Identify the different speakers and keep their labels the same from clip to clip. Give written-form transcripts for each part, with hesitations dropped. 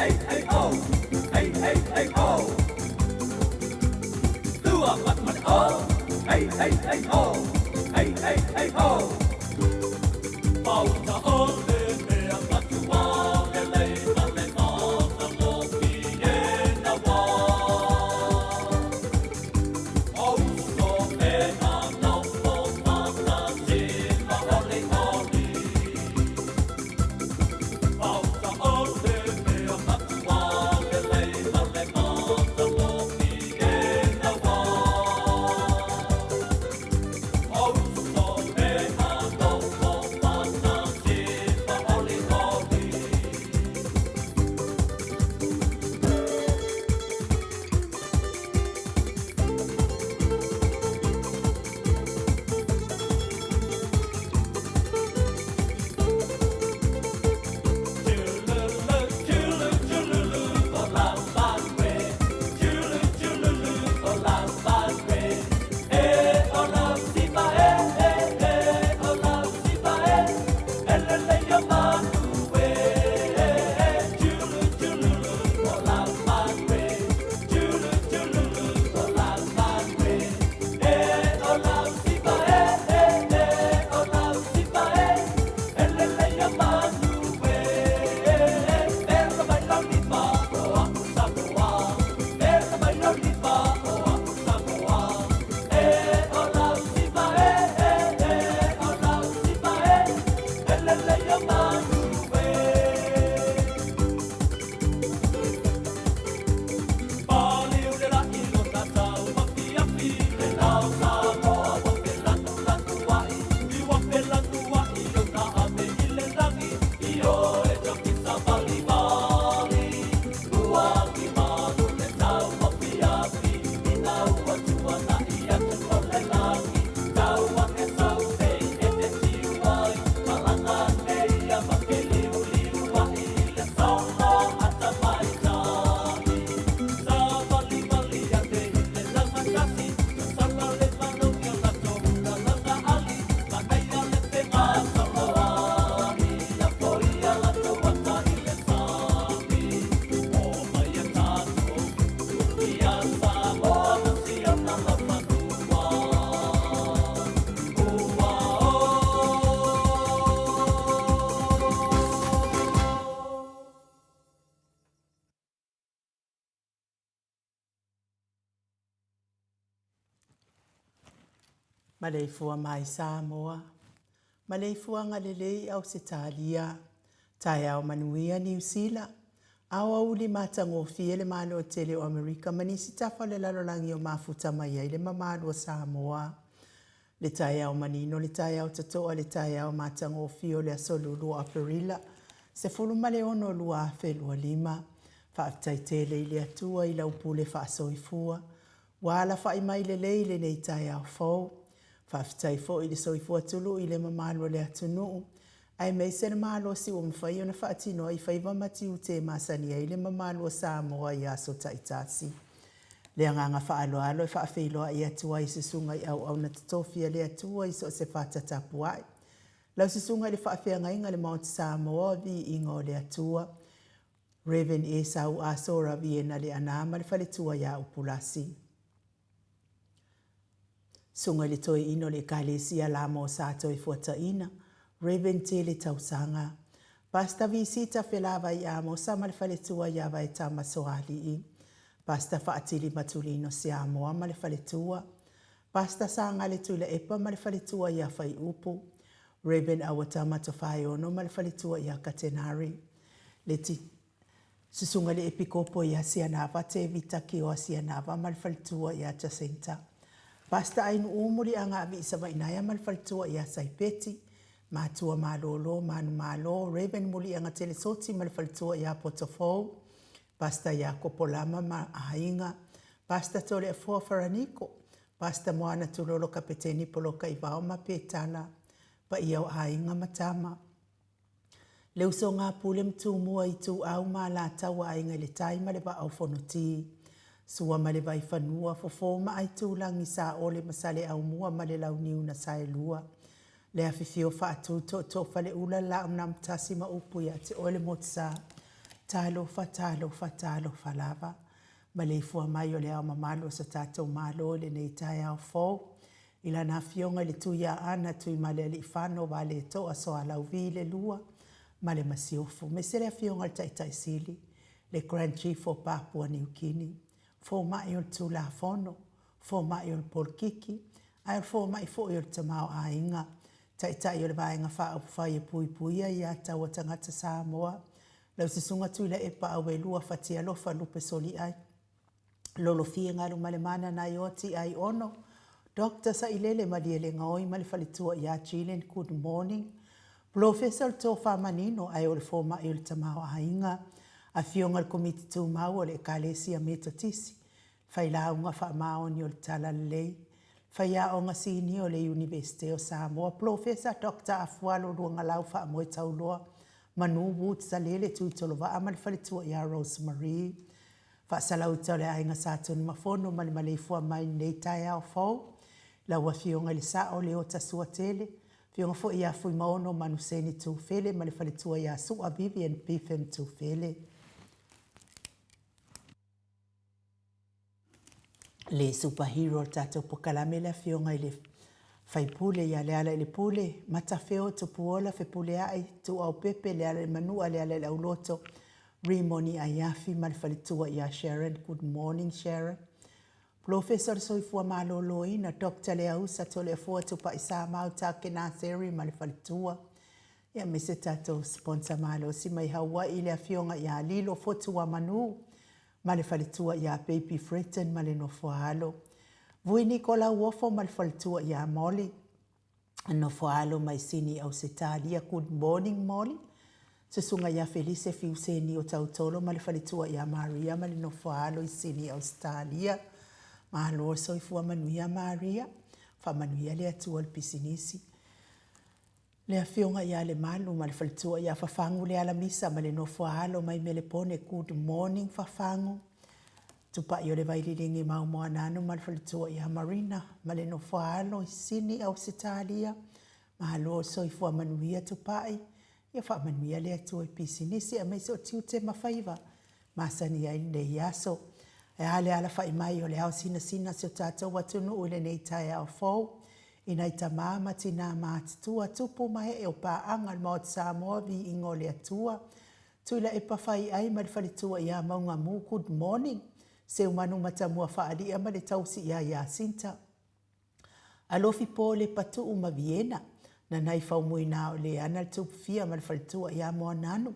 Speaker 1: hey, hey, ho. Hey, hey, hey, ho. Lua fatu ma le o. Hey, hey, hey, ho. Hey, hey, hey, ho. Pauta o le mea matua lelei ma le matagofie na wā. O uso e a nofo fatasi ma oli oli. Pauta o le mea matua lelei ma le matagofie na wā. O uso e a nofo fatasi ma oli oli.
Speaker 2: Maleifua mai Samoa, Maleifuaga lelei i Ausetalia, Taeao manuia Niu Sila, Aoauli matagofie le Malo tele o Amerika ma nisi tafa o le lalolagi o mafuta mai ai le mamalu o Samoa. Le taeao manino, le taeao totoa, le taeao matagofie o le aso Lulu o Aperila, 16 2025. Faafetai tele i le Atua i lau pule faasoifua, Ua alafai mai lelei lenei taeao fou. Faafetai foi i le soifua tului i le mamalu o le atunuu, aemaise le malosi ua mafai ona faatino ai faiva ma tiute e masani ai le mamalu o Samoa i aso taitasi. Le agaga faaaloalo e faafeiloai atu ai i susuga i auauna totofi a le Atua i so o se fata tapuai. Lau susuga i le faafeagaiga i le Mount Samoa, viiga o le Atua. Rev. Esau Asora Viena Leaana ma le faletua ia Upulasi. Susuga i le Toeaina o le Ekalesia Lama o Sa Toefuataina, Rev. Tele Tausaga. Pastor Visita Felavai Amosa ma le faletua ia Vaetama Soalii. Pastor Faatili Matulino Siamoa ma le faletua. Pastor Sagale Tuilaepa ma le faletua ia Faiupu. Rev. Auatama Tofaeono ma le faletua ia Katenari. Le Susuga i le Epikopo ia Sianava Tevita Kioa Sianava ma le faletua ia Jacinta. Pastor Ainu'u Muliaga Aviisavainaea ma le faletua ia Saipeti, Matua Malolo Manumalo, Rev. Muliaga Telesoti ma le faletua ia Potofou, Pastor Iakopo Lama ma aiga, Pastor Toleafoa Faraniko, Pastor Moana Tulolo Kapeteni Poloka Ivao ma Petala, Paia o aiga ma tama. Le usoga a Pule ma Tumua i Ituau ma Alataua Aiga i le Tai ma le Vaa o Fonoti. Sua ma le Vaifanua, Fofo ma Aitulagi, Saole ma Saleaaumua ma le Launiu na Saelua. Le afifio faatu tootoo Faleula le Laaunamtasi ma upu ia te oe le Motusa. Talofa, talofa, talofa lava. Maleifua mai o le Ao Mamalu o so tatou Malo i lenei taeao fou, i Lana Afioga i le Tuiaana Tuimalealiifano Vaaletoa Sualauvi le Lua ma le Masiofo, aemaise le Afioga i le Taitai Sili, le Grand Chief o Papua Niu Kini, Fomai o le Tulafono, Fomai o le Polokiki, ae o le Fomai foi o le Tamaoaiga, Taitai o le Vaega Faaupufai e Puipuia Ia Taua Tagata Samoa, lau Susuga Tuilaepa Auelua Fatialofa Lupe Soliai, Lolofie Galumalemana Naioa Tiai Ono, Doctor Sailele Malielegaoi ma le faletua ia Jillian Good morning. Polofesa o le Tofa Manino ae o le Fomai o le Tamaoaiga, Afioga i le Komiti Tumau o le Ekalesia Metotisi, Failauga Faamaoni o le Talalelei, Faiaoga Sinia o le Iunivesite o Samoa, Polofesa Doctor Afualo Luagalau Faamoetauloa, Manu Woods Salele Tuitolovaa ma le faletua ia Rose Marie. Faasalauta o le Aiga Sa Tunumafono ma le maleifua mai i lenei taeao fou, lau Afioga i le Sao Leota Suatele, Afioga foi ia Fuimaono Manuseni Tufele ma le faletua ia Sua Vivian Biffen Tufele. Le superhero o le tatou pokalame le Afioga i le Faipule ia Lealailepule, Matafeo Tupuola Fepuleai, Tuuaupepe Lealailemanua Lealaileauloto, Rimoni Aiafi ma le faletua ia Sharon. Good morning Sharon. Polofesa o le Soifua Maloloina, Doctor Leausa Toleafoa Tupaisamau Takenaseri ma le faletua. Ia aemaise tatou sponsor malosi mai Hawaii le Afioga ia Lilo Fotuamanu ma le faletua ia Baby Fretton ma le nofoaalo. Vui Niko Lauofo ma le faletua ia Molly. Nofoaalo mai Sini Ausetalia. Good morning Molly. Susuga ia Felise Fiuseni o Tautolo ma le faletua ia Maria ma le nofoaalo i Sini Ausetalia. Malo le soifua manuia Maria. Faamanuia le Atua i le pisinisi. Le Afioga ia Lemalu ma le faletua ia Fafagu Lealamisa ma le nofoaalo mai Melepone. Good morning Fafagu. Tupai o le Vaililigi Mau Moananu ma le faletua ia Marina ma le nofoaalo i Sini Ausetalia. Malo le soifua manuia Tupai. Ia faamanuia le Atua i pisinisi aemaise o tiute ma faiva masani ai lenei aso. Ae a le alafai mai o le ao sinasina si o tatou atunuu i lenei taeao fou, i nai tama ma tinā matutua, tupu ma ee o paaga le Maota Samoa, viiga o le Atua. Tuilaepa Faiai ma le faletua ia Maugamu, good morning. Seumanu Matamua Faalia ma le tausi ia Iasinta. Alofi po le Patuu ma Viena, na nai Faumuina o Leana le Tupufia ma le faletua ia Moananu.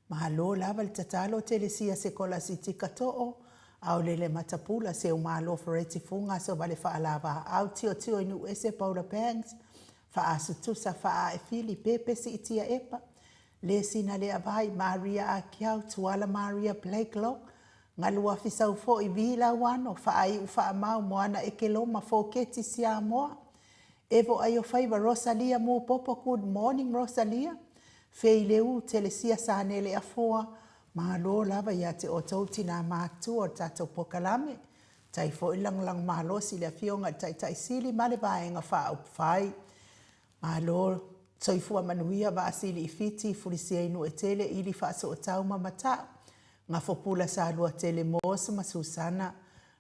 Speaker 2: Malo lava le tatalo Telesia Sekolasitika Too, Aolele Matapula, Seumalo Fereti Fuga Sovale Faalava Aau Tiotio i Nuuese Paula Bangs, Faasutusa Faaefili Pepe Siitia Epa, Lesina Leavai, Maria Akiau, Tuala Maria Blakelock, Galuafi Saufo'i, Vi Lauano, Faaiu Faamau, Moana Ekeloma, Foketi Siamoa, Evo Aiofaiva, Rosalia Mupopo, Good morning Rosalia, Fei Leu, Telesia Sanele Afoa, Malo lava ia te outou tinā matutua o le tatou pokalame. Tai foi le lagolago malosi i le Afioga i le Taitai Sili ma le Vaega Faaupufai. Malo soifua manuia Vaasili i Fiti, Fulisia i Nuuetele, Ili Faasootau ma Mata'u, Gafopula Saluatele Moos ma Susana,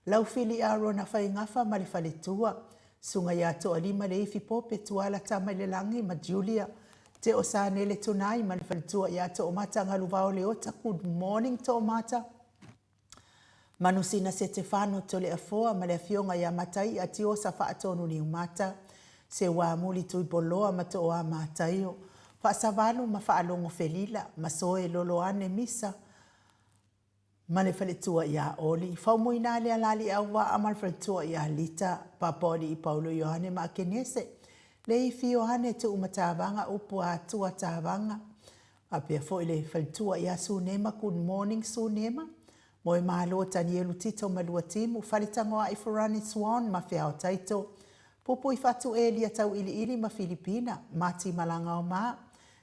Speaker 2: Laufili Arona Faigafa ma le faletua, Susuga ia Toalima Leifi Pope Tuala Tamailelagi ma Julia Teo Sanele Tunai ma le faletua ia Toomata Galuvao Leota. Good morning Toomata. Manusina Setefano Toleafoa ma le Afioga ia Mataia Tiosa Faatonu Niumata, Seuamuli Tuipoloa ma Tooa Mataio, Faasavalu ma Faalogo Felila, Masoe Loloane Misa ma le faletua ia Oli, Faumuina Lealaliauvaa ma le faletua ia Lita, Papaoalii Paulo Ioane ma Akenese, Leifi Ioane Tuumatavaga Upu Atua Tavaga, Faapea foi le faletua ia Sunema, good morning Sunema, Moemalo Tanielu Tito ma Luatimu, Faletagoai Forani Swan ma Feao Taito, Pupuifatu Elia Tauiliili ma Filipina, Mati Malagaoma,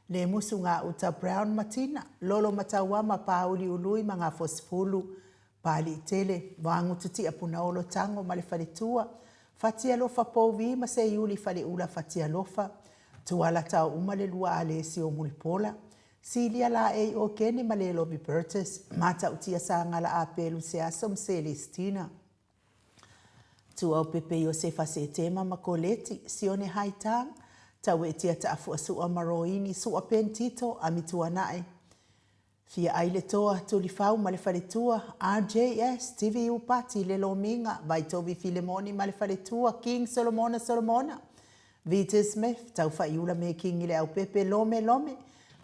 Speaker 2: Lemusu Gauta Brown ma Tina, Lolo Matauama Pāuli Ului ma Gafosifulu, Pāliitele, Vagutu Tiapunaolo Tago ma le faletua, Fatialofa Pouvi ma Seiuli Faleula Fatialofa, Tuala Taouma le lua Alesi o Mulipola, Silia Laei Okene ma Lelovi Burtis, Matautia Sagala Apelu Seaso ma Selestina. Tuaupepe Iosefa Setema ma Koleti, Sione Haitang, Tauetia Taafuasua ma Roini, Sua Ben Tito, Amituana'i, Fia ai le toa, Tulifau ma le faletua, RJS, TVU Pati, Le Lomiga, Vaitovi Filemoni ma le faletua, King Solomona Solomona, Vita Smith, Taufaiula Mekingi Leaupepe, Lome Lome,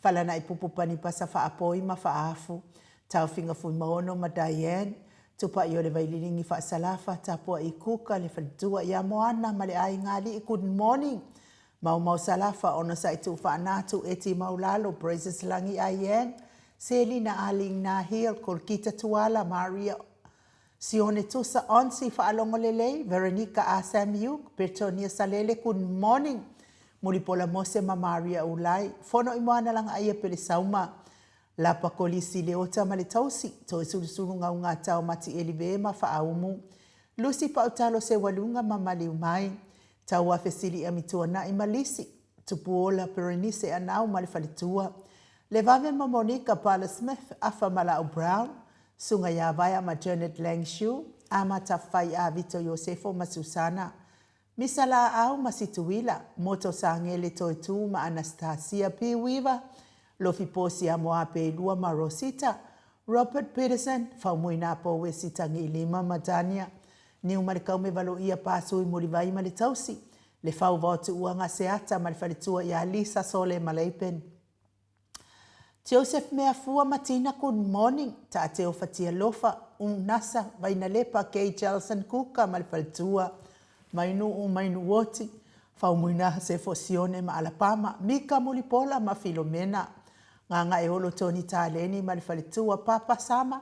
Speaker 2: Falana'i Pupu Panipasa Faapoi ma Faafu, Taofiga Fuimaono ma Diane, Tupa'i o le Vaililigi Faasalafa, Tapua'i Kuka, le faletua ia Moana ma le aiga alii, Good morning, Maumau Salafa, Onosai Tuufaanatu, Eti Maulalo, Praises Lagi Ayen, Selina Aling Nahil, Kolkita Tuala, Maria Sione Tusa, Onsi Faalogo Lelei, Veronica A Samiuk, Petonia Salele, Good morning, Mulipola Mose ma Maria Ulai, Fono i Moana Lagaia Pelesauma, Lapa Kolisi Leota ma le Tausi, Toesulusulu Gaugatao Mati Elive ma Faaumu, Lucy Pautalo Sewaluga ma Maliumai, Tauafe Sili'a Mituana'i ma Lisi, Tupuola Perenise Anau ma le Faletua, Levave ma Monica Pala Smith, Afa Mala'u Brown, Suga ia Vaea ma Janet Langshu, Amata Fai'a Vito Iosefo ma Susana, Misa Laau ma Situila, Moto Sagele Toetu ma Anastasia P. Weaver, Lofi Posi Amoape Lua ma Rosita, Robert Peterson, Faumuina Pouesi Tagiilima ma Dania, Niumalekaume Valoia Pasui Mulivai ma le Tausi, Le Fau Vaotuuaga Seata ma le Faletua ia Lisa Sole Maleipen. Joseph Meafua ma Tina Good morning, Taateo Fatialofa, Unasa, Vainalepa, Kay Jelson Kuka ma le Faletua, Mainuu Mainuoti, Faumuina Sefo Sione ma Alapama, Mika Mulipola ma Filomena, Gagaeolo Tony Taleni ma le Faletua, Papa Sama,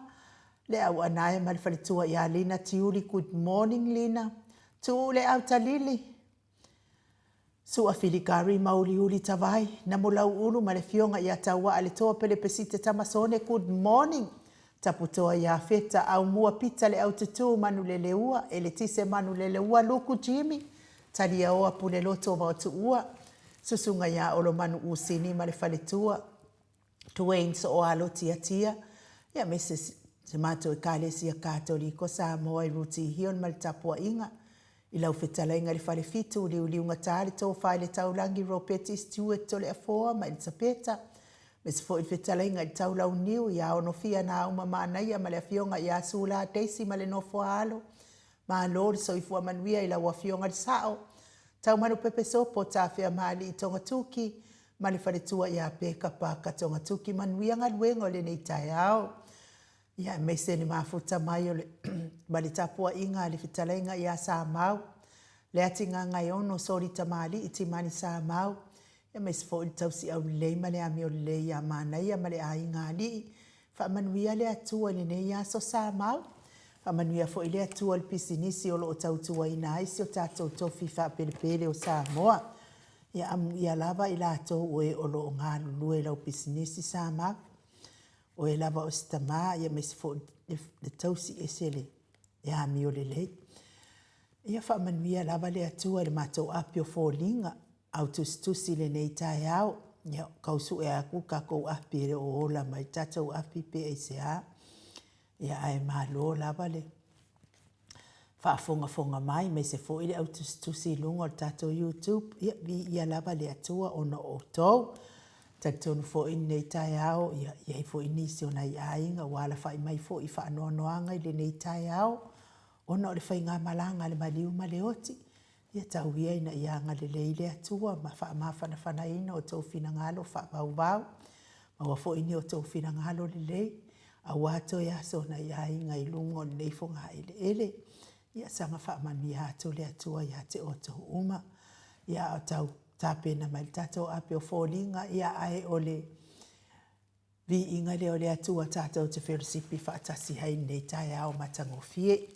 Speaker 2: Le Auanae ma le Faletua ia Lina Tiuli Good morning Lina, Tuu Le Autalili, Sua Filikari Mauliuli Tavai, Namulauulu ma le Afioga ia Tauaa Le Toa Pelepesite Tamasone Good morning Taputoa ia Feta Aumua Pita Le Aututu Manuleleua Eletise Manuleleua Luku Jimmy Taliaoa Puleloto Vaotuua Susuga ia Olomanu Usini ma le Faletua Dwayne Sooalo Tiatia ia me se se matou Ekalesia Katoliko Samoa i Ruti Hion ma le tapuaiga i lau fetalaiga i le Falefitu, Liuliugata le Tofa i le Taulangi, Ropeti Stewart Toleafoa ma Elisapeta, aemaise foi le fetalaiga i le Taulauniu ia Onofia Nauma Manaia ma le Afioga ia Sula Daisy ma le nofo a alo. Malo le soifua manuia i lau Afioga i le Sao. Taumanupepe Sopo, Tafea Maalii Togatuki ma le faletua ia Peka Paka Togatuki manuia galuega o lenei taeao. Ia aemaise le mafuta mai o le ma le tapuaiga a le fetalaiga ia Samau, Leatigagaeono Soli Tamalii Timani Samau, aemaise foi le tausiau lelei ma le amio lelei ia Manaia ma le aiga alii. Faamanuia le Atua i lenei aso Samau. Faamanuia foi le Atua i le pisinisi o lo o tautuaina ai si o tatou tofi faapelepele o Samoa. Ia amuia lava i latou o e o lo o galulue i lau pisinisi Samau. O e lava o se tama, ia aemaise foi le tausi ese le amio lelei. Ia faamanuia lava le Atua i le matou api o foliga au tusitusi i lenei taeao. Ia kau sue aku kakou api e le o ola mai tatou api pe aisea. Ia ae malo lava le faafogafoga mai aemaise foi le au tusitusi i luga o le tatou YouTube. Ia viia lava le Atua ona o outou. Talitonu foi i lenei taeao, ia i ai foi nisi o nai aiga ua alafai mai foi i faanoanoaga i lenei taeao ona o le faigamalaga a le maliu ma le oti. Ia tau ia ina ia agalelei le Atua ma faamafanafanaina outou finagalo faavauvau. Maua foi ni outou finagalo lelei, aua toe aso o nai aiga i luga o lenei fogaeleele. Ia saga faamanuia atu le Atua ia te outou uma. Ia a o tau tapena mai le tatou ape o foliga, ia ae o le viiga lea o le Atua tatou te felosipi faatasi ai i lenei taeao matagofie.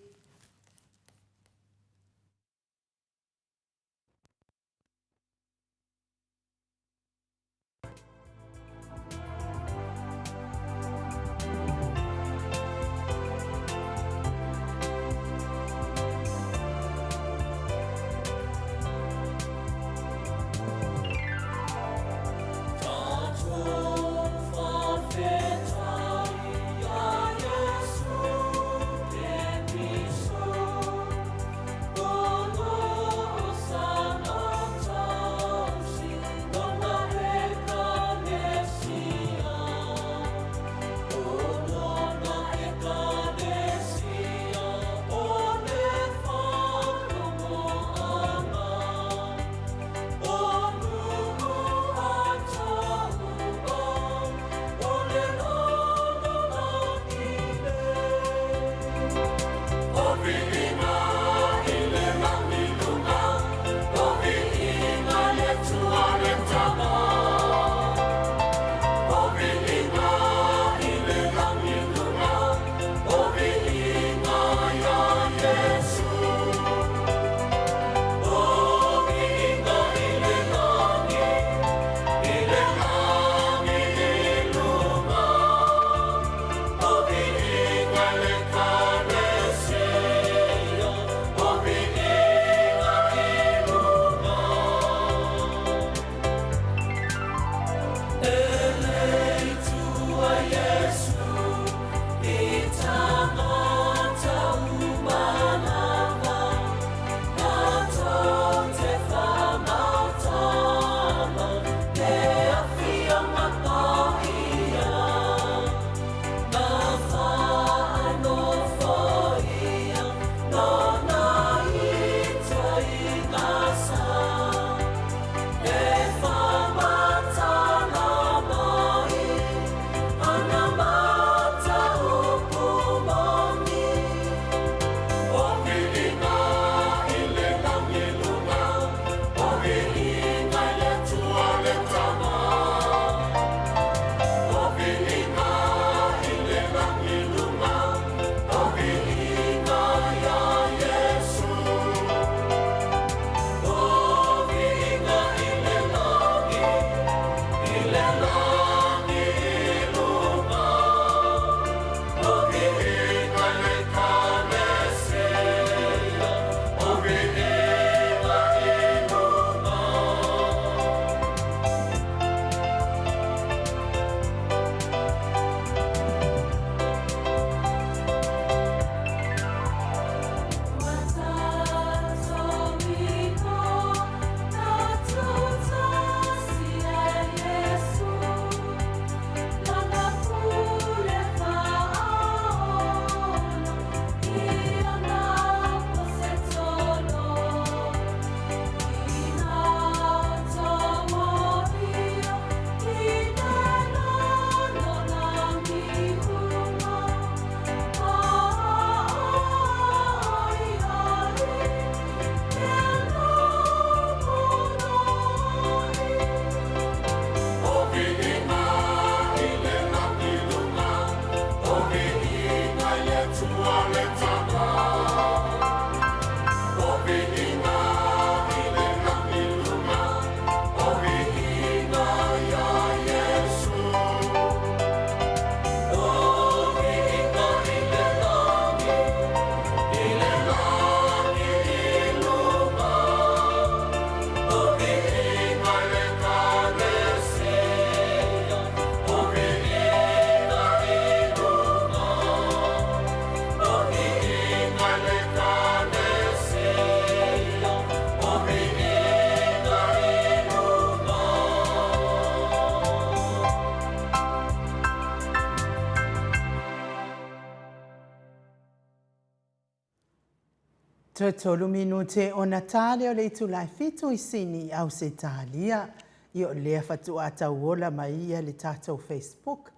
Speaker 2: Toe tolu minute ona tale o le itula e fitu i Sini i Ausetalia. Ia o lea fatuā tauola mai ia le tatou Facebook.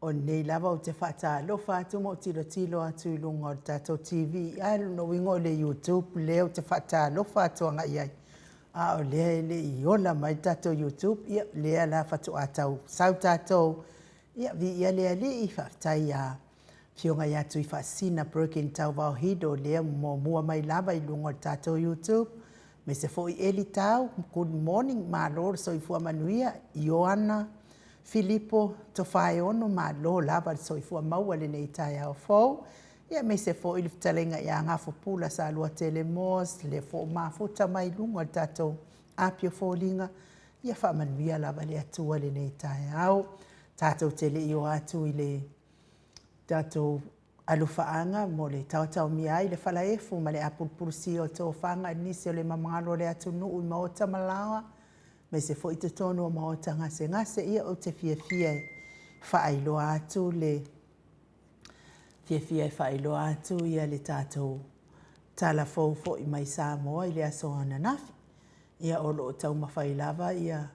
Speaker 2: O nei lava ou te faatalofa atu ma ou tilotilo atu i luga o le tatou TV, ae o lona uiga o le YouTube lea ou te faatalofa atu agai i ai. A o lea e le i ola mai le tatou YouTube, ia lea la faatoa tau sau tatou, ia viia le Alii, faafetai ia Afioga ia Tuifaasisina Broken Tauvao Hido lea ua muamua mai lava i luga o le tatou YouTube, aemaise foi Eli Tau, good morning, malo le soifua manuia, Ioana Filipo Tofaeono, malo lava le soifua maua i lenei taeao fou, ia aemaise foi le fetalaiga ia Gafopula Saluatele Moss, lea foi ua mafuta mai i luga o le tatou api o foliga, ia faamanuia lava le Atua i lenei taeao. Tatou te le i o atu i le tatou alofaaga mo le taotaomia ai le falaefu ma le apulupulusia o tofaga i nisi o le mamalo o le atunuu i maota ma laoa, aemaise foi totonu o maota gasegase. Ia, ou te fiafia e faailoa atu le fiafia e faailoa atu ia le tatou tala fou foi mai Samoa i le aso ananafi. Ia, o lo o taumafai lava ia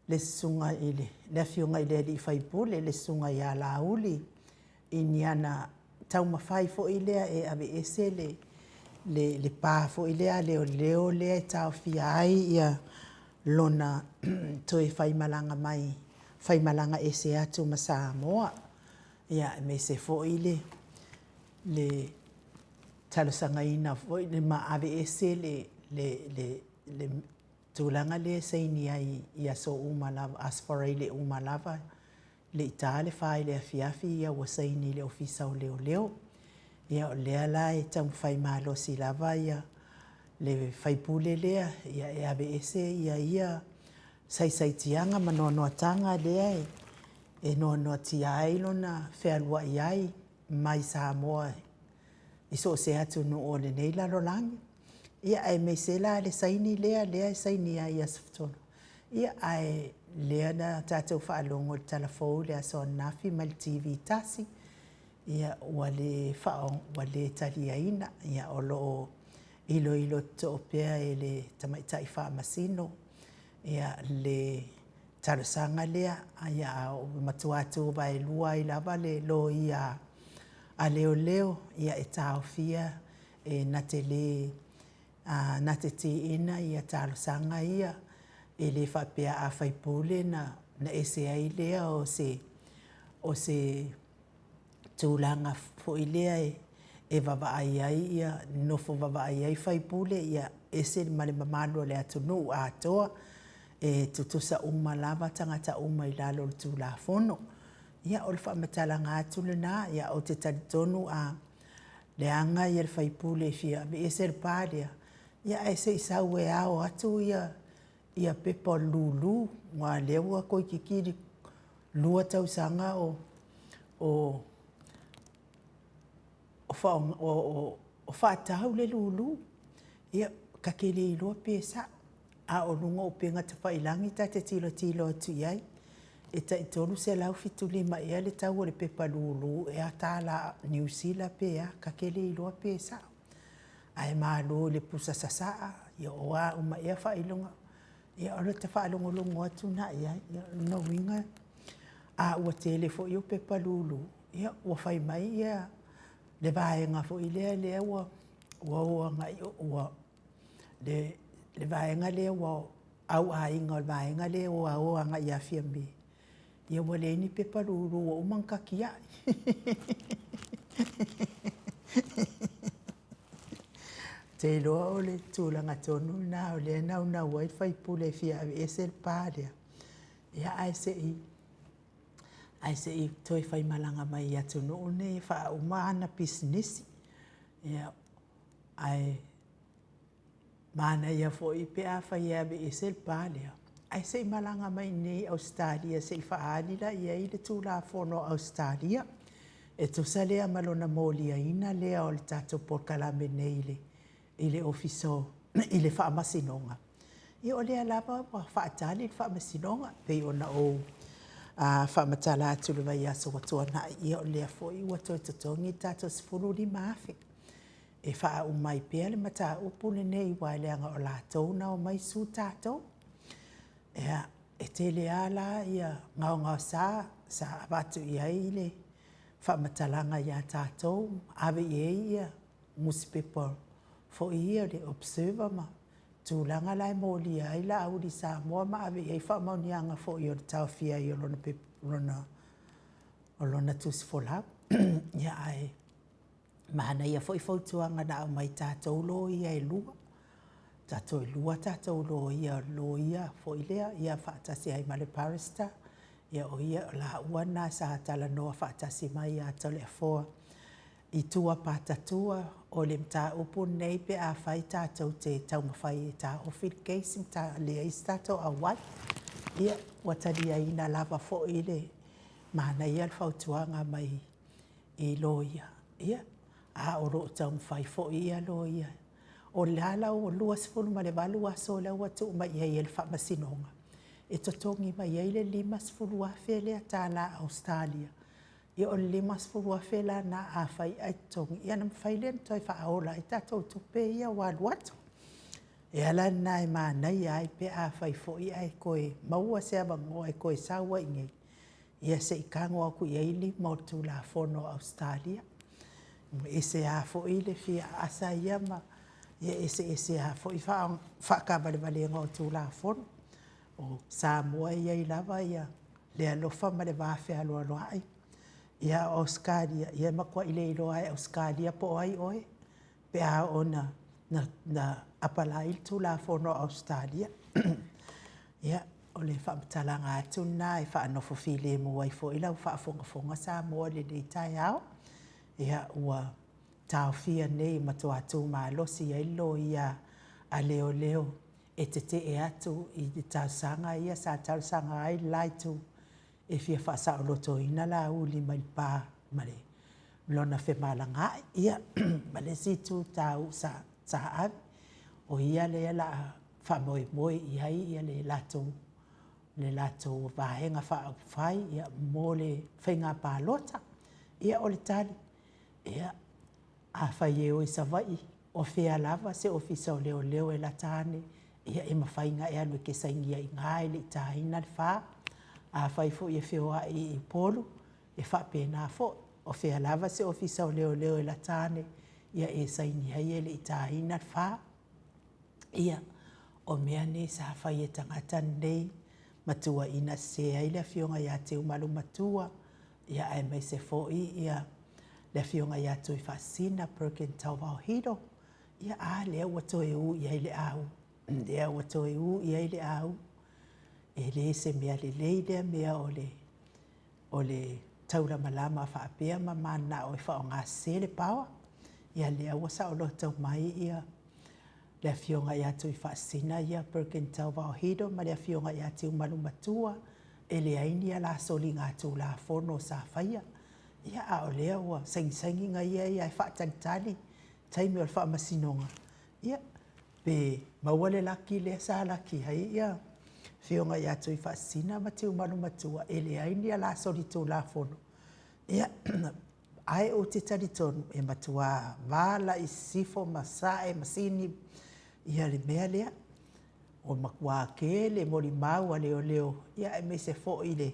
Speaker 2: le susuga i le, le afioga i le alii faipule, le susuga ia Laauli, i ni ana taumafai foi lea e aveese le, le, le pa foi lea a leoleo lea e taofia ai ia lona toe faimalaga mai, faimalaga ese atu ma Samoa. Ia, aemaise foi le, le talosagaina foi ma aveese le, le, le, le tulaga lea e saini ai i aso uma lava, Aso Faraile uma lava, le i ta le fa i le afiafi ia ua saini i le Ofisa o Leoleo. Ia o lea la e taumafai malosi lava ia le faipule lea ia e aveese ia ia saisaitiaga ma noanoataga lea e noanoatia ai lona fealuai ai mai Samoa i so o se atunuu o lenei lalolagi. Ia aemaise la le saini lea, lea e saini ai i Aso Tolu. Ia ae lea na tatou faalogo i le tala fou i le aso ananafi mai le TV tasi, ia ua le faa, ua le taliaina. Ia o lo o iloilo totoa pea e le Tamaitai Faamasino ia le talosaga lea, ia a ua matua tuvaelua ai lava le loia a leoleo ia e taofia e na te le na te tiina ia talosaga ia, e le faapea a faipule na na ese ai lea o se o se tulaga foi lea e e vavaai ai ia nofo vavaai ai faipule ia ese ma le mamalu o le atunuu atoa e tutusa uma lava tagata uma i lalo o le Tulafono. Ia o le faamatalaga atu lena, ia ou te talitonu a leaga ia le faipule e fia aveese le pa lea, ia ae se i sau e ao atu ia ia pepa o le lulu, aua o lea ua toeitiiti lua tausaga o o o o faatau le lulu. Ia, ta te le iloa pe sa'o, a o luga o upega tafailagi ta te tilotilo atu i ai, e tai $375 ea le tau o le pepa lulu ea tala Niu Sila pe a, ta te le iloa pe sa'o. Ae malo i le pusa sasaa, ia o a uma ea faailoga, ia o lota faalogologo atu lena i ai. Ia o lona uiga, a ua tele foi au pepa lulu, ia ua fai mai ia le vaega foi lea lea ua ua o agai ua le le vaega lea ua au aiga o le vaega lea ua o agai ia Fiame, ia ua leai ni pepa lulu ua uma ona tatiai. Ou te iloa o le tulaga tonu lena o lea e naunau ai le sui usufono e fia aveese le pa lea, ia ae se i ae se i toe faimalaga mai i atunuu nei e faauma ana pisinisi. Ia, ae manaia foi pe afai e aveese le pa lea, ae se i malaga mai i inei i Ausetalia se i faaali la i ai le Tulafono a Ausetalia e tusa lea ma lona moliaina lea o le tatou polokalame nei i le Ofisa o i le Faamasinoga. Ia o lea lava ua faatali le Faamasinoga, e pei ona ou faamatala atu i le vaiaso ua tuanai, ia o lea foi ua toe totogi le tatou $15,000 e faauma ai pea le mataupu lenei, aua leaga o latou na omai sue tatou. Ia, e tele lava la ia gaogaosa sa avatu i ai le faamatalaga ia tatou, ave i ai nusipepa foi ia le Observer ma tulaga la e molia ai Laauli Samoa ma ave i ai faamaoniaga foi o le taofia ai o lona tusi folau. Ia, ae manaia foi fautuaga na aumai i tatou loia e lua, tatou e lua tatou loia, o le loia foi lea ia faatasi ai ma le barrister, ia o ia, o laua na sa talanoa faatasi mai ia Toleafoa i tua patatua o le mataupu lenei pe afai tatou te taumafai e taofi le case ma leai se tatou auala. Ia, ua taliaina lava foi le manaia le fautuaga mai i loia, ia, a o lo o taumafai foi ia loia. O la la ua 28 aso lea ua tuu mai i ai e le Faamasinoga e totogi mai ai le $50,000 lea tala Ausetalia. Ia o le $50,000 la lena afai ae totogi, ia ona mafai lea ona toe faaola ai tatou tupe ia ua alu atu. O le ala lena e manaia ai pe afai foi ae toe maua se avanoa e toe sau ai i inei, ia se i tago atu i ai lima o le Tulafono a Ausetalia. E ese lava foi le fia aasa ia ma e eseese lava foi faataavalevaleina o Tulafono. O Samoa e i ai lava le alofa ma le vafealoaloai, a o Ausetalia, e matuai le iloa lava e Ausetalia po o ai oe pe a oo ina apalai le Tulafono a Ausetalia. Ia, o le faamatalaga atu lena e faanofo filemu ai foi lau faafogafoga Samoa i lenei taeao. Ia, ua taofia nei, ua matua tu malosi ai le loia a leoleo e tetee atu i talosaga ia sa talosaga ai le la Itu e fia faasaolotoina Laauli mai le pa ma lona femalagaai. Ia, ma le isi itu taua sa ave, o ia lea o le a faamoemoe i ai le latou Vaega Faaupufai mo le faiga palota. Ia, o le tali, ia, afai e o i Savaii, o fea lava se ofisa o leoleo e lata ane, ia e mafai ona e alu e te sainia i ina e le i taina le fa. Afai foi e feoai i Upolu, e faapena foi, o fea lava se ofisa o leoleo e lata ane, ia e saini ai e le i taina le fa. Ia, o mea nei sa fai e tagata nei ma tuuaiina sese ai le Afioga ia Tiumalu-matua, ia aemaise foi ia le Afioga ia Tuifaasisina Perkin Tauvao Hiro, ia a lea ua toe u i ai le au, lea ua toe u i ai le au. E le se mea lelei lea mea o le o le taulamalama faapea ma mananao e faaaoga sese le power. Ia lea ua saoloto mai ia le Afioga ia Tuifaasisina ia Perkin Tauvao Hiro ma le Afioga ia Tiumalu-matua, e leai ni ala soligatulafono sa faia, ia a o lea ua sagisagiga ia ia e faatalitali taimi o le faamasinoga, ia, pe maua le laki lea sa laki ai ia Afioga ia Tuifaasisina ma Tiumalu-matua, e leai ni ala solitulafono. Ia, ae ou te talitonu e matua vala i sisifo ma sae ma sini ia le mea lea. Ua matua tele molimau a leoleo, ia aemaise foi le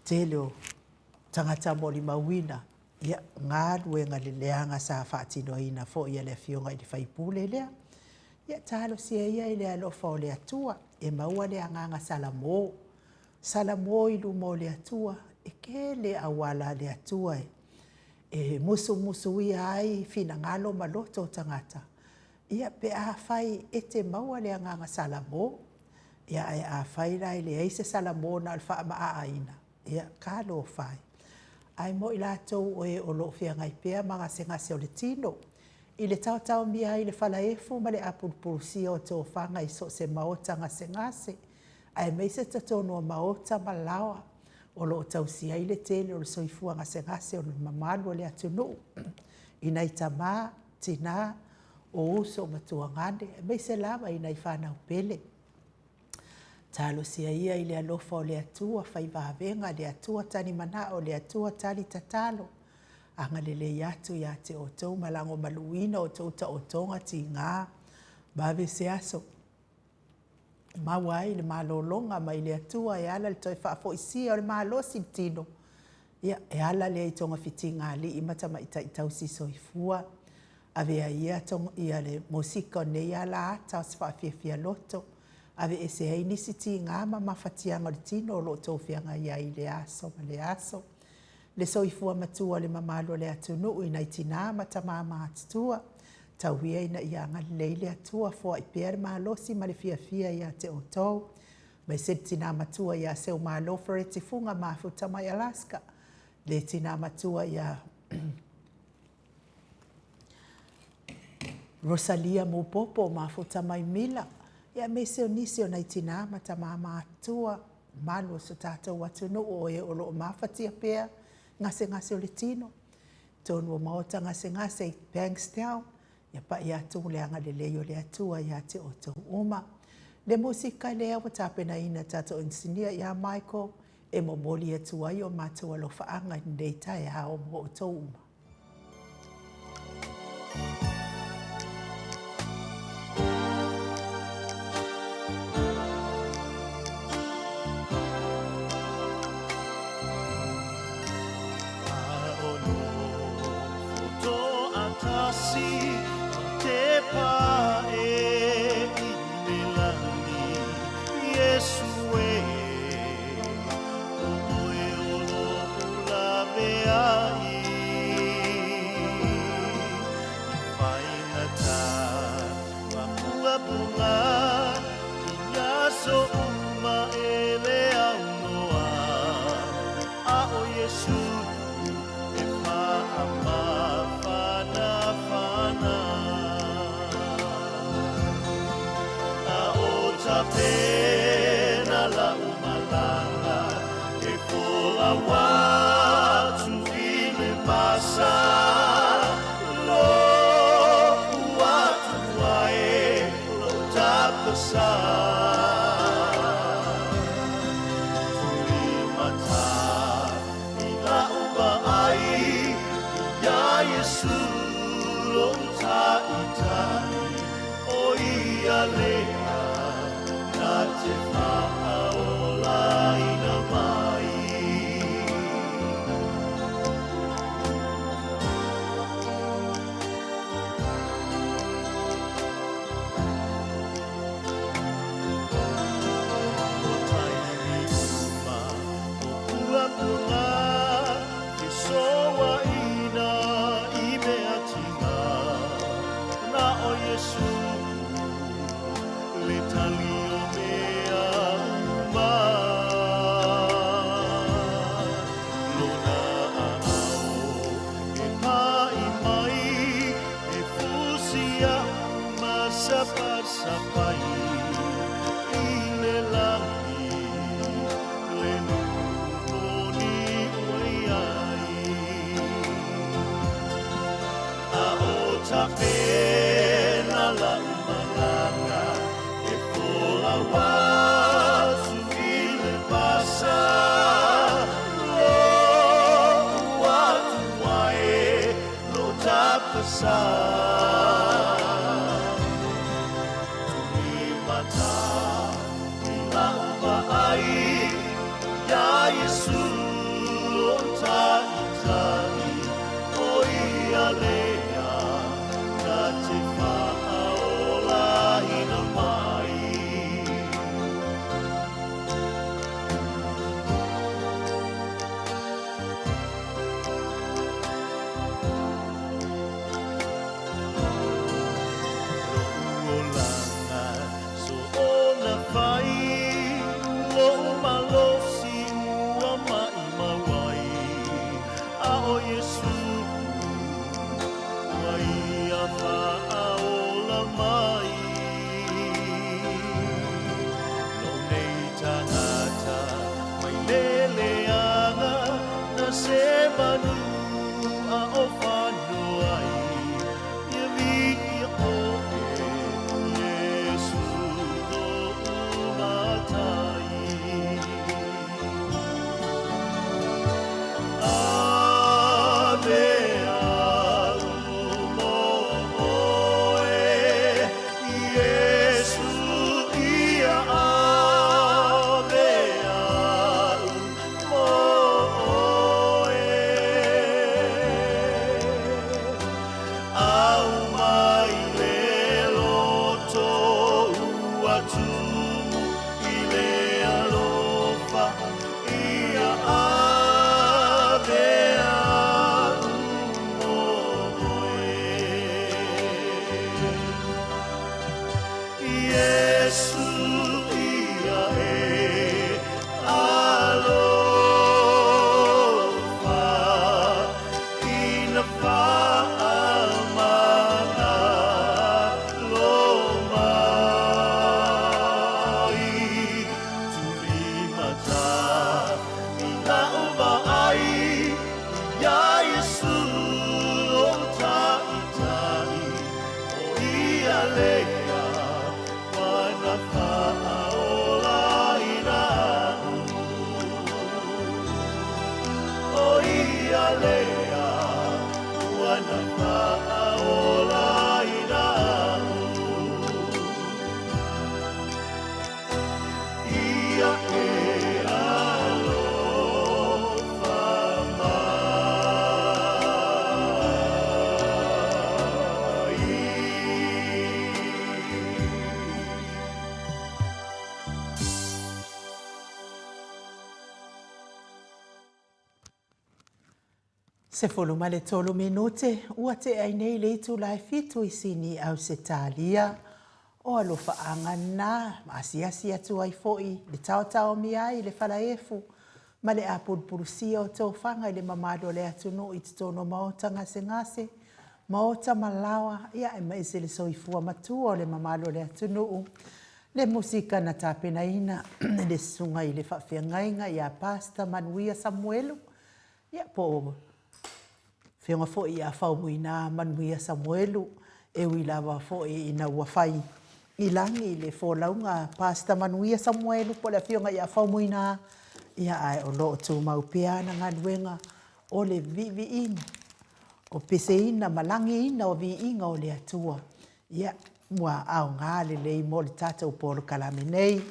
Speaker 2: tele o tagata molimauina ia galuega leaga sa faatinoina foi e le Afioga i le sui usufono lea. Ia talosia ia i le alofa o le Atua e maua le agaga salamo, salamo i luma o le Atua, e tele auala a le Atua e. e musumusuia ai finagalo ma loto o tagata, ia pe afai e te maua le agaga salamo, ia ae afai la e leai se salamo na o le faamaaaina, ia talofa e. Ae mo i latou o e o lo o feagai pea ma gasegase o le tino, i le taotaomia ai i le falaefu ma le apulupulusia o tofaga i so o se maota gasegase, aemaise totonu o maota ma laoa o lo o tausia ai le tele o le soifua gasegase o le mamalu o le atunuu i nai tama, tina, o uso ma tuagane, aemaise lava i nai fanau pele. Talosia ia i le alofa o le Atua, fai vavega, le Atua talimanao, le Atua tali tatalo, agalelei atu ia te outou ma lagomaluina outou taotoga tiga, vave se aso maua ai le malologa mai le Atua e ala i le toe faafoisia o le malosi i le tino, ia, e ala lea i togafitiga a alii ma tamaitai tausisoifua. Avea ia ia le musika o lenei alaata o se faafiafia loto, aveese ai nisi tiga ma mafatiaga o le tino o lo o outou feagai ai i lea aso ma lea aso. Le soifua matua o le mamalu o le atunuu i nai tina ma tama matutua, tau ia ina ia agalelei le Atua, foai pea le malosi ma le fiafia ia te outou. Aemaise le tina matua ia Seumalo Fereti Fuga mafuta mai Alaska, le tina matua ia Rosalia Mupopo mafuta mai Mila, aemaise o nisi o nai tina ma tama matutua, malu o so tatou atunuu o e o lo o mafatia pea gasegase o le tino, totonu o maota gasegase i Bankstown, ia pai atu le agalelei o le Atua ia te outou uma. Le musika lea ua tapenaina e tatou inisinia ia Michael e momoli atu ai o matou alofaaga i lenei taeao mo outou uma.
Speaker 1: Faamagalo mai, Tulimata i la'u vaai iā Iesu lou Taitai, ʻO ia lea ua na faaola inaʻu. ʻO ia lea ua na faaola inaʻu. Ia e alofa mai.
Speaker 2: 13 minute, ua tea ai nei le itula e fitu i Sini, Ausetalia. O alofaaga na asiasi atu ai foi le taotaomia ai i le falaefu ma le apulupulusia o tofaga i le mamalu o le atunuu i totonu o maota gasegase, maota malaoa, ia aemaise le soifua matua o le mamalu o le atunuu. Le musika na tapenaina e le Susuga i le Faafeagaiga ia Pastor Manuia Samuelu, ia po o Afioga foi ia Faumuina Manuia Samuelu, e ui lava foi ina ua fai i lagi le folauga a Pastor Manuia Samuelu po o le Afioga ia Faumuina, ia ae o lo o tumau pea ana galuega o le viiviiina, o peseina ma lagiina o viiga o le Atua. Ia, ua aoga lelei mo le tatou polokalame nei,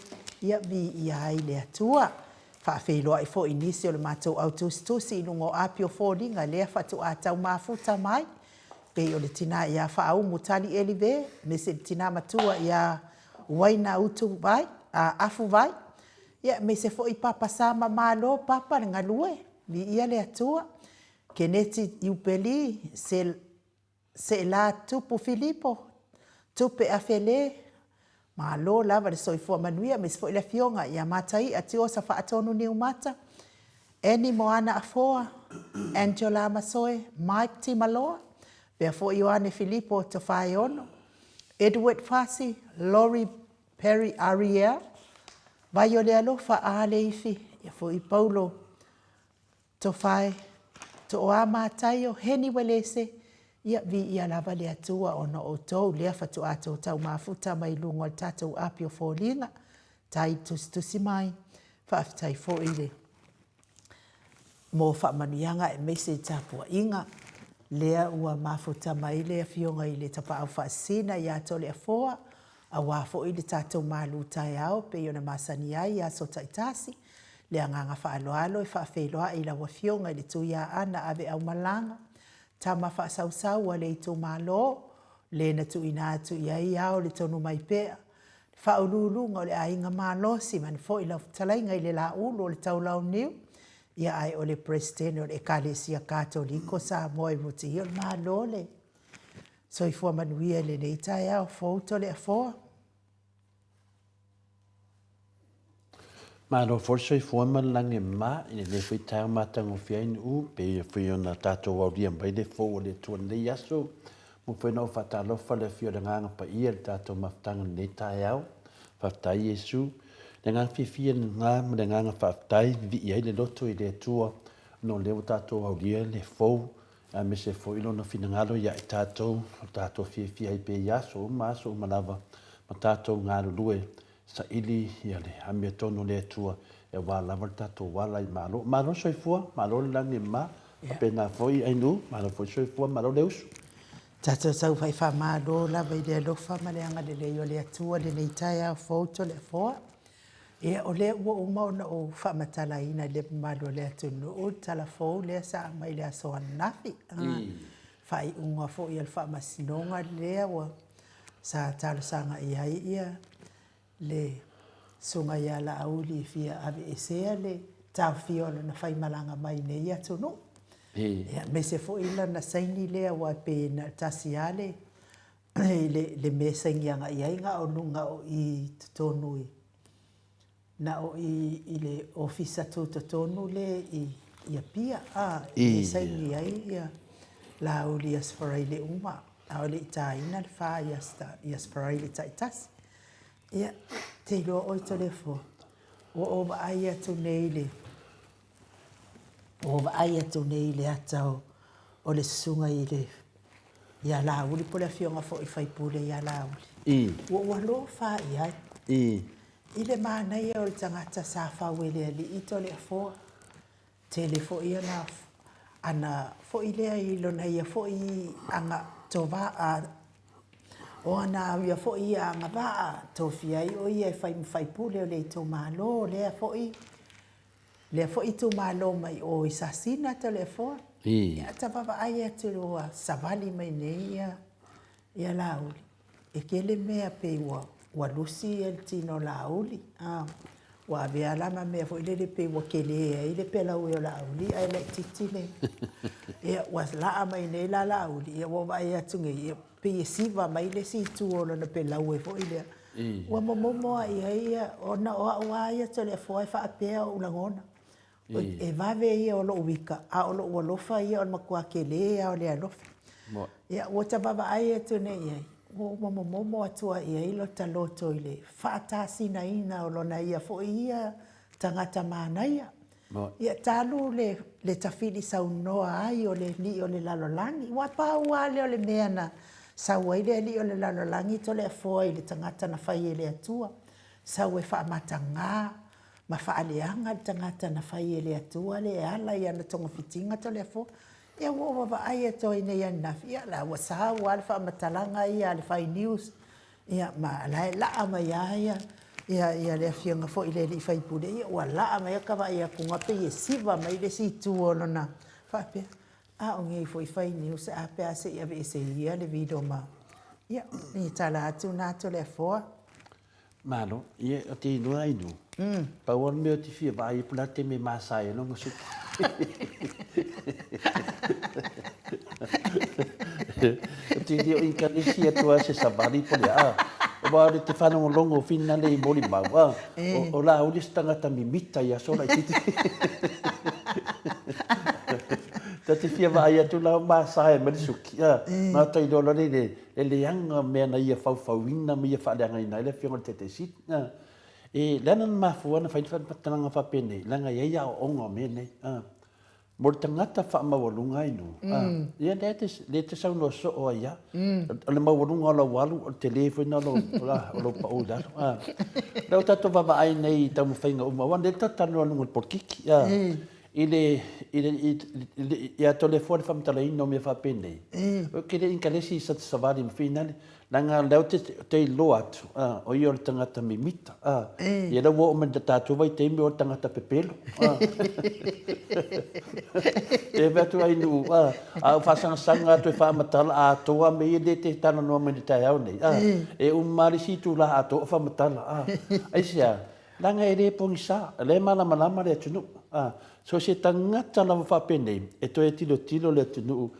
Speaker 2: ia viia ai le Atua. Faafeiloai foi i nisi o le matou au tusitusi i luga o api o foliga lea faatoa tau mafuta mai, pei o le tina ia Faaumu Tali Elive, aemaise le tina matua ia Uaina Utuvai, a Afuvai, ia aemaise foi Papa Sama Malo Papa le galue, viia le Atua, Keneti Iupeli, Seela Tupu Filipo, Tupe Afele, malo lava le soifua manuia aemaise foi le afioga ia Mataia Tiosa Faatonu Niumata, Annie Moana Afoa, Angela Masoe, Mike Timaloa, pea foi Ioane Filipo Tofaeono, Edward Fasi, Laurie Perry Ariel, Vaiolealofa Aleifi, ia foi Paulo Tofae, Tooa Mataio, Heni Welese, ia viia lava le Atua ona o outou lea fatoa tou tau mafuta mai luga o le tatou api o foliga, tai tusitusi mai, faafetai foi le mo faamanuiaga aemaise i tapuaiga lea ua mafuta mai le Afioga i le Tapaau Faasisina ia Toleafoa aua foi le tatou malu taeao pei ona masani ai i aso taitasi. Le agaga faaaloalo e faafeiloai i lau Afioga i le Tuiaana Aveaumalaga, tama faasausau a le itumalo, le na tuuina atu i ai ao le tonu mai pea, le faauluuluga o le aiga malosi vaeane foi lau fetalaiga i le Laulu o le Taulauniu, ia ae o le Peresetene o le Ekalesia Katoliko Samoa i Mutiia o le Malo le Soifua manuia i lenei taeao fou Toleafoa.
Speaker 3: Malo foi le soifua ma le lagi e mama i lenei foi taeao matagofie ai Nu'u, pei foi ona tatou aulia mai le fou o le Atua i lenei aso. Muamua foi ona ou faatalofa i le afio o le Agaga Paia i le tatou mafutaga i lenei taeao. Faafetai Iesu. Le agaga fiafia lena ma le agaga faafetai, vivii ai le loto i le Atua ona o lea ua tatou aulia le fou aemaise foi Lona finagalo ia i tatou, o tatou fiafia ai pea i aso uma aso uma lava, ma tatou galulue saili ia le amiotonu o le Atua e aua lava le tatou ala i Malo. Malo le soifua, malo le lagi e mama, faapena foi Ainuu, malo foi le soifua, malo le usu.
Speaker 2: Tatou tau fai faamalo lava i le alofa ma le agalelei o le Atua i lenei taeao fou Toleafoa. Ia, o lea ua uma ona ou faamatalaina i le mamalu o le atunuu le tala fou lea sa aumai i le aso ananafi. Faaiuga foi a le Faamasinoga lea ua sa talosaga i ai ia le Susuga ia Laauli e fia aveesea le taofia o lana faimalaga mai i nei atunuu. Ia, aemaise foi lana saini lea aua e pei na o le tasi lava le i le mea e saini agai i ai na o luga o i totonu i na o i i le ofisa tutotonu le i Apia a e saini ai ia. Laauli i Aso Faraile uma, a o le i tāina le whā i Aso, i Aso Faraile taitasi. Ia, te iloa ʻoe Toleafoa, ua ou vaai atu nei i le, ua ou vaai atu nei i le ata o, o le susuga i le, ia Laauli po o le afioga foi i le faipule ia Laauli. Ua ou alofa i ai. I le manaia o le tagata sa fau e le alii Toleafoa. Tele foi ana, ana foi lea i lona ia foi aga tova, a, o ana ia foi ia agavaa, tofia ai o ia e fai ma faipule o le itumalo, lea foi, lea foi itumalo mai o i Sasina Toleafoa. Ia ta vaavaai atu ua savali mai nei ia, ia Laauli. E tele mea pei ua ua lusi le tino o Laauli, a. Ua avea la ma mea foi lele pei ua tele ai le pelaue o Laauli ae laitiiti le. Ia, ua laa mai nei la Laauli, ia ua ou vaai atu nei, ia pei e siva mai le isi itu o lona pelaue foi lea. Ua momomo lava i ai ia, ona o au lava ia Toleafoa e faapea ou lagona. E vave ia o lou ika, a o lou alofa ia o le matua tele lava o le alofa. Ia, ua ta vaavaai atu nei i ai, ua ou momomo atu lava i ai lota loto i le faatasinaina o lona ia foi ia tagata manaia. Ia, talu le, le tafili saunoa ai o le alii o le lalolagi, aua pau lava lea o le mea na sau ai le alii o le lalolagi Toleafoa i le tagata na fai e le Atua, sau e faamataga ma faaleaga le tagata na fai e le Atua le e ala i ana togafitiga Toleafoa. Ia ua ou vaavaai atu ai nei ananafi, ia la ua sau lava le faamatalaga ia a le Fai News, ia ma la e laa mai lava ia, ia, ia le afioga foi i le alii faipule, ia ua laa mai lava ka vaai atu pei e siva mai le isi itu o lona faapea. A o nei foi Fai News, a pe a se i aveese ia le video ma, ia, ni tala atu na Toleafoa.
Speaker 3: Malo, ia o te iloa ai nu. Pau lava le mea ou te fia vaai ai po o le a le taimi e masa ai lona suki. Ou te le o inkalesi atu lava se savali po o le a. Aua o le te faalogologo o finale i molimau, a, o Laauli se tagata mimita i aso laitiiti. Ta te fia vaai atu la o masa ai ma le suki, a, ma ta iloa loa le le leaga o mea na ia faufauina ma ia faaleagaina ai le Afioga i le Taitaisit. E le ana na mafua ona fai le faamatalaga faapenei, leaga e i ai aoaoga o mea nei. Mo le tagata faamaualuga ai nuu, ia lea te, lea te saunoa soo ai lava. O le maualuga o lau alu, o le tele foi lena o lou pau i lalo. Lea ua tatou vaavaai nei i taumafaiga uma, aua o lea tatou te talanoa i luga o le polokiki. I le, i le, i le, ia Toleafoa le faamatalaina o mea faapenei, ou te le inkalesi i sa savali ma finale, leaga o lea ou te, te iloa atu, a, o ia o le tagata mimita, a, ia lea ua oo mai i le tatou vaitaimi o le tagata pepelo, a. E vaai atu ai nuu, a, a ou faasagasaga atu e faamatala atoa mea ia lea e te talanoa mai i le taeao nei, a, e uma lava le isi itula atoa o faamatala, a. Aisea? Leaga e le pogisa, o lea e malamalama le atunuu. A, so se tagata lava faapenei e toe tilotilo le atunuu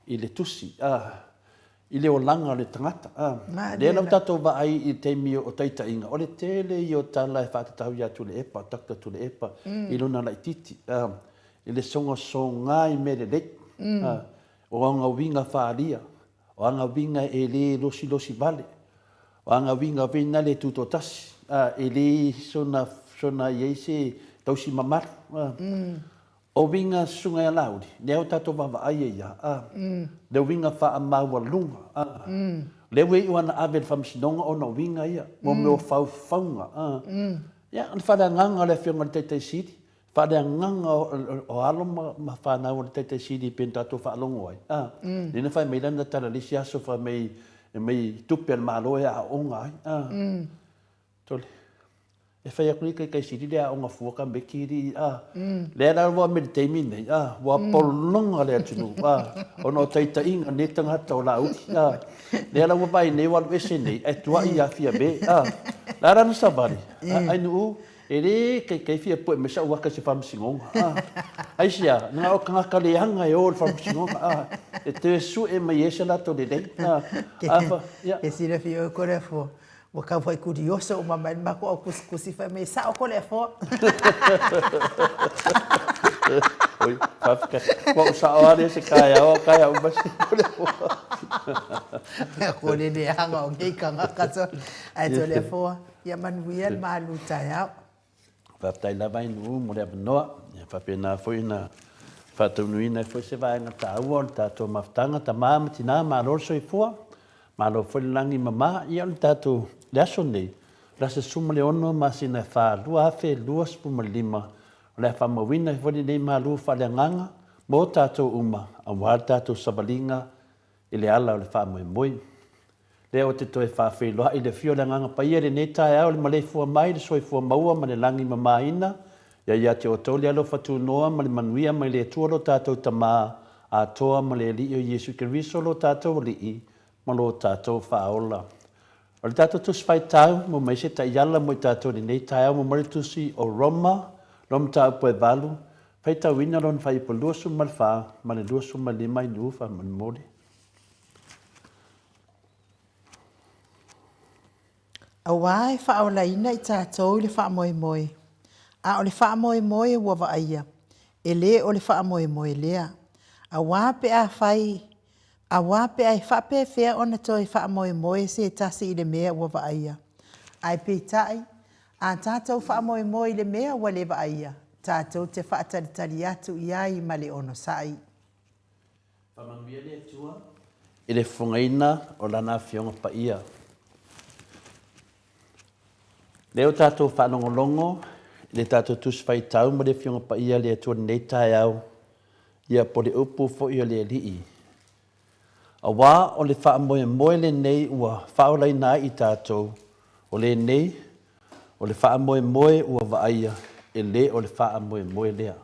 Speaker 3: i le tusi, a, i le olaga o le tagata. A, lea la ua tatou vaai i le taimi o taitaiga, o le tele ia o tala e faatatau ia Tuilaepa, Doctor Tuilaepa i lona laitiiti, a, i le sogasoga i mea lelei, a, o ana uiga faaalia, O ana uiga e le losilosi vale. O ana uiga foi na le tutoatasi, a, e le sona, sona i ai se tausi mamalu. A. O uiga Susuga ia Laauli, lea ua tatou vaavaai ai ia, a, le uiga faamaualuga, a, lea ua iu ana ave i le Faamasinoga ona o uiga ia, mo mea o faufauga, a. Ia, o le faaleagaga o le Afioga i le Taitai Sili, faaleagaga o alo ma fanau a le Taitai Sili e pei ona tatou faalogo ai, a, lea na fai mai lana tala i le isi aso fai mai e mai tupe a le Malo e aooga ai, a. Tole, e fai atu nei Taitai Sili le aoga fua tamaiti alii, a. Lea la ua aumai i le taimi lenei, a, ua pologa le atunuu, a, ona o taitaiga nei tagata o Laauli, a. Lea la ua vaai nei ua alu ese nei ae tuai ia Fiame, a. O le a la na savali, a, Ainuu, E le kaikai fia pue mai sa'u aka i se faamasinoga a. Aisea, na o tagata leaga e o i le faamasinoga a, e toe sue mai ai se latou lelei a. A fa, ia.
Speaker 2: Ke silafia oe Toleafoa, ua tau fai kurioso uma mai le matou au kusikusi fai mai e sa'o Toleafoa.
Speaker 3: Oi, faafetai. Ua ou sao lava lea i se taeao, a o taeao uma se Toleafoa.
Speaker 2: Ko le leaga o nei tagata sole. Ae Toleafoa, ia manuia le malu taeao.
Speaker 3: Faafetai lava Ainuu mo le avanoa. Ia faapena foi ona faataunuuina ai foi se vaega taua o le tatou mafutaga, tama ma tina, malo le soifua, malo foi le lagi e mama. Ia o le tatou, le aso nei, o le aso 16 masina e 4, 2025, o le a faamauina ai foi lenei malu faaleagaga mo tatou uma aua le tatou savaliga i le ala o le faamoemoe. Lea ou te toe faafeiloai i le afio o le Agaga Paia i lenei taeao i le maleifua mai i le soifua maua ma le lagi mamaina, ia ia te outou le alofa tunoa ma le manuia mai le Atua lo tatou Tama atoa ma le Alii o Iesu Keriso lo tatou Alii ma lo tatou Faaola. O le tatou Tusi Faitau mo mai se taiala mo i tatou i lenei taeao mo mai le Tusi o Roma, lo mataupu e 8, faitauina lona fuaiupu 24 ma le 25 i Nu'u faamolemole.
Speaker 2: Auā e faaolaina i tatou i le faamoemoe, a o le faamoemoe ua vaaia, e lē o le faamoemoe lea. Auā pe a fai, auā pe a e faapefea ona toe faamoemoe se tasi i le mea ua vaaia? Ae peitai, a tatou faamoemoe i le mea ua le vaaia, tatou te faatalitali atu i ai ma le onosai.
Speaker 3: Faamanuia le Atua i le fofogaina o Lana Afioga Paia. Lea ua tatou faalogologo i le tatou Tusi Faitau ma le Afioga Paia a le Atua i lenei taeao, ia po o le upu foi a le Alii. Auā o le faamoemoe lenei ua faaolaina ai i tatou, o lenei, o le faamoemoe ua vaaia, e le o le faamoemoe lea.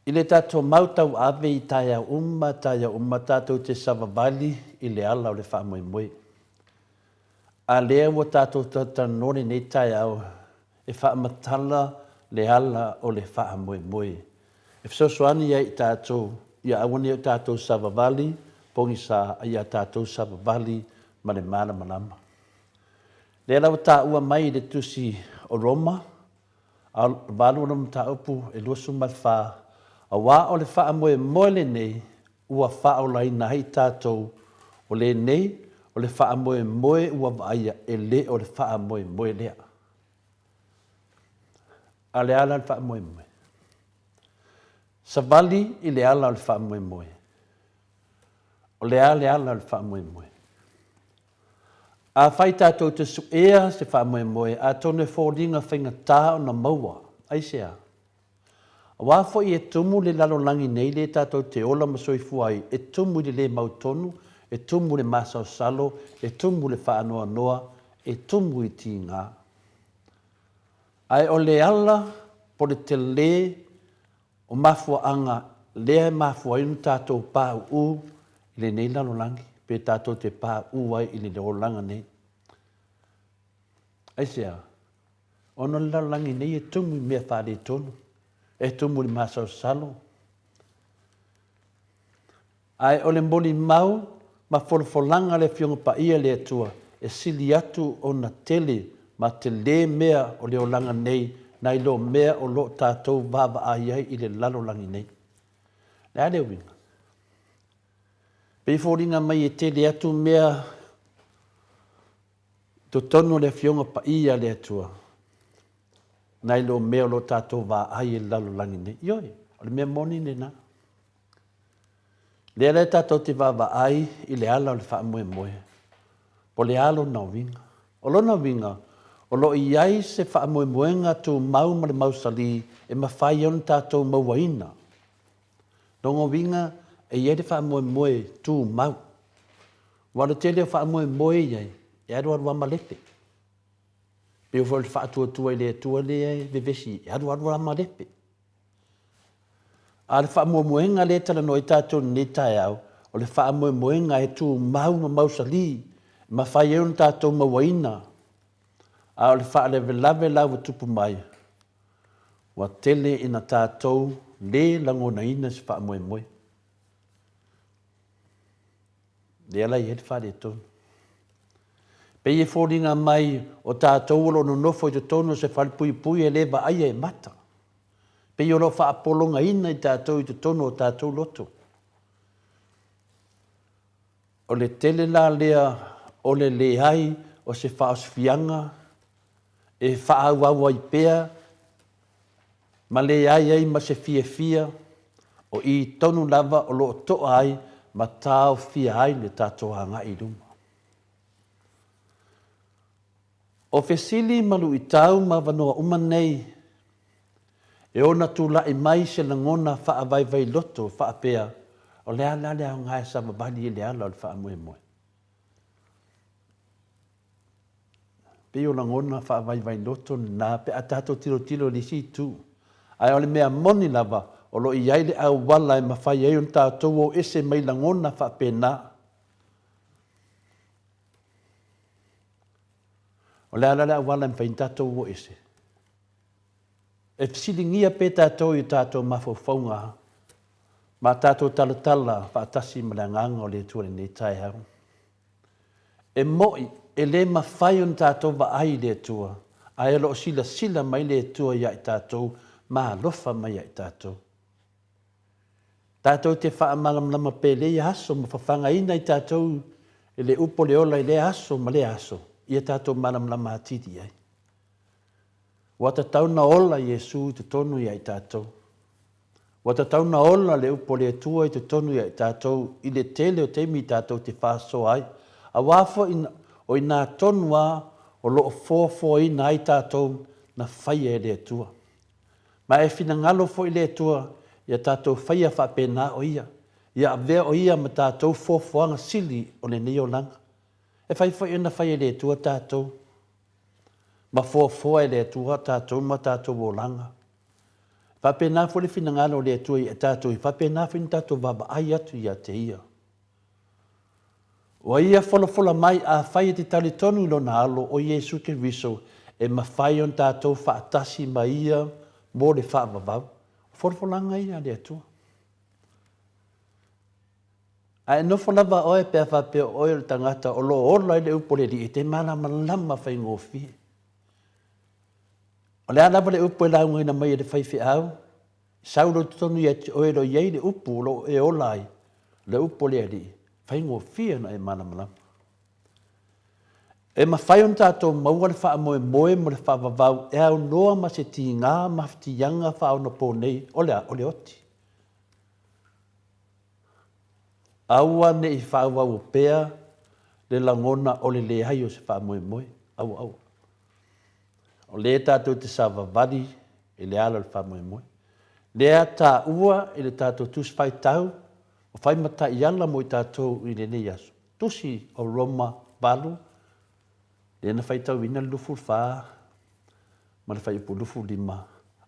Speaker 3: I le tatou mau tauave i taeao uma taeao uma tatou te savavali i le ala o le faamoemoe. A lea ua tatou talatalanoa lenei taeao e faamatala le ala o le faamoemoe e fesoasoani ai i tatou ia aua ne i o tatou savavali pogisa a ia tatou savavali ma le malamalama. Lea la ua taua mai i le tusi o Roma A o le 8 ona mataupu e 24, auā o le faamoemoe lenei ua faaolaina ai tatou, o lenei o le faamoemoe ua vaaia e le o le faamoemoe lea. A o le a la le faamoemoe? Savali i le ala o le faamoemoe. O le a le ala o le faamoemoe? Afai tatou te suea se faamoemoe, atonu e foliga faigata ona maua. Aisea? Aua foi e tumu le lalolagi nei lea tatou te ola ma soifua ai, e tumu i le lē mautonu, e tumu i le masalosalo, e tumu i le faanoanoa, e tumu i tigā. Ae o le ala po o le telē O mafuaaga lea e mafua ai ona tatou pauu i lenei lalolagi, pe tatou te pauu ai i le olaga nei. Aisea? Ona o le lalolagi nei e tumu i mea faaletonu, e tumu i le masalosalo, Ae o le molimau ma folafolaga a le Afioga Paia le Atua e sili atu ona tele ma telē mea o le olaga nei nai lo mea o lo o tatou vaavaai ai i le lalolagi nei. O le a le uiga? Pei e foliga mai e tele atu mea i totonu o le Afioga Paia a le Atua nai lo mea o lo o tatou vaai i le lalolagi nei. Ioe, o le mea moni lena. Lea la tatou te vaavaai i le ala o le faamoemoe, po o le a lona uiga. O lona uiga, o lo o i ai se faamoemoega tumau ma le mausali e mafai ai ona tatou mauaina. Lona uiga, e i ai le faamoemoe tumau. Aua o le tele o faamoemoe e i ai, e alualu lava malepe. Pei foi o le faatuatua i le Atua lea e vevesi, e alualu lava malepe. A o le faamoemoega lea e talanoa ai tatou i lenei taeao, o le faamoemoega e tumau ma mausali, e mafai ai ona tatou mauaina. A o le faalavelave la ua tupu mai, ua tele ina tatou le lagonaina se faamoemoe. Lea la e i ai le faaletonu. Pei e foliga mai o tatou o lo o nonofo i totonu o se falepuipui e le vaaia e mata. Pei o lo o faapologaina i tatou i totonu o tatou loto. O le tele la lea o le leai o se faaosifiaga e faaauau ai pea ma leai ai ma se fiafia, o i tonu lava o lo o to'a ai ma taofia ai le tatou agai i luma. O fesili ma luitau ma avanoa uma nei, e ona tulai mai se lagona faavaivailoto faapea, o le a la le aoga e savavali i le ala o le faamoemoe? Pei o lagona faavaivailoto lena pe a tatou tilotilo i le isi itu. Ae o le mea moni lava, o lo o i ai le auala e mafai ai ona tatou o ese mai lagona faapena. O le a la le auala e mafai ona tatou o ese? E fesiligia pea tatou i o tatou mafaufauga ma tatou talatala faatasi ma le Agaga o le Atua i lenei taeao. E mo'i, e le mafai ona tatou vaai i le Atua, ae o lo o silasila mai le Atua ia i tatou ma alofa mai ia i tatou. Tatou te faamalamalama pea i lea aso ma fafagaina i tatou i le upu o le ola i lea aso ma lea aso, ia tatou malamalama atili ai. Ua tatau na ola Iesu i totonu ia i tatou. Ua tatau na ola le upu a le Atua i totonu ia i tatou i le tele o taimi tatou te faasoa ai, aua foi o inā tonu lava o lo o foafoaina ai tatou na faia e le Atua. Ma e finagalo foi le Atua ia tatou faia faapena o Ia, ia avea o Ia ma tatou foafoaga sili o lenei olaga. E fai foi ona fai e le Atua tatou, ma foafoa e le Atua tatou ma tatou olaga. E faapena foi le finagalo o le Atua ia tatou, e faapena foi ona tatou vaavaai atu ia te Ia. Ua Ia folafola mai, afai e te talitonu i Lona Alo, o Iesu Keriso, e mafai ona tatou faatasi ma Ia mo le faavavau. O folafolaga ia a le Atua. Ae nofo lava oe pe a faapea o oe o le tagata o lo o ola ai le upu a le Alii, e te malamalama faigofie. O le a lava le upu e laugaina mai e le faifeau, sau loa i totonu ia te oe o lo o i ai le upu o lo o e ola ai, le upu a le Alii, faigofie ona e malamalama. E mafai ona tatou maua le faamoemoe mo le faavavau e aunoa ma se tiga mafatiaga faaonaponei, o le a? O le oti. Aua ne i faaauau pea le lagona o le leai o se faamoemoe. Aua, aua. O lea tatou te savavali i le ala o le faamoemoe. Lea taua i le tatou Tusi Faitau, o fai ma taiala mo i tatou i lenei aso. Tusi o Roma 8, lea na faitauina le 24 ma le fuaiupu 25,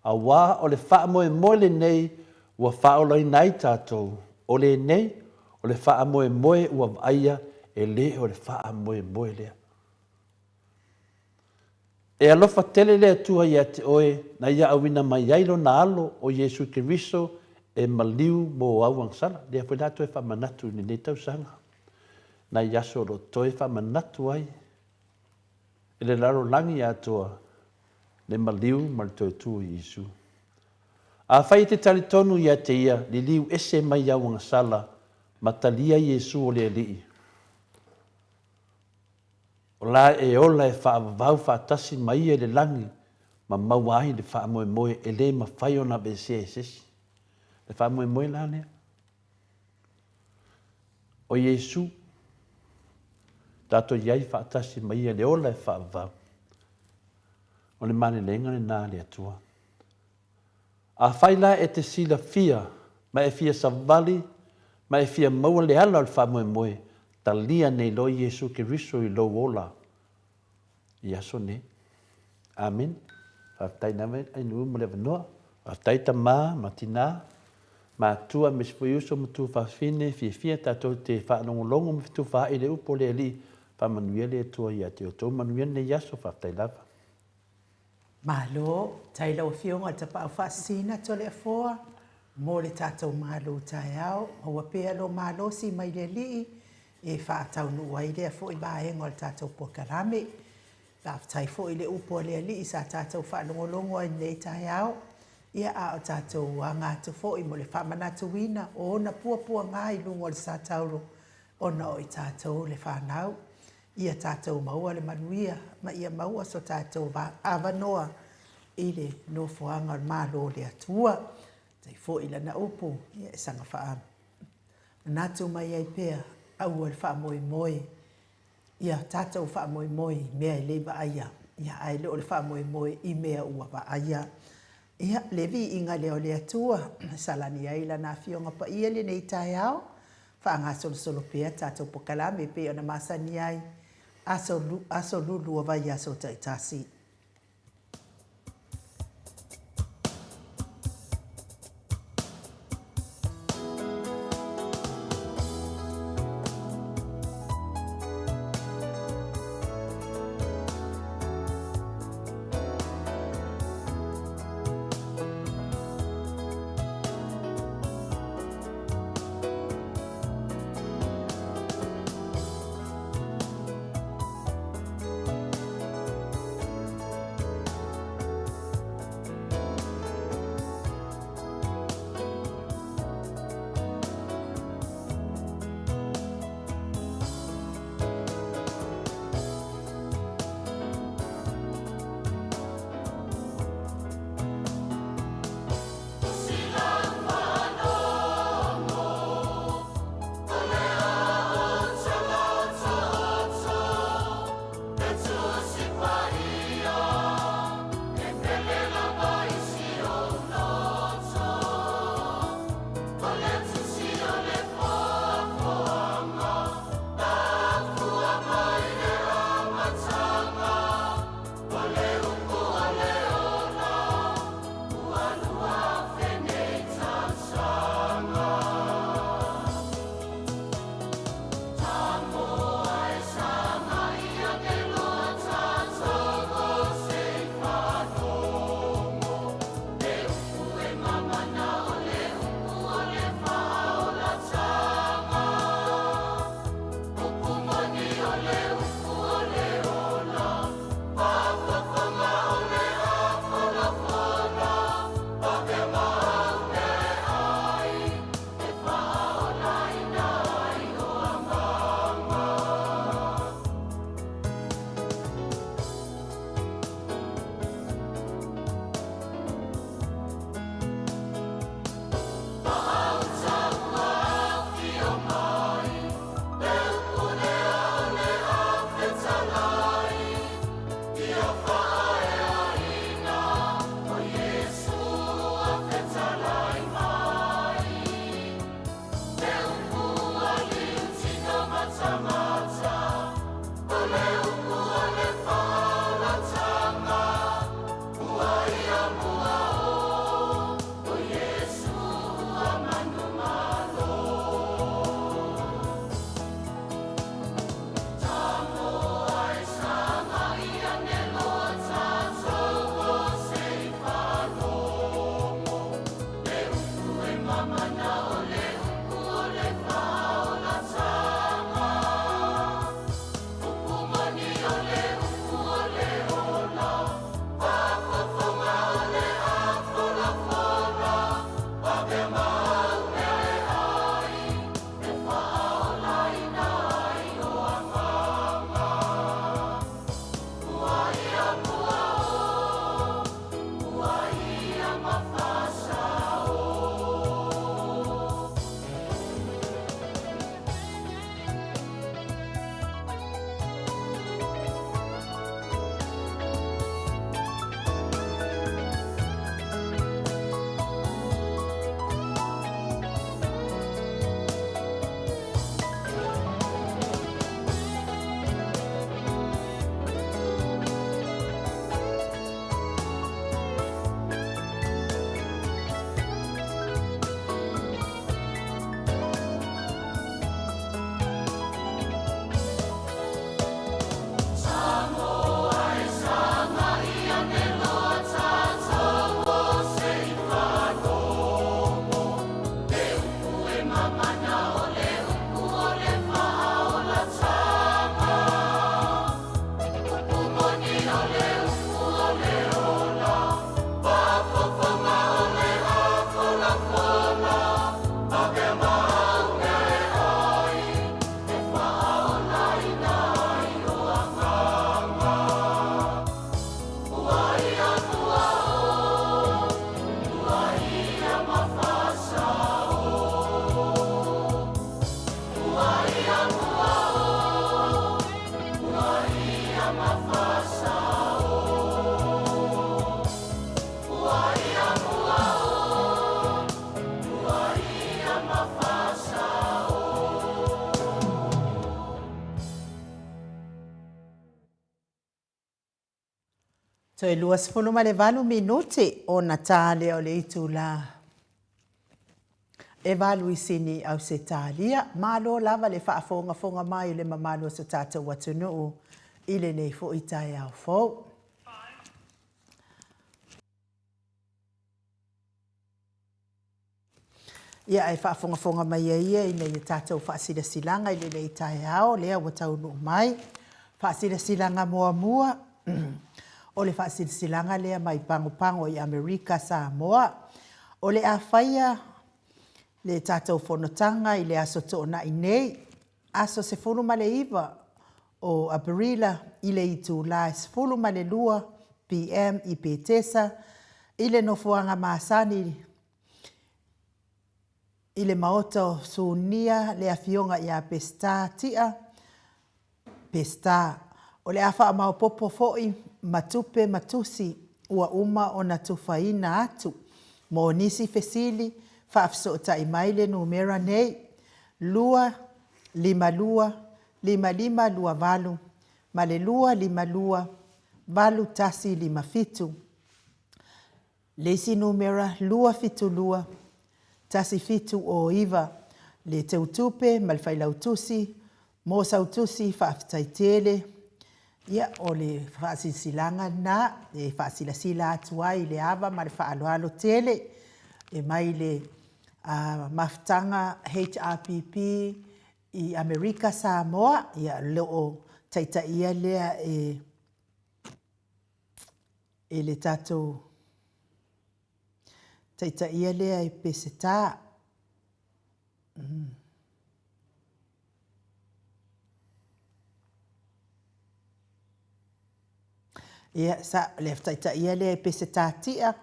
Speaker 3: Auā o le faamoemoe lenei ua faaolaina ai tatou, o lenei, o le faamoemoe ua vaaia, e le o le faamoemoe lea. E alofa tele le Atua ia te oe na ia auina mai ai Lona Alo o Iesu Keriso e maliu mo au agasala. Lea foi la toe faamanatu i lenei tausaga, nai aso o lo o toe faamanatu ai e le lalolagi atoa le maliu ma le toe tu i Iesu. Afai e te talitonu ia te Ia, liliu ese mai au agasala ma talia Iesu o le Alii. O la e ola e faavavau faatasi ma Ia i le lagi ma maua ai le faamoemoe e le mafai ona aveesea e se isi. Le faamoemoe la lea. O Iesu, tatou i ai faatasi ma Ia i le ola e faavavau. O le malelega lena a le Atua. Afai la e te silafia ma e fia savali ma e fia maua le ala o le faamoemoe, talia nei loa Iesu Keriso i lou ola i aso nei. Amene. Faafetai lava Ainuu mo le avanoa. Faafetai tama ma tina, matua aemaise foi uso ma tuafafine, fiafia tatou te faalogologo ma fetufaai i le upu a le Alii. Faamanuia le Atua ia te outou. Manuia lenei aso. Faafetai lava.
Speaker 2: Malo, tai lau Afioga i le Tapaau Faasisina Toleafoa mo le tatou malu taeao. Maua pea lo malosi mai le Alii e faataunuu ai lea foi vaega o le tatou polokalame. Faafetai foi i le upu a le Alii sa tatou faalogologo ai i lenei taeao. Ia, a o tatou aga atu foi mo le faamanatuina o ona puapuaga i luga o le sa tauro ona o i tatou le fanau. Ia tatou maua le manuia ma ia maua so tatou avanoa i le nofoaga o le Malo o le Atua. Faafetai foi i lana upu, ia e saga faamanatu mai ai pea, aua le faamoemoe, ia tatou faamoemoe i mea e le i vaaia, ia ae le o le faamoemoe i mea ua vaaia. Ia, le viiga lea o le Atua, e salani ai Lana Afioga Paia i lenei taeao, faagasolosolo pea tatou polokalame e pei ona masani ai, aso, aso lulu o vaiaso taitasi. Toe 28 minute ona ta lea o le itulā e valu i Sini, Ausetalia. Malo lava le faafogafoga mai o le mamalu o so tatou atunuu i lenei foi taeao fou. Ia, ae faafogafoga mai ia ia ina ia tatou faasilasilaga i lenei taeao lea ua taunuu mai. Faasilasilaga muamua, o le faasilasilaga lea mai Pagopago i Amerika, Samoa. O le a faia le tatou fonotaga i le Aso Toonai nei, aso 19 o Aperila i le itula e 12 PM i Petesa i le nofoaga masani i le Maota o Sunia le Afioga ia Peseta Tia Peseta. O le a faamaopoopo foi ma tupe ma tusi ua uma ona tufaina atu. Mo nisi fesili, faafesootai mai le numera nei, 2 5 2 5 5 2 8 ma le 2 5 2 8 1 5 7. Le isi numera, 272 1709, le Teutupe ma le Failautusi mo sau tusi faafetai tele. Ia, o le faasilasilaga lena e faasilasila atu ai i le ava ma le faaaloalo tele e mai le mafutaga HRPP i Amerika Samoa, ia, o lo o taitaia lea e e le tatou taitaia lea e Peseta. Ia, sa, le taitaia lea e Peseta Tia,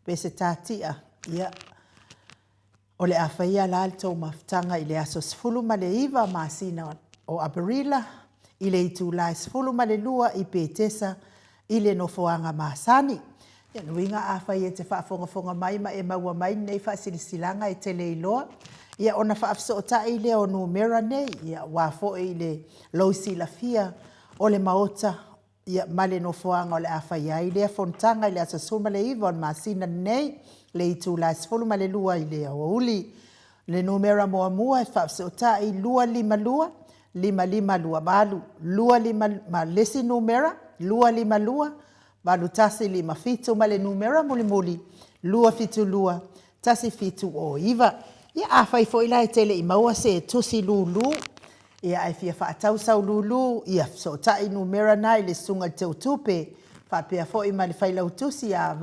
Speaker 2: Peseta Tia, ia, O le a faia la le tou mafutaga i le aso 19 masina o Aperila i le itula e 12 i Petesa i le nofoaga masani. Ia, lona uiga afai e te faafogafoga mai ma e maua mai lenei faasilasilaga e te le iloa, ia ona faafesootai lea o numera nei, ia aua foi le lou silafia o le Maota Ia, ma le nofoaga o le a faia ai lea fonotaga i le aso 19 o le masina lenei, le itula e 12 i le aoauli. O le numera muamua e faafesootai, 252 5528, 25, ma le isi numera, 252 8157, ma le numera mulimuli, 272 1709. Ia, afai foi la e te le i maua se tusi lulu, Ia, ae fia faatau sau lulu, ia fesootai numera na i le Susuga i le Teutupe, faapea foi ma le Failautusi ia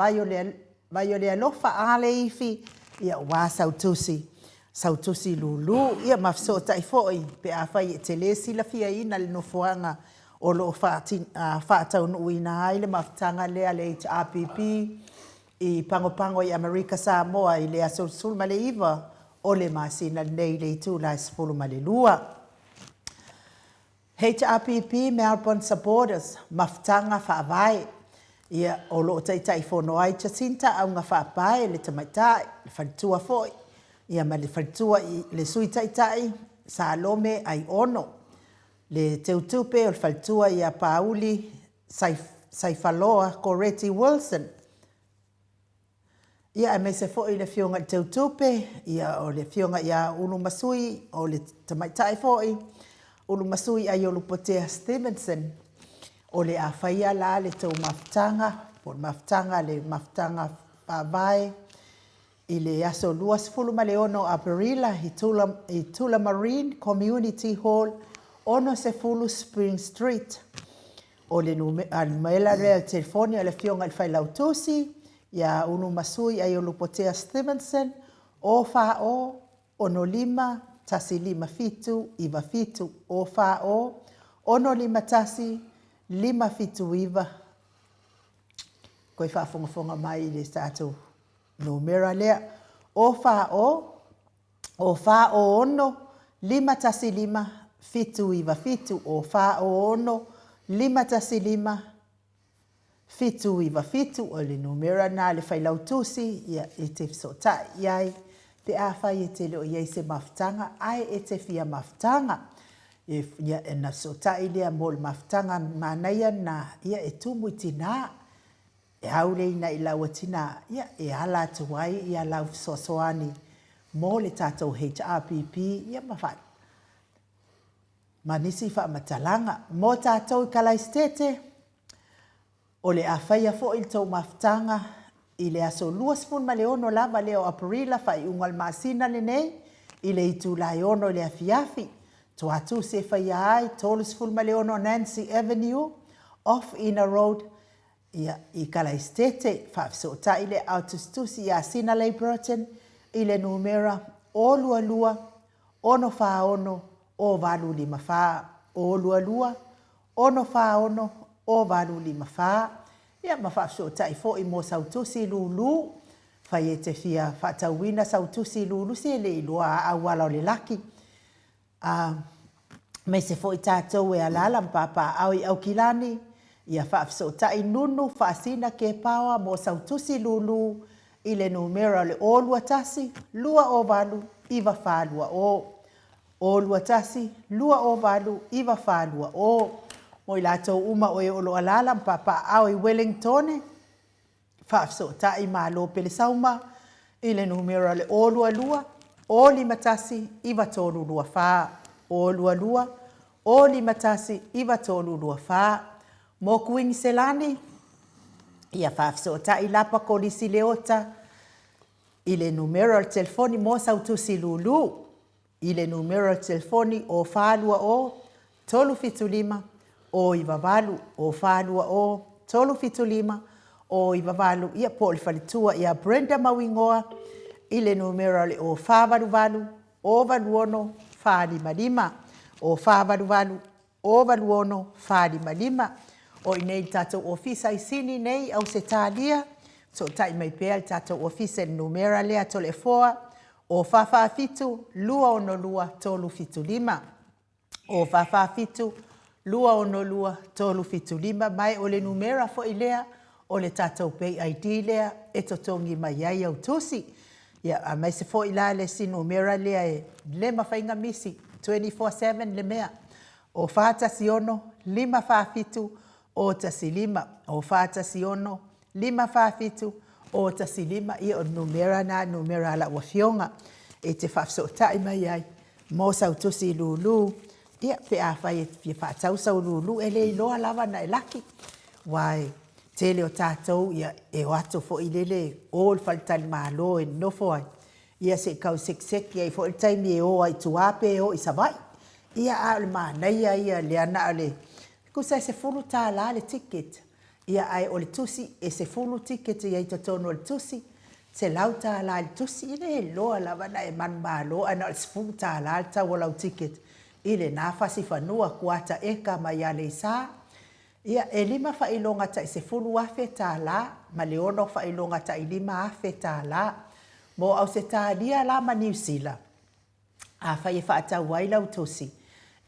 Speaker 2: Vaiolealofa Aleifi, ia aua sau tusi, sau tusi lulu. Ia ma fesootai foi pe afai e te le silafiaina le nofoaga o lo o faataunuuina ai le mafutaga lea a le HRPP i Pagopago i Amerika Samoa i le aso 19 o le masina lenei i le itula e 12. HRPP Melbourne Supporters, Mafutaga Faavae, ia, o lo o Taitaifono ai Jacinta Augafaapae, le tamaitai, le faletua foi, ia ma le faletua i le Sui Taitai Salome Aiono, le Teutupe o le faletua ia Pauli Saifaloa Koreti Wilson, Ia, aemaise foi le Afioga i le Teutupe, ia, o le Afioga ia Ulumasui, o le tamaitai foi, Ulumasui Aiolupotea Stevenson, o le a faia la le tou mafutaga, po o le mafutaga, le mafutaga faavae i le aso 26 o Aperila i Tula, i Tullamarine Community Hall, 60 Spring Street. O le numera lea o le telefoni a le Afioga i le Failautusi, ia Ulumasui Aiolupotea Stevenson, 0 4 0 6 5 1 5 7 9 7, 0 4 0 6 5 1 5 7 9. Koe faafogafoga mai i le tatou numera lea, 0 4 0 O 4 o 6, 5 1 5, 7 9 7, O 4 o 6, 5 1 5, 7 9 7, o le numera lena a le Failautusi, ia, e te fesootai i ai pe afai e te le o i ai se mafutaga, ae e te fia mafutaga. E, ia, ona fesootai lea mo le mafutaga manaia lena, ia, e tumu i tinā. E auleina i lau atina, ia, e ala atu ai ia lau fesoasoani mo le tatou HRPP, ia, ma fa, ma nisi faamatalaga. Mo tatou i Kalaisitete, O le a faia foi le tou mafutaga i le aso 26 lava lea o Aperila, faaiuga o le masina lenei, i le itula e 6 i le afiafi. Toatuse e faia ai, 36 Nancy Avenue, off Ina Road, ia, i Kalaisitete. Faafesootai le aao tusitusi ia Sinalei Burton i le numera 022 646 0854, 022 646 0854, ia ma faafesootai foi mo sau tusi lulu. Fai e te fia faatauina sau tusi lulu se e le iloa a auala o le laki. A, aemaise foi tatou e alaala ma papaaao i Aukilani, ia faafesootai Nunu Faasina Kepaoa mo sau tusi lulu i le numera o le 021 208 9420. 021 208 9420. Mo i latou uma o e o lo o alaala ma papaaao i Wellingtone, faafesootai Malo Pelesauma i le numera o le 022 051 9324. 022 051 9324. Mo Kuiniselani, ia faafesootai Lapa Kolisi Leota i le numera o le telefoni mo sau tusi lulu i le numera o le telefoni 0420 375 098, 0420 375 098, ia po o le faletua ia Brenda Mauigoa i le numera o le 0488 086 455, 0488 086 455. O i inei i le tatou ofisa i Sini nei i Ausetalia, fesootai mai pea i le tatou ofisa i le numera lea Toleafoa, 0447 262 375. 0447 262 375 ma o le numera foi lea o le tatou Pay ID lea e totogi mai ai au tusi. Ia, aemaise foi la le isi numera lea e le mafai ona misi, 24/7 le mea, o 416 547 015, o 416 547 015, ia o le numera lena, numera a lau afioga e te faafesootai mai ai mo sau tusi lulu, ia pe afai e fia faatau sau lulu, e le iloa lava ona e laki, aua e tele o tatou ia e o atu foi lele o i le faletalimalo e nonofo ai, ia se i tau sekiseki ai foi le taimi e o ai i tua pe o i Savaii. Ia a o le manaia ia lea na o le tusa e $10 le ticket, ia ae o le tusi e 10 ticket e i ai i totonu o le tusi, $100 i le tusi, e le iloa lava ona e manumalo ae na o le $10 le tau o lau ticket i lena fasi fanua kuata eka mai Aleisa. Ia, e lima faailoga tai $10,000 ma le ono faailoga tai $5,000. Mo Ausetalia la ma Niu Sila, afai e faatau ai lau tusi,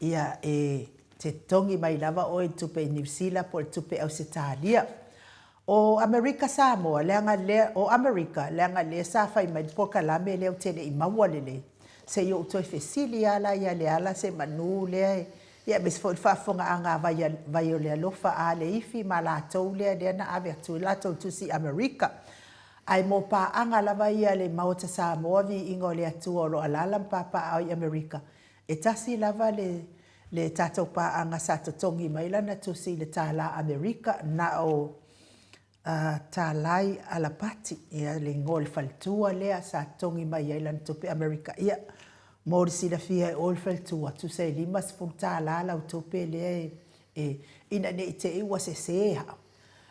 Speaker 2: ia, e te totogi mai lava oe i le tupe Niu Sila po o le tupe Ausetalia. O Amerika Samoa, leaga lea, o Amerika, leaga lea sa fai mai le polokalame lea ou te le i maua lelei. Se i ou toe fesili lava la ia Leala semanu lea e, ia aemaise foi le faafofogaaga a Vai, Vai o le Alofa a Leifi ma latou lea, lea na ave atu ai latou tusi i Amerika. Ae mo paaga lava ia a le Maota Samoa Viiga o le Atua o lo o alaala ma papaaao i Amerika, e tasi lava le, le tatou paaga sa totogi mai lana tusi i le tālā Amerika, na o Talai Alapati, ia le igoa o le faletua lea sa totogi mai ai lana tupe Amerika. Ia, mo le silafia e oe le faletua, tusa e $50 lau tupe lea e, e, ina ne i te i ua sese a'u.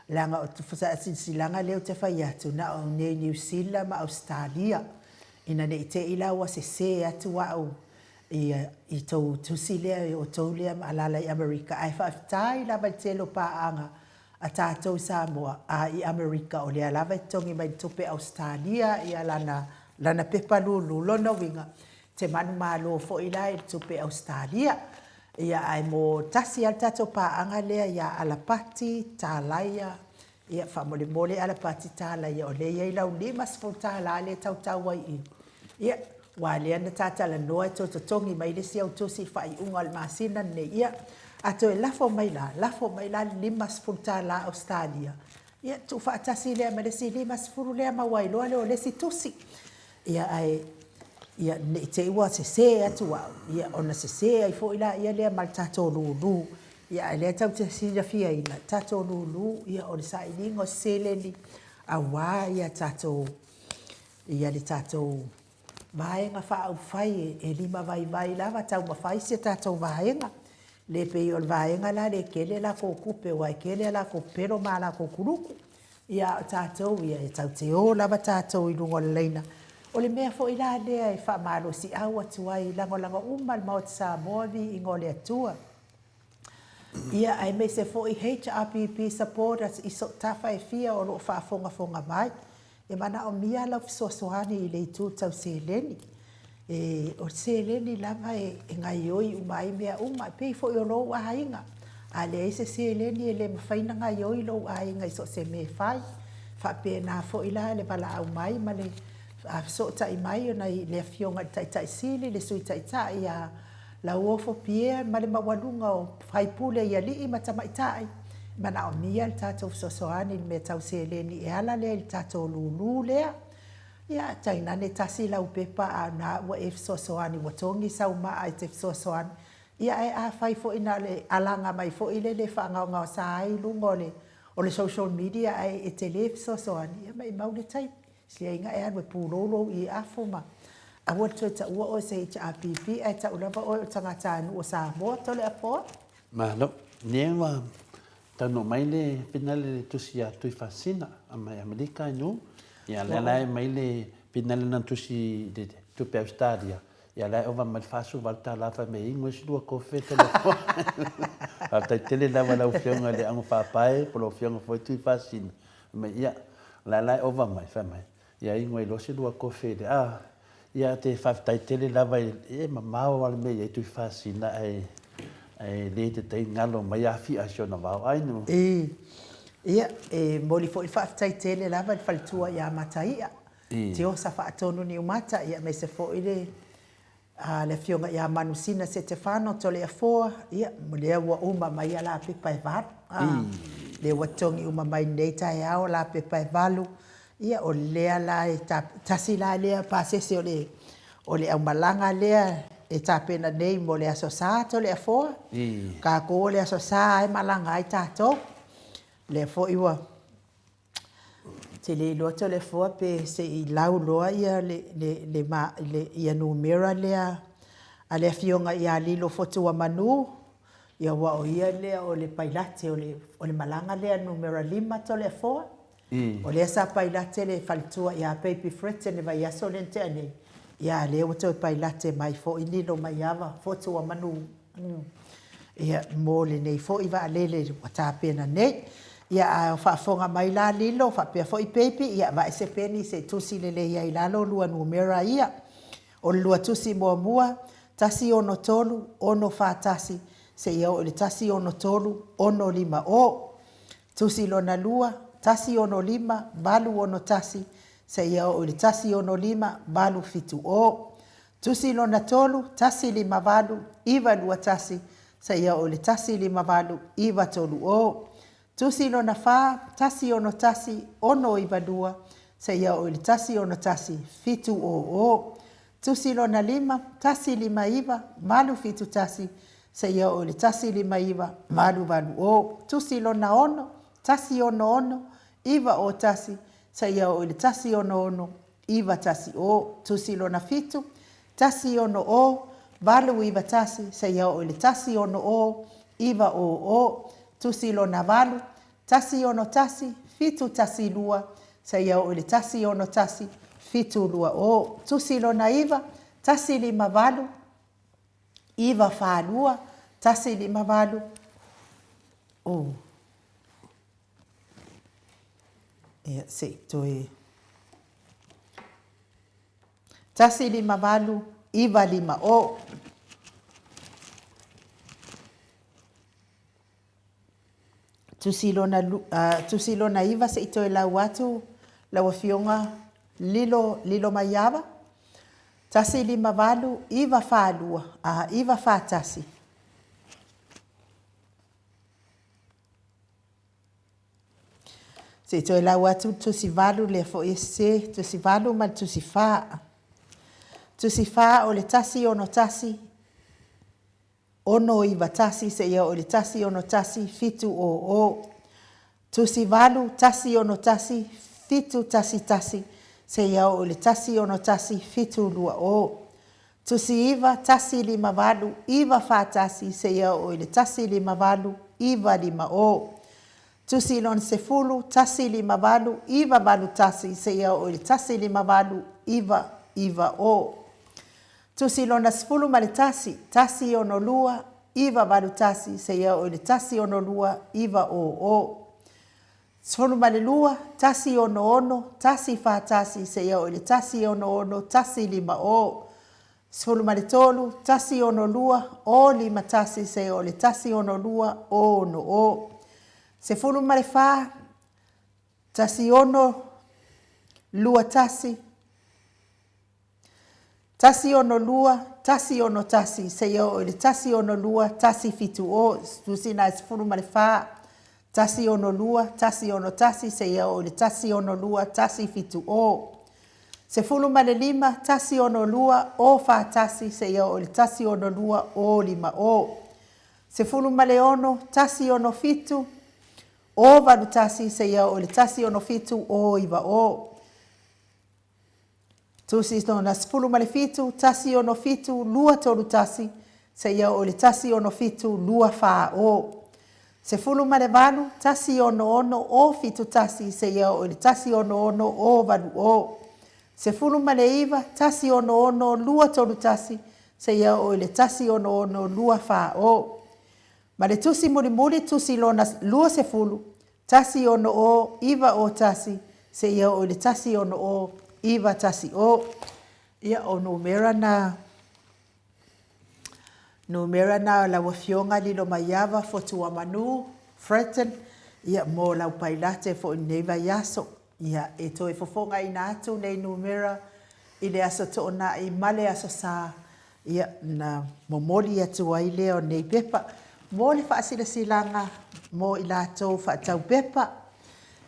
Speaker 2: Leaga o le silasilaga lea ou te fai atu, na o nei Niu Sila ma Ausetalia, ina ne i te i la ua sese atu a'u i, i tou tusi lea, i outou lea ma alaala i Amerika, ae faafetai lava i le tele o paaga a tatou i Samoa, a i Amerika, o lea lava e totogi mai i le tupe Ausetalia ia lana, lana pepa lulu. Lona uiga, te manumalo foi la i le tupe Ausetalia. Ia, ae mo tasi lava le tatou paaga lea ia Alapati Talaia, ia, faamolemole Alapati Talaia, o lea e i ai lau $50 lea e tautau ai i i. Ia, Aua lea na ta talanoa e toe totogi mai le isi au tusi i le faaiuga o le masina lenei, ia, a toe lafo mai la, lafo mai la le $50 Ausetalia, ia, tuufaatasi lea ma le isi 50 lea maua ai loa lea o le isi tusi. Ia, ae, ia, ne i te i ua sese atu au, ia, ona sese ai foi laia lea ma le tatou lulu. Ia, ae lea tatou te silafiaina, tatou lulu, ia, o le sailiga o se seleni aua ia tatou, ia le tatou Vaega Faaupufai e limavaivai lava taumafai si a tatou vaega. Le pei o le vaega la lea e tele a latou tupe aua e tele a latou pepelo ma a latou kuluku. Ia a o tatou ia e tatou te o lava tatou i luga o le laina. O le mea foi la lea e faamalosiau atu ai, lagolago uma le Maota Samoa viiga o le Atua. Ia aemaise foi HRPP supporters i so tafa e fia o lo o faafogafoga mai. E manaomia lau fesoasoani i le itu tau seleni. E, o le seleni lava e, e gaioi uma ai mea uma, e pei foi o lou aiga. A leai se seleni e le mafai ona gaioi lou aiga i so o se mea e fai. Faapena foi la le valaau mai ma le fesootai mai o nai, le Afioga i le Taitai Sili, le Sui Taitai ia Lauofo Pierre ma le maualuga o faipule i alii ma tamaitai, e manaomia le tatou fesoasoani i le mea tau seleni e ala lea i le tatou lulu lea. Ia, tainane tasi lau pepa a o na ua e fesoasoani ua togi sau maa e te fesoasoani. Ia, ae afai foi na o le alaga mai foi lele e faagaogaosa ai luga o le o le social media ae e te le fesoasoani, ia maimau le taimi. Sliaiga e alu e pulou lou ie-afu ma aua le toe taua oe se HRPP ae tau lava oe o le tagatanuu o Samoa Toleafoa.
Speaker 3: Malo. Lea ua taunuu mai le finale le tusi ia Tuifasina a mai Amerika i nu. Ia lea la e mai le finale na tusi i le tupe Australia. Ia la e ova mai le $48 fai mai inu isi lua kofe Toleafoa. Faafetai tele lava lau Afioga i le Augafaapae po o lau Afioga foi Tuifasina. Fai mai, ia, o la la e ova mai, fai mai, ia inu ai loa se lua kofe i le, a, ia te faafetai tele lava i, e mamao lava le mea e i ai Tuifasina ae, ae le tetai galo mai afi a si ona vao ai no.
Speaker 2: I, ia, e momoli foi le faafetai tele lava i le faletua ia Mataia, Tiosa Faatonu Niumata, ia aemaise foi le A le Afioga ia Manusina Setefano Toleafoa, ia, o lea ua uma mai a la pepa e valu. A, lea ua togi uma mai lenei taeao a la pepa e valu. Ia, o lea la e ta, tasi la lea pasese o le, o le aumalaga lea e tapena nei mo le Aso Sa Toleafoa. Tatou o le Aso Sa e malaga ai tatou. Lea foi ua Te le iloa Toleafoa pe se i lau loa ia le, le, le, le, ia numera lea a le afioga ia Lilo Fotuamanu, ia aua o ia lea o le pailate o le, o le malaga lea numera 5 Toleafoa. O lea sa pailate le faletua ia Baby Fritz i le vaiaso lea na tea nei, ia a lea ua toe pailate mai foi Lilo Maiava Fotuamanu. Ia, mo lenei foi vaalele ua tapena nei. Ia, a o faafofoga mai la Lilo, faapea foi Baby, ia vae se peni se i tusi lelei ai i lalo lua numera ia. O le lua tusi muamua, 163 641 seia oo i le 163 650. Tusi lona lua, 165 861 seia oo i le 165 870. Tusi lona tolu, 158, 921, seia oo i le 158, 930. Tusi lona fa, 161, 692, seia oo i le 161, 700. Tusi lona lima, 159, 871, seia oo i le 159, 880. Tusi lona ono, 166, 901, seia oo i le 166, 9 1 o, tusi lona fitu, 1 6 o, 8 9 1, seia oo i le 1 6 o, 9 o o, tusi lona valu, 1 6 1, 7 1 2, seia oo i le 1 6 1, 7 2 o, tusi lona iva, 1 5 8, 9 4 2, 1 5 8, o. Ia, se i toe... 1, 5, 8, 9, 5, o. Tusi lona, uh, tusi lona iva se i toe lau atu lau afioga Lilo, Lilo Maiava. 1 5 8 9 4 2 a 9 4 1. Se i toe lau atu le Tusi 8 lea foi e sese, Tusi 8 ma le Tusi 4. Tusi 4 o le 1 6 1 6 9 1 seia oo i le 1 6 1 7 0 0. Tusi 8 1 6 1 7 1 1 seia oo i le 1 6 1 7 2 0. Tusi 9 1 5 8 9 4 1 seia oo i le 1 5 8 9 5 0. Tusi lona 10 1 5 8 9 8 1 seia oo i le 1 5 8 9 9 0. Tusi lona 11 1 6 2 9 8 1 seia oo i le 1 6 2 9 0 0. 12 1 6 6 1 4 1 seia oo i le 1 6 1 5 0. 13 1 6 2 0 5 1 seia oo i le 1 6 2 0 6 0. 14 1 6 2 1 1 6 2 1 6 1 seia oo i le 1 6 2 1 7 0. Tusi na e 14 1 6 2 1 6 1 seia oo i le 1 6 2 1 7 0. 15 1 6 2 0 4 1 seia oo i le 1 6 2 0 5 0. 16 1 6 7 0 8 1 seia oo i le 1 6 7 0 9 0. Tusi lona 17 1 6 7 2 3 1 seia oo i le 1 6 7 2 4 0. 18 1 6 6 0 7 1 seia oo i le 1 6 6 0 8 0. 19 1 6 6 2 3 1 seia oo i le 1 6 6 2 4 0. Ma le tusi mulimuli, tusi lona 20, 1 6 0 9 0 1 seia oo i le 1 6 0 9 1 0. Ia, o numera na, numera na o lau Afioga Lilomaiava Fotuamanu Fretton, ia, mo lau pailate foi i lenei vaiaso. Ia, e toe fofogaina atu nei numera i le Aso Toonai ma le Aso Sa, ia, na momoli atu ai lea o nei pepa. Mo le faasilasilaga mo i latou faatau pepa,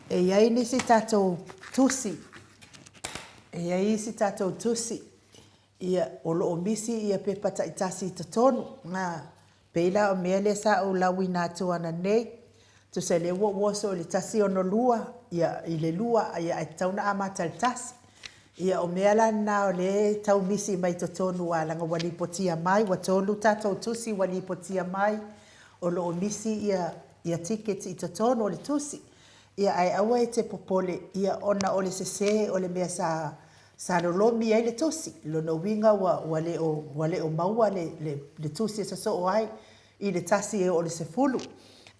Speaker 2: e i ai nisi tatou tusi, e i ai isi tatou tusi, ia, o lo o misi ia pepa taitasi i totonu. A pei la o mea lea sa ou lauina atu ananei, tusa lea ua ou oso i le 162, ia, i le 2, ia, ae tatau ona amata i le 1. Ia, o mea la na o lea e tau misi mai totonu aua leaga ua lipotia mai, ua tolu tatou tusi ua lipotia mai, o lo o misi ia, ia tickets i totonu o le tusi. Ia, ae aua e te popole, ia, ona o le sese o le mea sa, sa lolomi ai le tusi. Lona uiga ua, ua le o, ua le o maua le, le, le tusi e sosoo ai i le tasi e oo i le sefulu.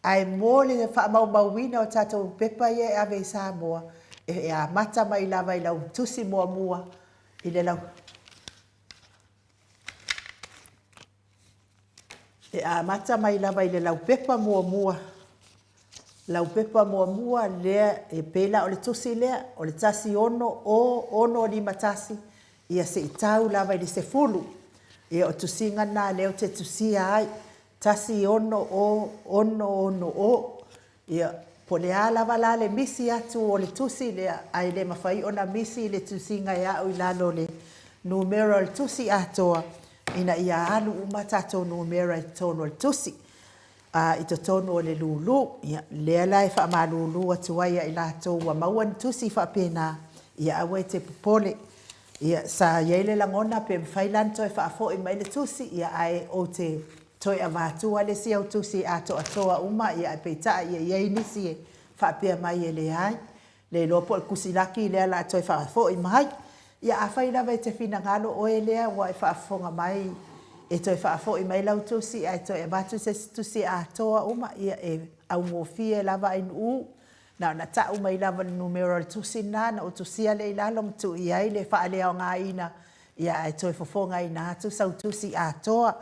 Speaker 2: Ae mo le faamaumauina o tatou pepa ia e ave i Samoa, e amata mai lava i lau tusi muamua i le lau. E amata mai lava i le laupepa muamua, laupepa muamua lea e pei la o le tusi lea, o le 1 6 0 6 5 1, ia se i tau lava i le sefulu. Ia o tusiga na lea ou te tusia ai, 1 6 0 6 0. Ia, po o le a lava la le misi atu o le tusi lea, ae le mafai ona misi le tusiga e a'u i lalo o le numera o le tusi atoa, ina ia alu uma tatou numera i totonu o le tusi, a, i totonu o le lūlū. Ia, lea la e faamalūlū atu ai ia i latou ua maua ni tusi faapena, ia aua e te popole. Ia, sa i ai le lagona pe mafai la ona toe faafoi mai le tusi, ia ae ou te toe avatua le isi au tusi atoatoa uma, ia ae peitai ia i ai nisi e faapea mai e leai, le iloa po o le kusilaki lea o le a toe faafoi mai. Ia afai lava e te finagalo oe lea ua e faafofoga mai e toe faafoi mai lau tusi ae toe avatu se isi tusi atoa uma, ia e augofie lava Ainuu, na ona tau mai lava o le numera o le tusi lena ona ou tusia lea i lalo ma tuu i ai le faaleaogaina, ia ae toe fofogaina atu sau tusi atoa.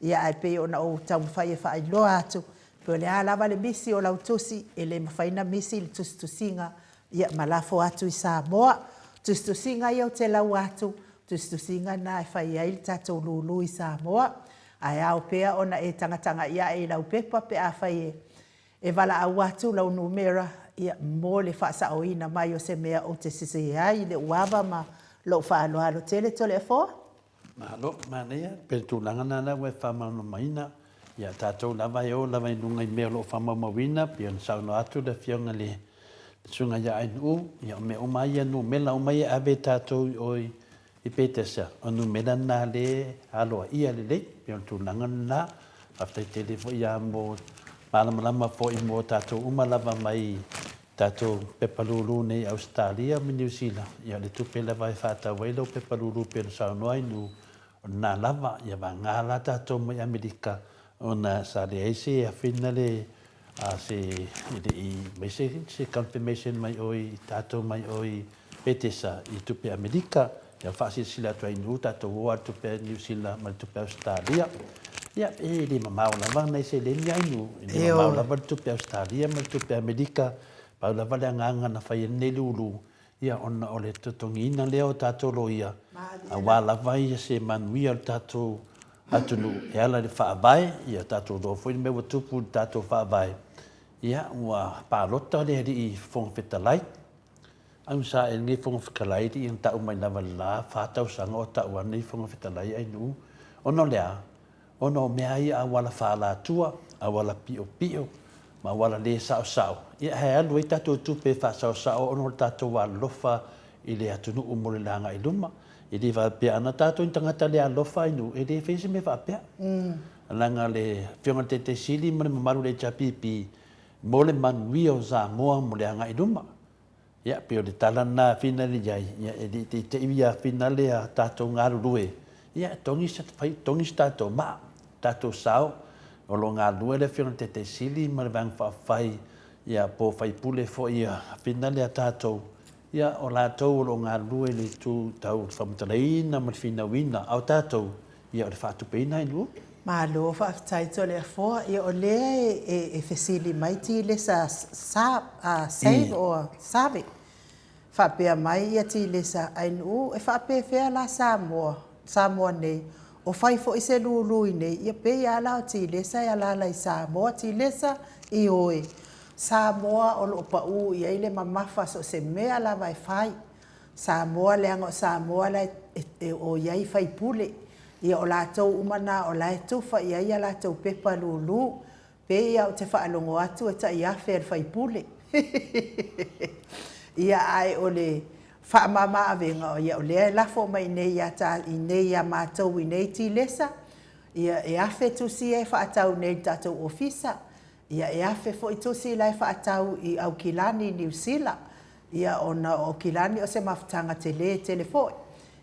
Speaker 2: Ia ae pei ona ou taumafai e faailoa atu, pe o le a lava le misi o lau tusi, e le mafai ona misi le tusitusiga, ia ma lafo atu i Samoa. Tusitusiga ia ou te laua atu, tusitusiga na e fai ai le tatou lulu i Samoa. Ae ao pea ona e tagatagai ae i lau pepa pe afai e e valaau atu lau numera, ia, mo le faasaoina mai o se mea ou te sese ai i le uava ma lou faaaloalo tele Toleafoa.
Speaker 3: Malo, manaia, pei o le tulaga lena la ua e faamalamalamaina, ia tatou lava e o lava i luga i mea o lo o faamaumauina, pei ona saunoa atu le Afioga i le Susuga ia Ainuu, ia o mea uma lava ia, numera uma ia e ave e tatou i o i Petesa, o numera na lea e aloaia lelei, pei o le tulaga lena. Faafetai tele foi ia mo malamalama foi mo tatou uma lava mai tatou pepa lulu nei i Ausetalia ma Niu Sila, ia o le tupe lava e faatau ai lau pepa lulu pei ona saunoa ai Nu, o lena lava, ia vagana la tatou mai Amerika ona sa leai se afina le a se e le i mai se se confirmation mai o i tatou mai o i Petesa i tupe Amerika, ia faasilasila atu ai nu tatou o a le tupe Niu Sila ma le tupe Ausetalia. Ia e le mamao lava nai seleni ai nu, e le mamao lava le tupe Ausetalia ma le tupe Amerika, pau lava le agaga na fai ai lenei lulu, ia ona o le totogiina lea o tatou loia, aua lava ia se manuia o le tatou atunuu e ala i le Faavae, ia tatou iloa foi le mea ua tupu i le tatou Faavae, ia ua palota le Alii Fofoga Fetalai, Augasa e lenei Fofoga Fetalai alii na tau mai lava i le la fa tausaga o tau a lenei Fofoga Fetalai Ainuu, ona o le a? Ona o mea ia auala faalatua, auala piopio, ma auala le saosao, ia ae alu ai tatou tupe e faasaosao ona o le tatou alolofa i le atunuu mo le agai i luma. E le faapea ana tatou ni tagata le alofa Ainuu, e le faia se mea faapea. Leaga le Afioga i le Taitai Sili ma le mamalu o le HRPP, mo le manuia o Samoa mo le agai i luma. Ia, pei o le tala lena a Finale i ai, ia, e le i teitei ia Finale a tatou galulue, ia, togi se, fai, togi se tatou maa, tatou sao, o lo o galulue le Afioga i le Taitai Sili ma le Vaega Faaupufai, ia, po o faipule foi ia Finale a tatou, ia, o latou o lo o galulue i le itu tau le faamatalaina ma le finauina, a o tatou, ia, o le faatupeina ai lua.
Speaker 2: Malo faafetai Toleafoa. Ia o lea e fesili mai Tilesa sa save or save faapea mai ia Tilesa Ainuu e faapefea la Samoa Samoa nei o fai foi se lulu i nei ia pei a la o Tilesa e alala i Samoa Tilesa ioe Samoa o loo pau i ai le mamafa so o se mea lava e fai Samoa leaga o Samoa la e o i ai faipule, ia o latou uma na o la e tufa i ai a latou pepa lulu, pei a ou te faalogo atu e tai $1000 a le faipule. Ia ae o le faamama avega ia o lea e lafo mai i nei ia ta i nei ia matou i nei Tilesa, ia e $1000 tusi ia e faatau nei i le tatou ofisa, Ia e afe foi tusi la e faatau i Aukilani, Niu Sila, ia ona o Aukilani o se mafutaga tele tele foi.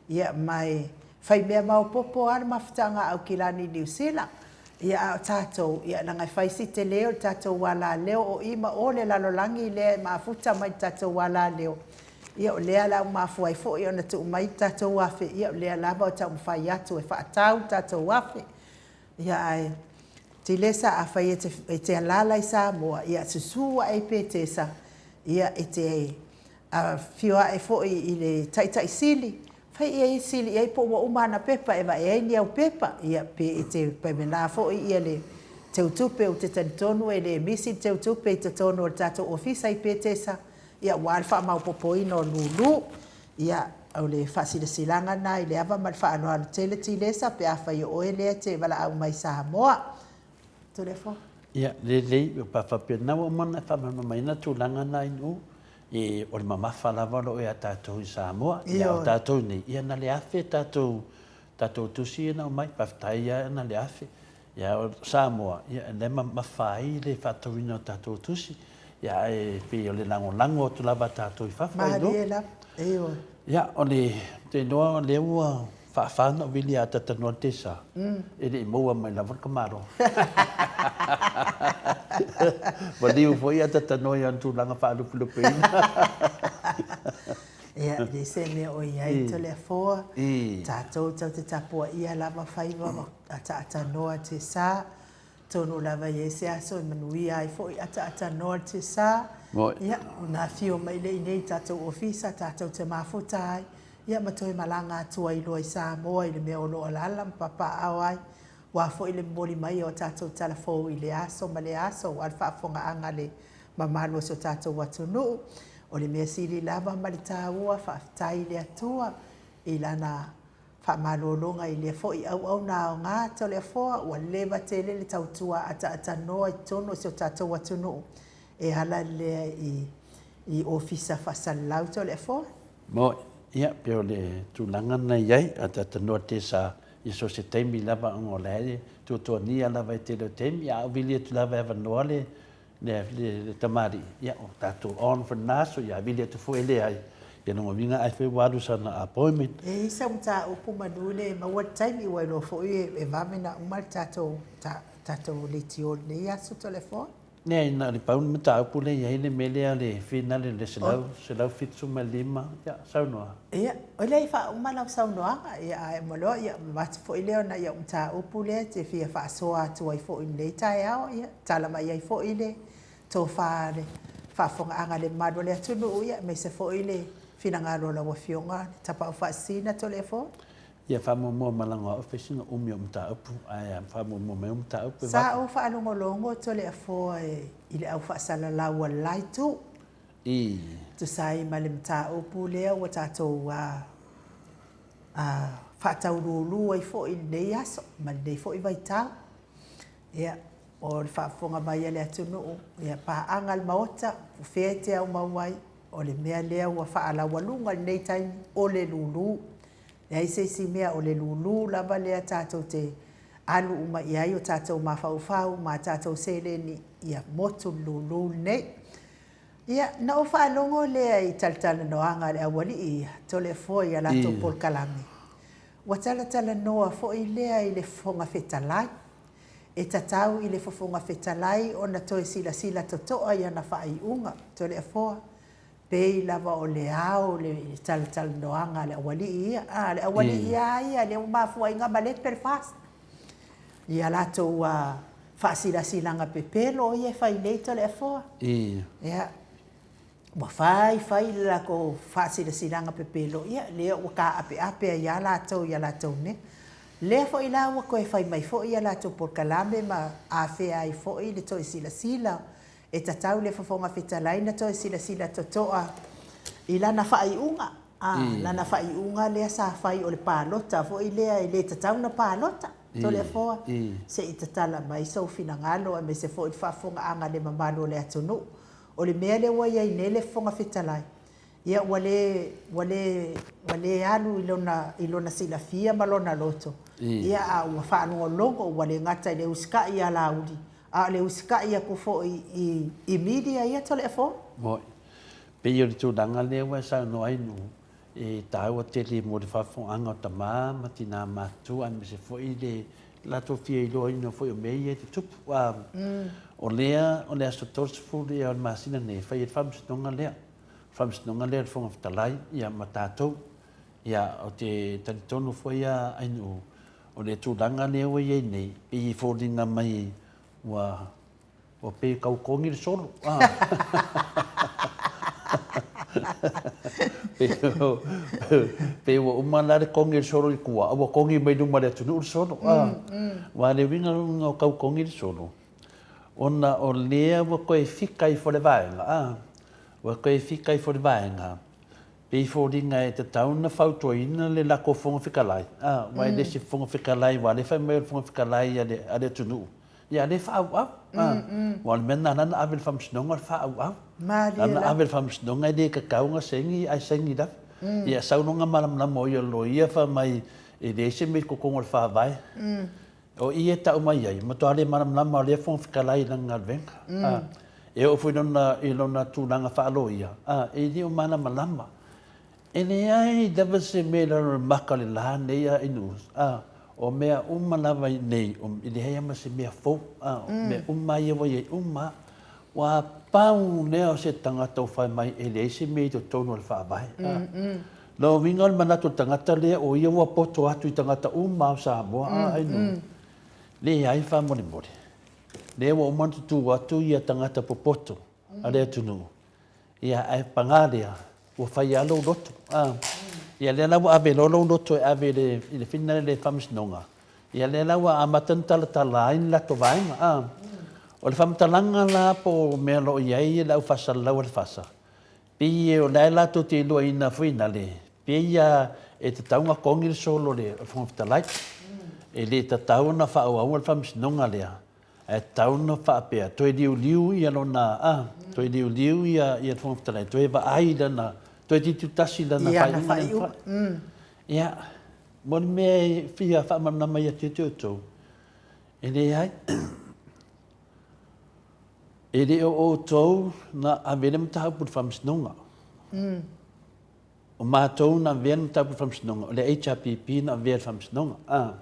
Speaker 2: Ia ma e fai mea maopopo lava le mafutaga a Aukilani, Niu Sila. Ia a o tatou, ia leaga e fai si tele o le tatou alaleo o i ma o le lalolagi lea e mafuta mai i le tatou alaleo, ia o lea la ua mafua ai foi ona tuu mai le tatou $1000, ia o lea lava e taumafai atu e faatau le tatou $1000. Ia ae Tilesa afai e te, e te alaala i Samoa, ia susu ae i Petesa, ia e te afio ae foi i le Taitai Sili, fai i ai sili i ai po ua uma ana pepa e vae ai ni au pepa, ia pe e te faapena foi ia le teutupe, ou te talitonu e le misi le teutupe i totonu o le tatou ofisa i Petesa, ia aua le faamaopopoina o lulu. Ia, o le faasilasilaga lena i le ava ma le faaaloalo tele Tilesa pe afai o oe lea e te valaau mai i Samoa. Toleafoa.
Speaker 3: Ia, lelei, pe a faapea lena ua uma ona e faamalamalamaina tulaga na Ainuu, e, o le mamafa lava o lo o ia tatou i Samoa. Ia, a o tatou nei, ia na le afe tatou, tatou tusi ia na aumai, faafetai lava na le afe. Ia, o Samoa, ia, lea e mamafa ai le faatauina o tatou tusi, ia, ae pei o le lagolago atu lava a tatou i fafo.
Speaker 2: Malie lava, ioe.
Speaker 3: Ia, o le, ou te iloa o lea ua faafa ona ou vili ia Tatanoa le Tesa, e le i maua mai lava le tamaloa. Maliu foi ia Tatanoa i ona tulaga faalupelupeina.
Speaker 2: Ia, e leai se mea o i ai Toleafoa, tatou tatou te tapuaia lava faiva Ataatanoa Tesa, Atonu lava e i ai se aso e manuia ai foi Ataatanoa Tesa. Ia, ona afio mai lea i inei i tatou ofisa tatou te mafuta ai. ia ma toe malaga atu ai loa i Samoa i le mea o lo o alaala ma papaaao ai, aua foi le momoli mai o a tatou tala fou i lea aso ma lea aso aua le faafofogaaga a le mamalu o si o tatou atunuu. O le mea sili lava ma le taua, faafetai i le Atua i Lana faamalologa i lea foi auauna aoga Toleafoa, ua leva tele le tautua ataatanoa i totonu o si o tatou atunuu e ala lea i i Ofisa Faasalalau Toleafoa.
Speaker 3: Moe, ia, pei o le tulaga lena e i ai, ataatanoa te sa i so o se taimi lava ona o la e tuatuagia lava i le tele o taimi, a ou vili atu lava e avanoa le le, le, le tamalii, ia, o tatou on for lena aso, ia vili atu foi e leai, ia lona uiga ai foi ua alu sana appointment.
Speaker 2: E i ai sau mataupu manu le maua le taimi, ua iloa foi e vave ona uma le tatou, ta, tatou leitio i lenei aso Toleafoa.
Speaker 3: Leai, na o le pau le mataupu lea e i ai le mea lea le finale le 175, ia, saunoa.
Speaker 2: Ia, o lea i faauma lau saunoaga, ia, ae uma loa, ia, avatu foi lea o nai au mataupu lea e te fia faasoa atu ai foi i lenei taeao, ia, tala mai ai foi le tofa a le faafofogaaga a le mamalu o le atunuu, ia, aemaise foi le finagalo o lau Afioga le Tapaau Faasisina Toleafoa.
Speaker 3: Ia, faamuamua malaga o au fai sina umi o mataupu, ae faamuamua mai au mataupu e
Speaker 2: Sa ou faalogologo Toleafoa i le au faasalalau a le la itu.
Speaker 3: I.
Speaker 2: Tusa ai ma le mataupu lea ua tatou faatauluulu ai foi i lenei aso ma lenei foi vaitau. Ia, o le faafofoga mai a le atunuu, ia, paaga a le Maota, o fea e te aumau ai, o le mea lea ua faalaualuga i lenei taimi, o le lulu. Leai se isi mea, o le lulu lava lea tatou te alu uma i ai o tatou mafaufau ma a tatou seleni, ia motu le lulu lenei. Ia, na ou faalogo lea i talatalanoaga a le aualii ia, Toleafoa i a latou polokalame. Ua talatalanoa foi lea i le Fofoga Fetalai. E tatau i le Fofoga Fetalai ona toe silasila totoa i ana faaiuga, Toleafoa, pei lava o le ao le talatalanoaga a le aualii ia. A, le aualii lava ia lea ua mafua ai Gamalepe le FAST i a latou faasilasilaga pepelo ia e fai nei Toleafoa. Ia, ua fai fai le latou faasilasilaga pepelo, ia lea ua taapeape ai lava latou i a latou mea. Lea foi la ua toe fai mai foi a latou polokalame ma afea ai foi le toe silasila E tatau i le Fofoga Fetalai na toe silasila totoa i lana faaiuga, a, lana faaiuga lea sa fai o le palota foi lea e le tatau ona palota, Toleafoa, se i tatala mai sou finagalo aemaise foi le faafofogaaga a le mamalu o le atunuu. O le mea lea ua i ai nei le Fofoga Fetalai, ia ua le, ua le, ua le alu i lona, i lona silafia ma lona loto, ia a ua faalogologo, ua le gata i le usitai ia Laauli, A o le usitai atu foi i media ia Toleafoa.
Speaker 3: Moe. Pei o le tulaga lea ua e saunoa ai Nu'u, e taua tele mo le faafofogaaga o tama ma tina matutua aemaise foi le latou fia iloaina foi o mea ia e tutupu. O lea o le aso 30 ea o le masina nei e fai ai le faamasinoga lea, faamasinoga lea a le Fofoga Fetalai ia ma tatou. Ia, ou te talitonu foi a Nu'u, O le tulaga lea ua i ai nei, pei e foliga mai ua ua pei e tau kogi le solo. Pei ua uma la le kogi o le solo i tua, a ua kogi mai luma o le atunuu le solo. Aua o le uiga o tau kogi le solo, ona o lea ua toe fika ifo le vaega, ua toe fika ifo le vaega Pei e foliga e tatau ona fautuaina le latou Fofoga Fetalai, a, aua e le se Fofoga Fetalai, aua o lea e fai mai o le Fofoga Fetalai a le, a le atunuu, ia a o lea e faaauau, a. Aua o le mea lena na ala ona ave i le Faamasinoga o le faaauau.
Speaker 2: Malie
Speaker 3: lava. Na ave i le Faamasinoga e le tatau ona saini ae saini lava. Ia sau loa ona malamalama o ia o le loia fai mai e leai se mea i totonu o le Faavae. O i e tau mai ai, matua le malamalama o lea Fofoga Fetalai i lana galuega. A, e oo foi i lona, i lona tulaga faaloia, a, e le o malamalama. E leai lava se mea i lalo o le maka o le la nei a Inu, a, o mea uma lava i nei, o, e leai lava ma se mea fou, a, o mea uma ia ua i ai uma lava. Ua pau lea o se tagata ua fai mai e leai se mea i totonu o le Faavae. A. Lona uiga o le manatu o le tagata lea o ia ua poto atu i tagata uma o Samoa, a ai nō. Leai faamolemole. Lea ua uma ona tutū atu ia tagata popoto a le atunuu, ia ae paga lea, ua fai lava lou loto. A. Ia lea la ua ave loa lou loto e ave i le, i le finagalo i le Faamasinoga, ia lea la ua amata ona talatala ai le latou vaega, a. O le faamatalaga la po o mea o lo o i ai le au faasalalau a le FASA, pei o la e latou te iloaina foi nale, pei lava e tatau ona togi le solo a le Fofoga Fetalai. E le tatau ona faaauau le Faamasinoga lea, Ae tatau ona faapea, toe liuliu ia lona, a, toe liuliu ia, ia le Fofoga Fetalai, toe vaai i lana, toe tilotilo tasi i lana
Speaker 2: faaiuga lea na fai.
Speaker 3: Ia, mo le mea e fia faamalamalama ia te outou, e leai, e le o outou na ave le mataupu i le Faamasinoga. O matou na avea le mataupu i le Faamasinoga, o le HRPP na avea i le Faamasinoga. A.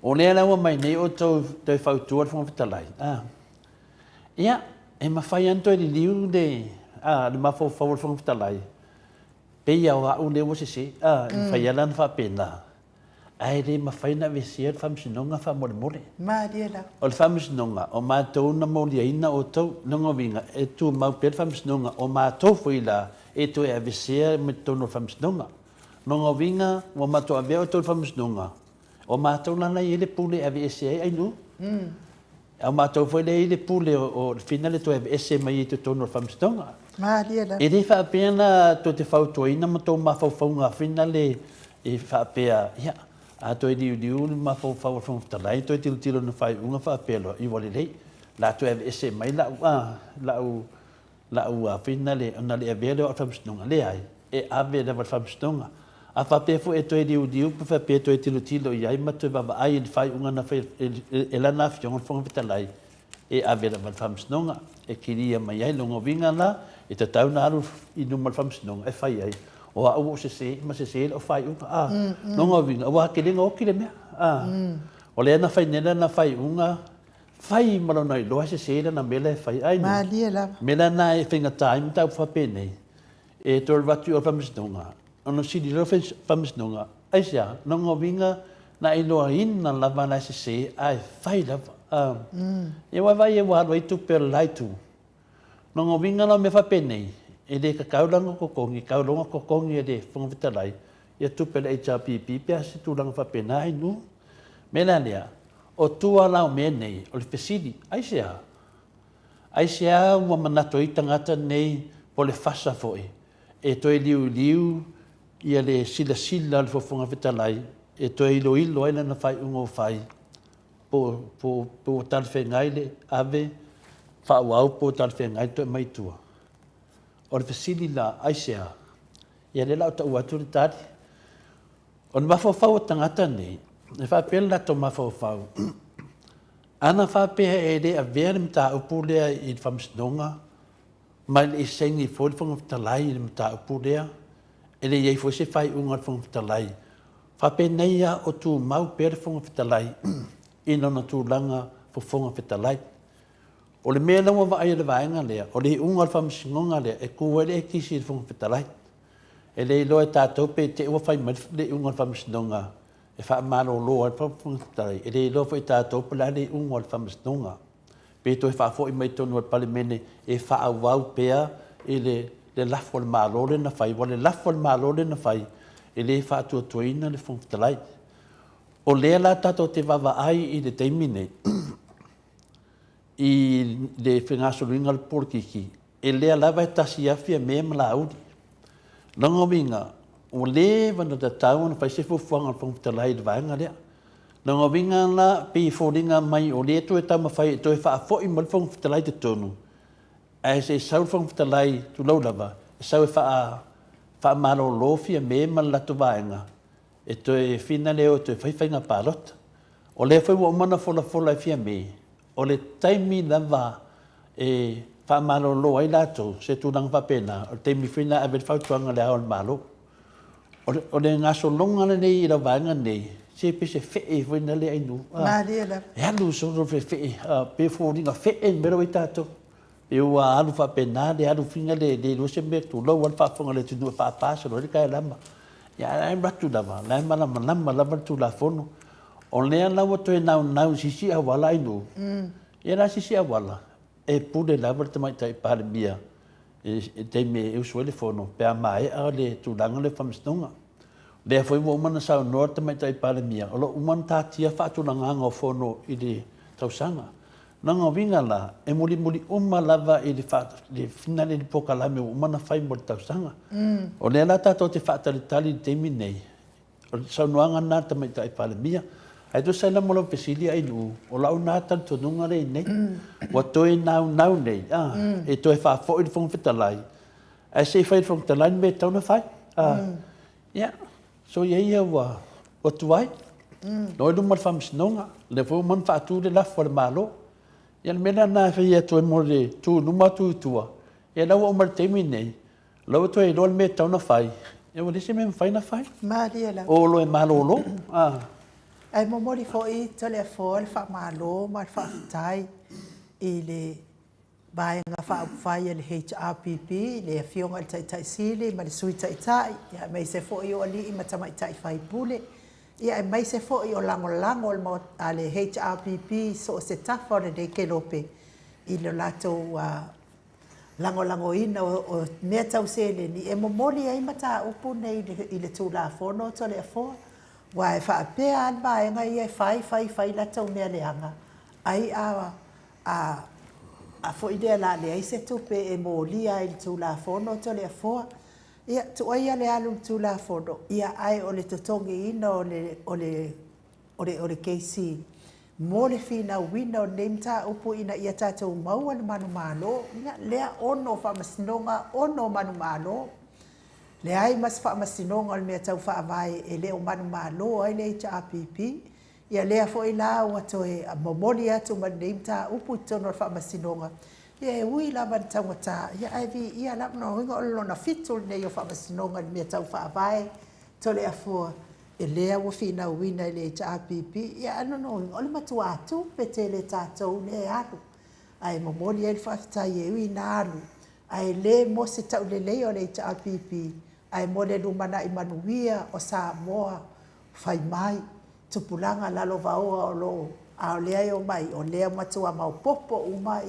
Speaker 3: O lea la ua mai nei outou toe fautua le Fofoga Fetalai. A. Ia, e mafai lava ona toe liliu le, a, le mafaufau o le Fofoga Fetalai, pei lava o au lea ua sese. A, e mafai lava la ona faapena. Ae le mafai ona aveesea le Faamasinoga faamolemole.
Speaker 2: Malie lava.
Speaker 3: O le Faamasinoga, o matou na moliaina outou. Lona uiga, e tumau pea le Faamasinoga, o matou foi la e toe aveesea mai totonu o le Faamasinoga. Lona uiga, ua matou avea outou i le Faamasinoga, o matou la la e i ai le pule e aveese ai Ainuu. A o matou foi lea e i ai le pule o le fina le toe aveese mai i totonu o le Faamasinoga.
Speaker 2: Malie lava.
Speaker 3: E le faapea la tou te fautuaina ma tou mafaufauga fina le e faapea, ia, a toe liuliu le mafaufau o le Fofoga Fetalai, toe tilotilo i lona faaiuga faapea loa, i ua lelei, o le a toe aveese mai lau, a, lau Lau afina le, ona le avea lea o au i le faamasinoga. Leai, e ave lava i le faamasinoga. A faapea foi e toe liuliu pe faapea e toe tilotilo i ai ma toe vaavaai i le faaiuga na fai e lana Afioga i le Fofoga Fetalai, e ave lava i le faamasinoga e kilia mai ai. Lona uiga la, e tatau ona alu i luma o le faamasinoga e fai ai, o au ua ou sese ma sese lau faaiuga. A, lona uiga, ua atili ona oti le mea. A, o lea na fai nei lana faaiuga, Fai ma lona iloa e sese lana mea la e fai. Ai
Speaker 2: Malie lava.
Speaker 3: Mea la na e faigata ai mataupu faapenei, e toe alu atu i o i le faamasinoga, ona sili loa le faamasinoga, aisea? Lona uiga na iloaina lava la e sese ae fai lava. Ia ua vaai ua alu ai tupe a le la itu. Lona uiga la o mea faapenei, e le tatau la ona totogi, e tatau loa ona totogi e le Fofoga Fetalai ia tupe a le HRPP pe a se tulaga faapena ai nuu. Mea la lea, o tua la o mea nei, o le fesili, aisea? Aisea ua manatu ai tagata nei po o le fasa foi e toe liuliu ia le silasila a le Fofoga Fetalai e toe iloilo ai lana faaiuga ua fai po po po ua talafeagai le ave faaauau po ua talafeagai le toe aumai i tua. O le fesili la, aisea? Ia lea la o tau atu le tali. O le mafaufau o tagata nei, e faapea le latou mafaufau, ana faapea e le avea le mataupu lea i le faamasinoga, ma e le i saini foi le Fofoga Fetalai i le mataupu lea, e le i i ai foi se faaiuga a le Fofoga Fetalai, faapenei lava o tumau pea le Fofoga Fetalai i lona tulaga Fofoga Fetalai. O le mea la ua vaai e le vaega lea, o le iuga o le faamasinoga lea e tu ai le ekisi i le Fofoga Fetalai. E le iloa e tatou pe te i ua fai mai le iuga o le faamasinoga e faamalolo ai le Fofoga Fetalai, e le iloa foi e tatou po o le a le iuga o le faamasinoga. Pe toe faafoi mai totonu o le Palemene e faaauau pea i le le lafo a le Malo lea na fai, aua o le lafo a le Malo lea na fai, e le faatuatuaina le Fofoga Fetalai. O lea la tatou te vaavaai i le taimi nei i le fegasoloiga o le polokiki, e lea lava e tasi afi a Mea ma Laauli. Lona uiga, ua leva ona tatau ona fai se fuafuaga a le Fofoga Fetalai i le vaega lea. Lona uiga la, pei e foliga mai o lea e toe taumafai e toe faafoi mai le Fofoga Fetalai i totonu, ae se i sau le Fofoga Fetalai, tulou lava, e sau e faamalolo Fiame ma le latou vaega, e toe fina le o e toe fai faiga palota. O lea foi ua uma ona folafola e Fiame, o le taimi lava e faamalolo ai latou, se tulaga faapena, o le taimi foi lena e ave ai le fautuaga i Le Ao o le Malo. O le, o le gasologa lenei i lau vaega nei, se pei se fee foi lena le ainu.
Speaker 2: Malie lava.
Speaker 3: E alu solo le fee, pei foliga fee le mea la ua i ai tatou. Pei ua alu faapena le alu figa le le iloa se mea, tulou lava le faafofoga a le atunuu e faapa solo ai le taelama. Ia ae alu atu lava, o la e malamalama lava le Tulafono. O lea la ua toe naunau i se isi auala ainu, ia la se isi auala, e pule lava le Tamaitai Palemia. i le taimi e usu ai le Fono pe a maea le tulaga lea o Faamasinoga. O lea foi ua uma ona saunoa le Tamaitai Palemia, o lo o uma ona taatia faatulagaga o Fono i le tausaga. Lona uiga la, e mulimuli uma lava i le finale i le polokalame ua uma ona fai mo le tausaga. O lea la tatou te faatalitali i le taimi lenei, o le saunoaga lena a le Tamaitai Palemia. Ae tusa ai la ma lau fesili Ainuu, o lau lena talitonuga lea i inei, ua toe naunau nei e toe faafoi le Fofoga Fetalai, ae se i fai e le Fofoga Fetalai le mea e tatau ona fai. Ia, soia ia ua tuai, o i luma o le Faamasinoga, o lea foi ua uma ona faatu le lafo a le Malo. Ia o le mea la lena e fai atu ai mo le tu i luma tu i tua, ia o la ua oo mai i le taimi lenei, o la ua toe iloa le mea e tatau ona fai, ia ua leai se mea e mafai ona fai.
Speaker 2: Malie lava.
Speaker 3: O loa e malolo.
Speaker 2: Ae momoli foi Toleafoa le faamalo ma le faafetai i le Vaega Faaupufai a le HRPP, le Afioga i le Taitai Sili ma le Sui Taitai, aemaise foi o alii ma tamaitai faipule, aemaise foi o lagolago a le HRPP i so o se tafa o lenei kelope i le latou lagolagoina o mea tau seleni e momoli ai mataupu nei i le Tulafono Toleafoa. Aua e faapea lava le vaega ia e fai fai fai latou mea leaga, ai a a foi lea o le a leai se tupe e molia ai i le Tulafono Toleafoa. Ia, tuuaia le alu i le Tulafono, ia ae o le totogiina o le, o le, o le, o le kesi mo le finauina o lenei mataupu ina ia tatou maua le manumalo, ia lea ono faamasinoga, ono manumalo. Leai ma se faamasinoga o le mea tau faavae e le o manumalo ai le HRPP. Ia lea foi la ua toe momoli atu ma lenei mataupu i totonu o le Faamasinoga, ia e ui lava ina taugata, ia ae viia lava. O lona uiga o le lona fitu lenei o Faamasinoga i le mea tau faavae Toleafoa, o lea ua finauina e le HRPP. Ia ae o lona uiga, o le matua tupe tele tatou lea e alu, ae momoli ai le faafetai e ui ina alu, ae le mo se tauleleia o le HRPP, ae mo le lumanai manuia o Samoa fai mai tupulaga lalovaoa o lo o, a o lea e omai, o lea ua matua maopoopo uma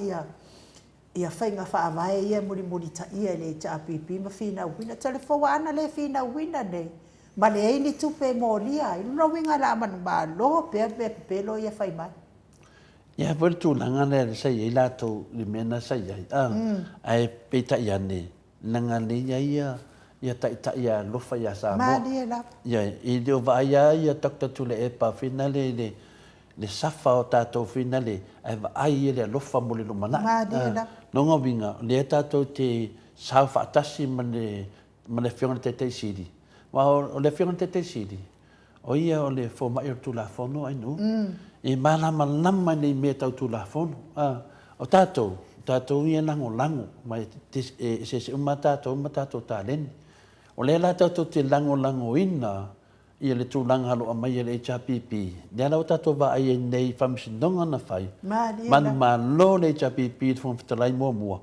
Speaker 2: ia faiga faavae ia e mulimulitaia e le HRPP ma finauina. Toleafoa ana le finauina nei ma leai ni tupe e molia ai, lona uiga o le a manumalo pea mea pepelo ia e fai mai.
Speaker 3: E a foi le tulaga lea sa i ai latou i le mea lena sa i ai, ae peitai ane, Leaga lea e i ai ia ia taitai e alofa ia Samoa.
Speaker 2: Malie lava.
Speaker 3: Ia, e le o vaai lava ia Doctor Tuilaepa foi nale i le le safa o tatou foi nale, ae vaai ia le alofa mo le lumanai.
Speaker 2: Malie lava.
Speaker 3: Lona uiga, o lea tatou te sao faatasi ma le ma le Afioga i le Taitai Sili, aua o le Afioga i le Taitai Sili, O ia o le fomai o le Tulafono ainu. E malamalama i nei mea tau Tulafono. O tatou, o tatou ia e lagolago, ma e eseese uma lava tatou ma tatou taleni. O lea la tatou te lagolagoina ia le tulaga o lo o aumai e le HRPP, lea la ua tatou vaai ai nei i faamasinoga na fai, manumalo le HRPP i le Fofoga Fetalai muamua,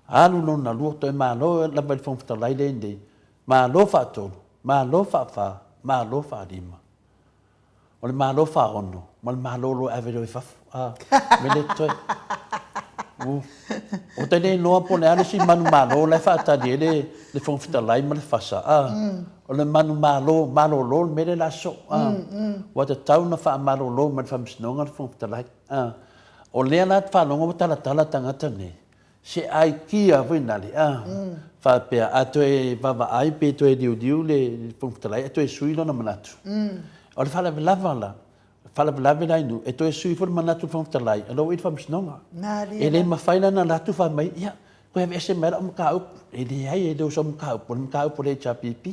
Speaker 3: alu lona lua, toe malo lava i le Fofoga Fetalai lea nei, malo faatolu, malo faafa, malo faalima. O le malo faaono, ma le malo loa e ave loa i fafo. A, me le totoe. Ua ta le iloa po o le a le isi manumalo la e faatali ai le, le Fofoga Fetalai ma le fasa. A, o le manumalo, malolo le mea lea o le a sosoo. A, ua tatau ona faamalolo mai le Faamasinoga le Fofoga Fetalai. A, o lea la faalogo ua talatala tagata nei, Se aikia foi nale a faapea a toe vaavaai pe toe liuliu le Fofoga Fetalai ae toe sui lona manatu. O le faalavelava la, faalavelave la i nuu, e toe sui foi le manatu o le Fofoga Fetalai, o la ua i le Faamasinoga. E le mafai la ona alu atu fai mai, ia, toe aveese mai lau mataupu. E leai, e le o sau mataupu, o le mataupu a le HRPP.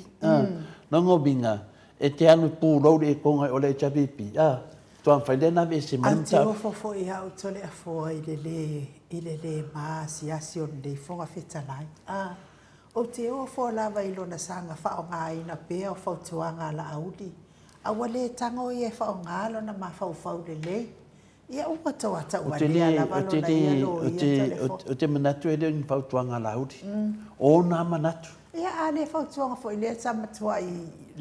Speaker 3: Lona uiga, e te alu e pulou le etoga i o le HRPP, a, faatoa mafai lea ona aveese mai le mataupu.
Speaker 2: Ae ou te ofo foi au Toleafoa i le le i le le maasiasi o lenei Fofoga Fetalai. A, ou te ofo lava i lona saga faaaogaina pea o fautuaga a Laauli, a ua le tago ia e faaaoga lona mafaufau lelei. Ia ua toa tauvalea lava lona ia loia Toleafoa.
Speaker 3: Ou te manatu e le o ni fautuaga a Laauli, o ona manatu.
Speaker 2: Ia, a le fautuaga foi lea sa matuai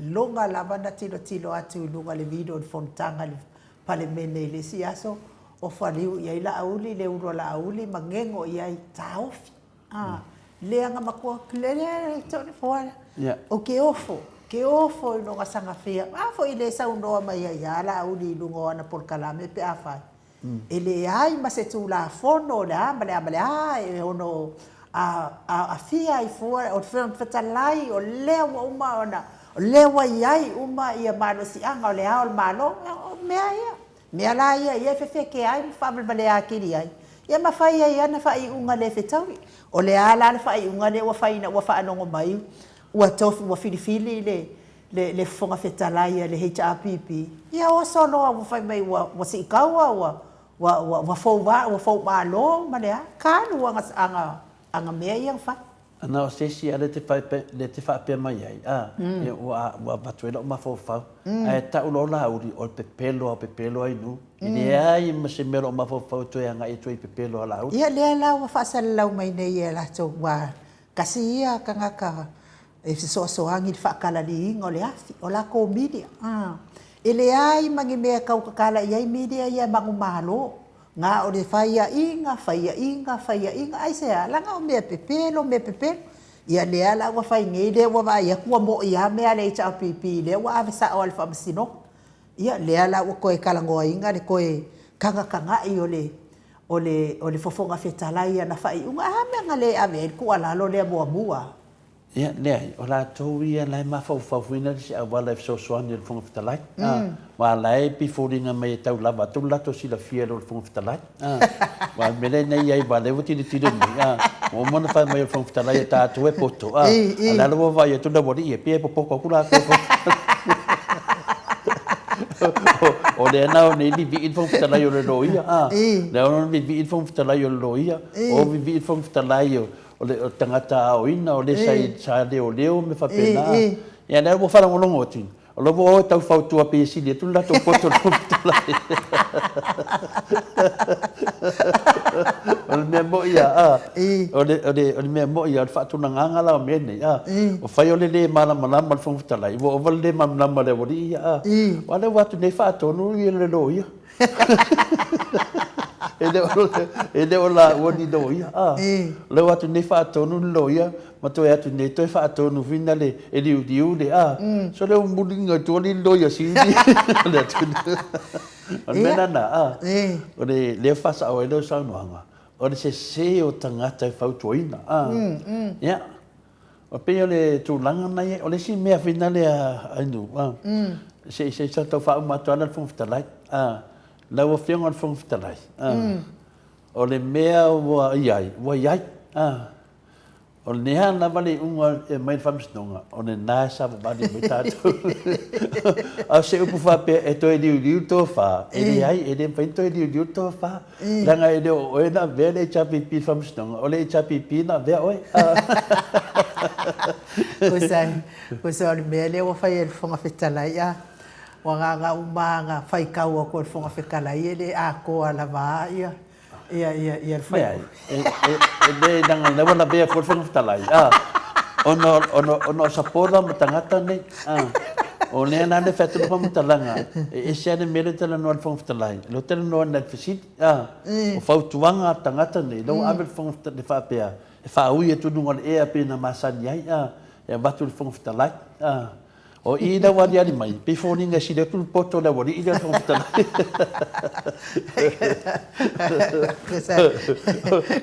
Speaker 2: loga lava na tilotilo atu i luga o le video o le fonotaga i le Palemene i le isi aso, o faliu i ai Laauli, le ulu a Laauli ma gego i ai, taofi. A, Leaga matua O ke ofo, ke ofo i loga sagafia. A foi le saunoa mai ai lava Laauli i luga o ana polokalame pe afai e leai ma se Tulafono o le a ma le a ma le a e ono aafia ai fua o le Fofoga Fetalai, o lea ua uma ona, o lea ua i ai uma ia malosiaga o le Ao o le Malo, o mea ia. Mea la ia ia e fefekea ai ma faavalevalea atili ai, ia ma fai ai ana faaiuga le fetaui. O le a la le faaiuga lea ua fai ina ua faalogo mai ua tofi, ua filifili le, le, le Fofoga Fetalai a le HRPP, ia oso loa ua fai mai ua, ua siitaua, ua, ua, ua, ua fou, ua foumalo ma le a, talu aga, aga, aga mea ia na fai.
Speaker 3: Na o se isi lea te faapea mai ai, a, ua avatu ai lou mafaufau, ae tau loa Laauli, o le pepelo lava o pepelo ai nuu. E leai ma se mea o lou mafaufau e toe agai atu ai i pepelo a Laauli.
Speaker 2: Ia, lea la ua faasalalau mai nei e latou, ua tasi ia tagata e fesoasoani i le faatalaliina o le afi, o latou media. E leai ma ni mea e tau tatala i ai media ia e manumalo. Na o le faiaina, faiaina, faiaina, aisea? Leaga o mea pepelo, mea pepelo. Ia lea la ua fai nei, lea ua vaai atu ua moi lava mea a le HRPP lea ua ave sao lava i le Faamasinoga. Ia lea la ua toe talanoaina le toe tagatagai o le o le o le Fofoga Fetalai i ana faaiuga. A mea na le ave ai le tuualalo lea muamua?
Speaker 3: Ia, leai, o latou ia la e mafaufau foi na se auala e fesoasoani i le Fofoga Fetalai. Aua o la e pei foliga mai e tau lava atu lo latou silafia i lo le Fofoga Fetalai. Aua o le mea lea na i ai, aua o lea ua tilotilo nei, ua uma ona fai mai o le Fofoga Fetalai e tatou e poto, a o la ua vaai atu le aualii ia, pei e popoto atu latou i le Fofoga Fetalai. O lea na o nei vivii le Fofoga Fetalai o le loia, lea na vivii le Fofoga Fetalai o le loia, o vivii le Fofoga Fetalai o O le tagata aoina, o le sa leoleo ma mea faapena. Ia lea ua faalogologo atu, o la ua o e tau fautua pei e sili atu le latou poto i le Fofoga Fetalai. O le mea moi lava, o le mea moi lava, o le faatulagaga la o mea nei, ua fai o le le malamalama o le Fofoga Fetalai, ua ova le le malamalama o le aualii ia. Aua o lea ua o atu nei faatonu le loia. E le o, e le o laua ni loia. A, o lea ua atu nei faatonu le loia, ma toe atu nei toe faatonu foi na le, e liuliu le, a. So lea ua muliga i tua le loia sili o le atunuu. O le mea lena, a, o le, lea e faasao ai lau saunoaga, o le sese o tagata e fautuaina, a. Ia, E pei o le tulaga na i ai. O le isi mea foi lea Ainuu, se i tau faauma atu lava le Fofoga Fetalai. Lau Afioga i le Fofoga Fetalai, o le mea ua i ai, ua i ai. O lea lava le iuga e aumai e le Faamasinoga, o lena e savavali mai tatou. A o se upu faapea e toe liuliu le tofa, e leai, e le mafai ona toe liuliu le tofa. Leaga e le o oe na avea le HRPP i le faamasinoga, o le HRPP na avea oe.
Speaker 2: Pusa, pusa o le mea lea ua fai e le Fofoga Fetalai, a, ua gaga uma lava na faitau atu e le Fofoga Fetalai e le atoa lava ia, ia, ia, ia le fai.
Speaker 3: Leai, e, e, e le, leaga o lea ua lavea foi le Fofoga Fetalai, a, ona, ona, ona o sapola ma tagata nei, a. O lea la le fai atu le faamatalaga, e ese lava le mea lea e talanoa ai le Fofoga Fetalai, o lea ou te talanoa i le fesili, a, o fautuaga a tagata nei, lea ua ave le Fofoga Fetalai faapea, e faaui atu i luga o le ea pei ona masani ai, a, e avatu i le Fofoga Fetalai, a. O i lea ua aliali mai, pei foliga e sili atu le poto o le aualii lea o le Fofoga Fetalai.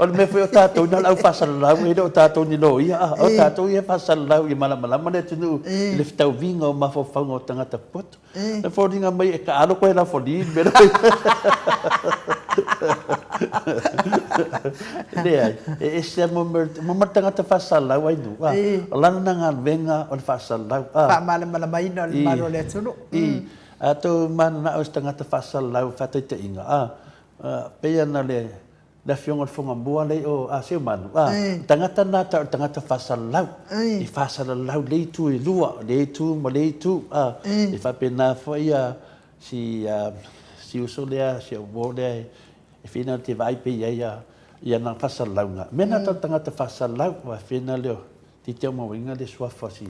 Speaker 3: O le mea foi o tatou na o le au faasalalau, e le o tatou ni loia, a, o tatou ia e faasalalau ia malamalama le atunuu i le fetauviga o mafaufauga o tagata popoto. E foliga mai e taalo koe lafolie i le mea lea. Leai, e ese lava mo le tagata faasalalau ai nuu, a, o lana galuega o le faasalalau, a.
Speaker 2: Faamalamalamaina o le mamalu o le atunuu.
Speaker 3: I, a tou mananao i se tagata faasalalau faataitaiga, a, pei ona le le Afioga i le Fogamua lea i o Seumanu, a, o le tagata lena tau o le tagata faasalalau, e faasalalau lea itu e lua, lea itu ma lea itu, a, e faapena foi a si, si uso lea, si au uo lea e whina te vaai pea i ai i ana faasalalauga. Mea na tau tagata faasalalau, aua e whina lea o Tite o Mauiga le suafa si.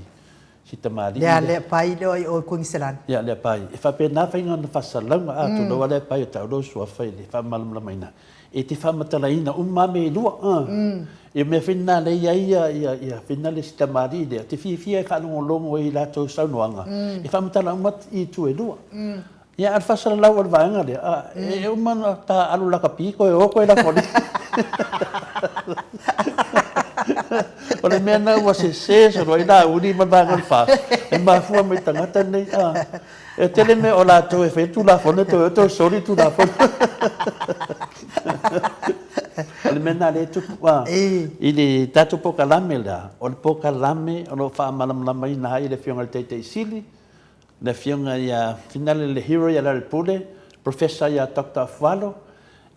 Speaker 3: Si tamalii
Speaker 2: lea. Lea pai lea i o i Kuiniselani.
Speaker 3: Ia, lea pai. E faapena faiga ona faasalalauga, a, tulou a lea pai o tau lou suafa i le faamalamalamaina, e te faamatalaina uma lava mea e lua, a. Ia o mea foi na lea e i ai ia, ia, ia foi na le si tamalii lea, te fiafia e faalogologo i latou saunoaga, e faamatala uma i itu e lua. Ia, a o le faasalalau o le vaega lea, a, e uma ona taaalo lakapi koe o koe lafo alii. O le mea lena ua sese solo ai Laauli ma le vaega o le FAST, e mafua mai tagata nei, a. E tele mea o latou e faia Tulafono toe o toe soli Tulafono. O le mea lena lea e tupu, a. I le tatou polokalame lea, o le polokalame o lo o faamalamalamaina ai e le Afioga i le Taitai Sili, le Afioga ia Finale le Hero ia Larry Pule, Professor ia Doctor Afualo,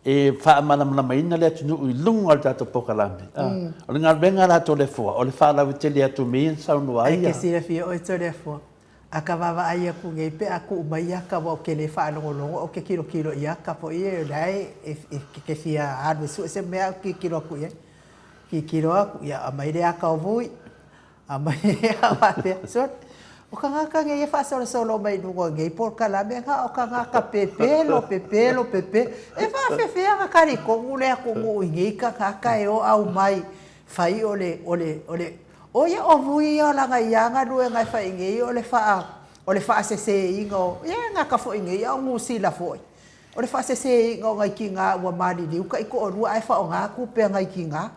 Speaker 3: e faamalamalamaina le atunuu i luga o le tatou polokalame. O le galuega a latou Toleafoa, o le faalauaitele atu mea ia na saunoa ai.
Speaker 2: Ai ke silafia oe Toleafoa, a ka vaavaai aku nei pe a kuu mai ia ka ua ou ke le faalogologo ou ke kilokilo ia ka foi e la e ke fia alu e sue se mea au kilokilo aku iai. Kilokilo aku ia aumai le aka o Vui. Aumai a faapea, sole, o kagaka nei e faasolosolo mai i luga o nei polokalame, na o kagaka pepelo, pepelo, pepelo. E faafefea ona talitonu le atunuu i nei kagaka e o aumai fai o le, o le, o le, o ia o Vui ia o lana ia galuega e fai nei o le faa, o le faaseseina o, ia e gata foi nei a o Niu Sila foi. O le faaseseina o nai tina ua maliliu taitoalua ae faaaoga tupe a nai tina.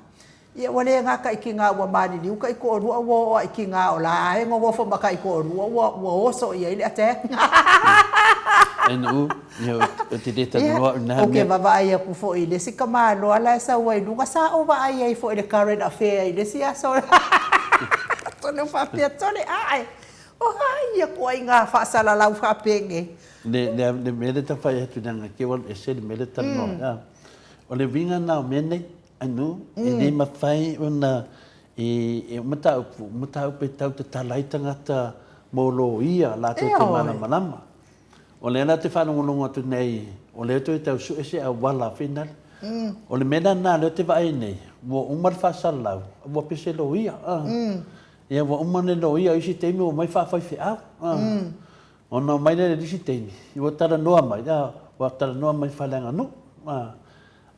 Speaker 2: Ia ua le gata i tina ua maliliu taitoalua ua oo lava i tina o la e nonofo ma taitoalua ua ua oso i ai le attack.
Speaker 3: NU, Ia ou te le talanoa au i na mea.
Speaker 2: Ou te vaavaai atu foi i le isi tamaloa la e sau ai i luga, sa ou vaai ai foi i le current affair i le isi aso. Tole faapea, tole ae, o ai aku ai ngā faasalalau faapenei.
Speaker 3: Le, le, le mea lea e taumafai atu leaga ke ua alu ese le mea lea e talanoa ai. O le uiga na o mea nei, Anu, e le mafai ona e mataupu, mataupu e tau tatala ai tagata mo loia latou te malamalama. O lea la te faalogologo atu nei, o lea toe tau sue se auala finale. O le mea la lena lea ou te vaai nei, ua uma le faasalalau, ua pese loia. Ia ua uma le loia, o isi taimi ua omai faafaifeau. Ona omai lea i le isi taimi, ua talanoa mai, ua talanoa mai faaleaganuu.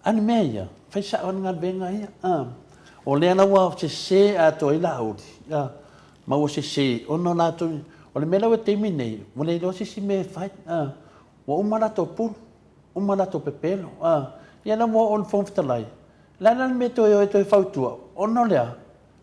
Speaker 3: A le mea ia, fai sao lava le galuega ia. O lea la ua sese atoa ai Laauli, ma ua sese ona o latou, o le mea la ua i le taimi nei, ua le iloa se isi mea e fai. Ua uma latou pulu, uma latou pepelo. Ia la ua oo i le Fofoga Fetalai, o le a la le mea e toe o ai e toe fautua, ona o le a?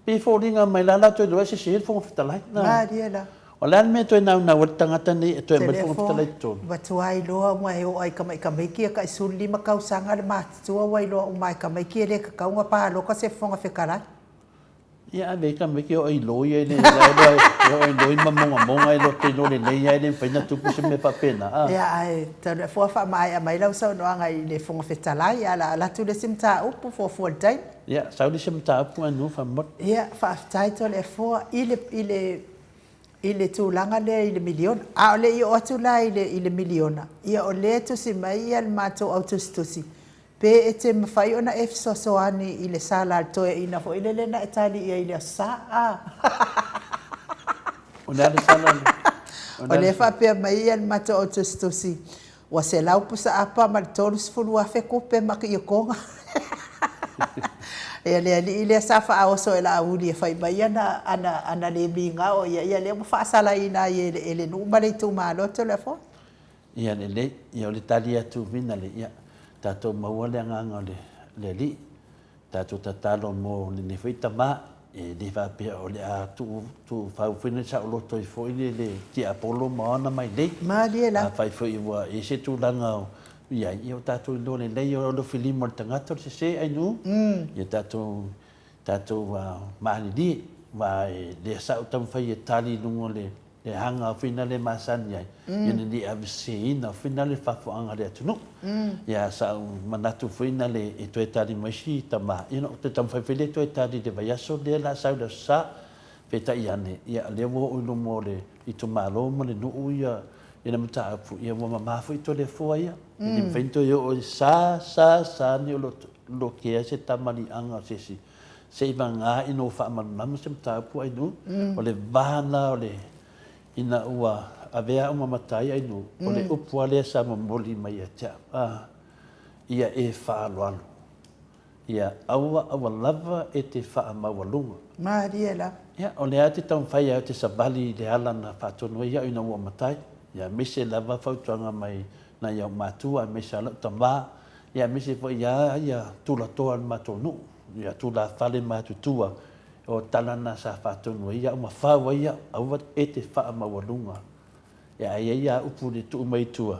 Speaker 3: Pei e foliga mai la la toe iloa e sese le Fofoga Fetalai.
Speaker 2: Malie la.
Speaker 3: O le a le mea e toe naunau ai le tagata nei e toe aumai le Fofoga Fetalai i totonu?
Speaker 2: Ua tuai loa uma e oo ai tamaiti ia tai 15 tausaga le matutua ua iloa uma e tamaiti e le tatau ona palota se Fofoga Fetalai.
Speaker 3: Ia ave ai tamaiti e oo i loi e le e oo i loi ma mogamoga e loto iloa lelei a e le mafai ona tupu se mea faapena a.
Speaker 2: Ia ae Toleafoa faamaea mai lau saunoaga i le Fofoga Fetalai ae o le a alu atu le isi mataupu fuafua i le taimi.
Speaker 3: Ia, sau le isi mataupu ae nuu faamolemole.
Speaker 2: Ia, faafetai Toleafoa i le, i le, i le tulaga lea i le miliona. A o le i oo atu la i le, i le miliona, ia o lea e tusi mai ia le matou au tusitusi, pe e te mafai ona e fesoasoani i le sala a le toeaina foi lele na e tali i ai i le Aso Sa, a.
Speaker 3: O le a le sala?
Speaker 2: O lea e faapea mai ia le matou au tusitusi, Ua 100 pusa apa ma le 30,000 tupe ma kiokoga. Ia le alii lea sa faaoso e Laauli e fai mai ana, ana, ana le migao ia, ia lea ua faasalaina ai e le, e le nuu ma le itumalo Toleafoa.
Speaker 3: Ia lelei, ia o le tali atu Vinale, ia tatou maua le agaga o le, le alii. Tatou tatalo mo lenei foi tama, e le faapea o le a tuu tuufau foi le saoloto ai foi le le tiapolo ma ona mailei.
Speaker 2: Malie la.
Speaker 3: Afai foi ua i ai se tulaga o i ai, ia o tatou iloa lelei o le filima o le tagata o le sese ainu, ia tatou tatou malilie, aua e le sao taumafai e tali i luga o le Le aga foi lea e masani ai, ina ne i aveseseina foi lea le faafofooaga a le atunuu. Ia sa ou manatu foi lea e toe tali mai si tama, ia na ou toe taumafai foi lea e toe tali i le vaiaso lea o le a sau i le Aso Sa. Peitai ane, ia o lea ua oo i luma o le itumalo ma le nuu ia le mataupu, ia ua mama foi Toleafoa ia. E le mafai ona toe oo i sa, sa, sa ni o lo kea se tamaliiaga o se isi. Seivaga ina ua faamalumalu se mataupu Ainuu, o le va lena o le ina ua avea au ma matai Ainuu, o le upu lava lea sa momoli mai ia te au, a, ia e faaaloalo, ia aua aua lava e te faamaualuga.
Speaker 2: Malie lava.
Speaker 3: Ia, o lea te taumafai au te savali i le ala na faatonu ai au ina ua ou matai, ia aemaise lava fautuaga mai nai au matua aemaise lava lau tama, ia aemaise foi lava ia tulatoa o le matou nuu. Ia tulafale ma atutua, o tala na sa faatonu ai au ma fau ai au, aua e te faamaualuga. Ia ae i ai lava upu i le tuu mai i tua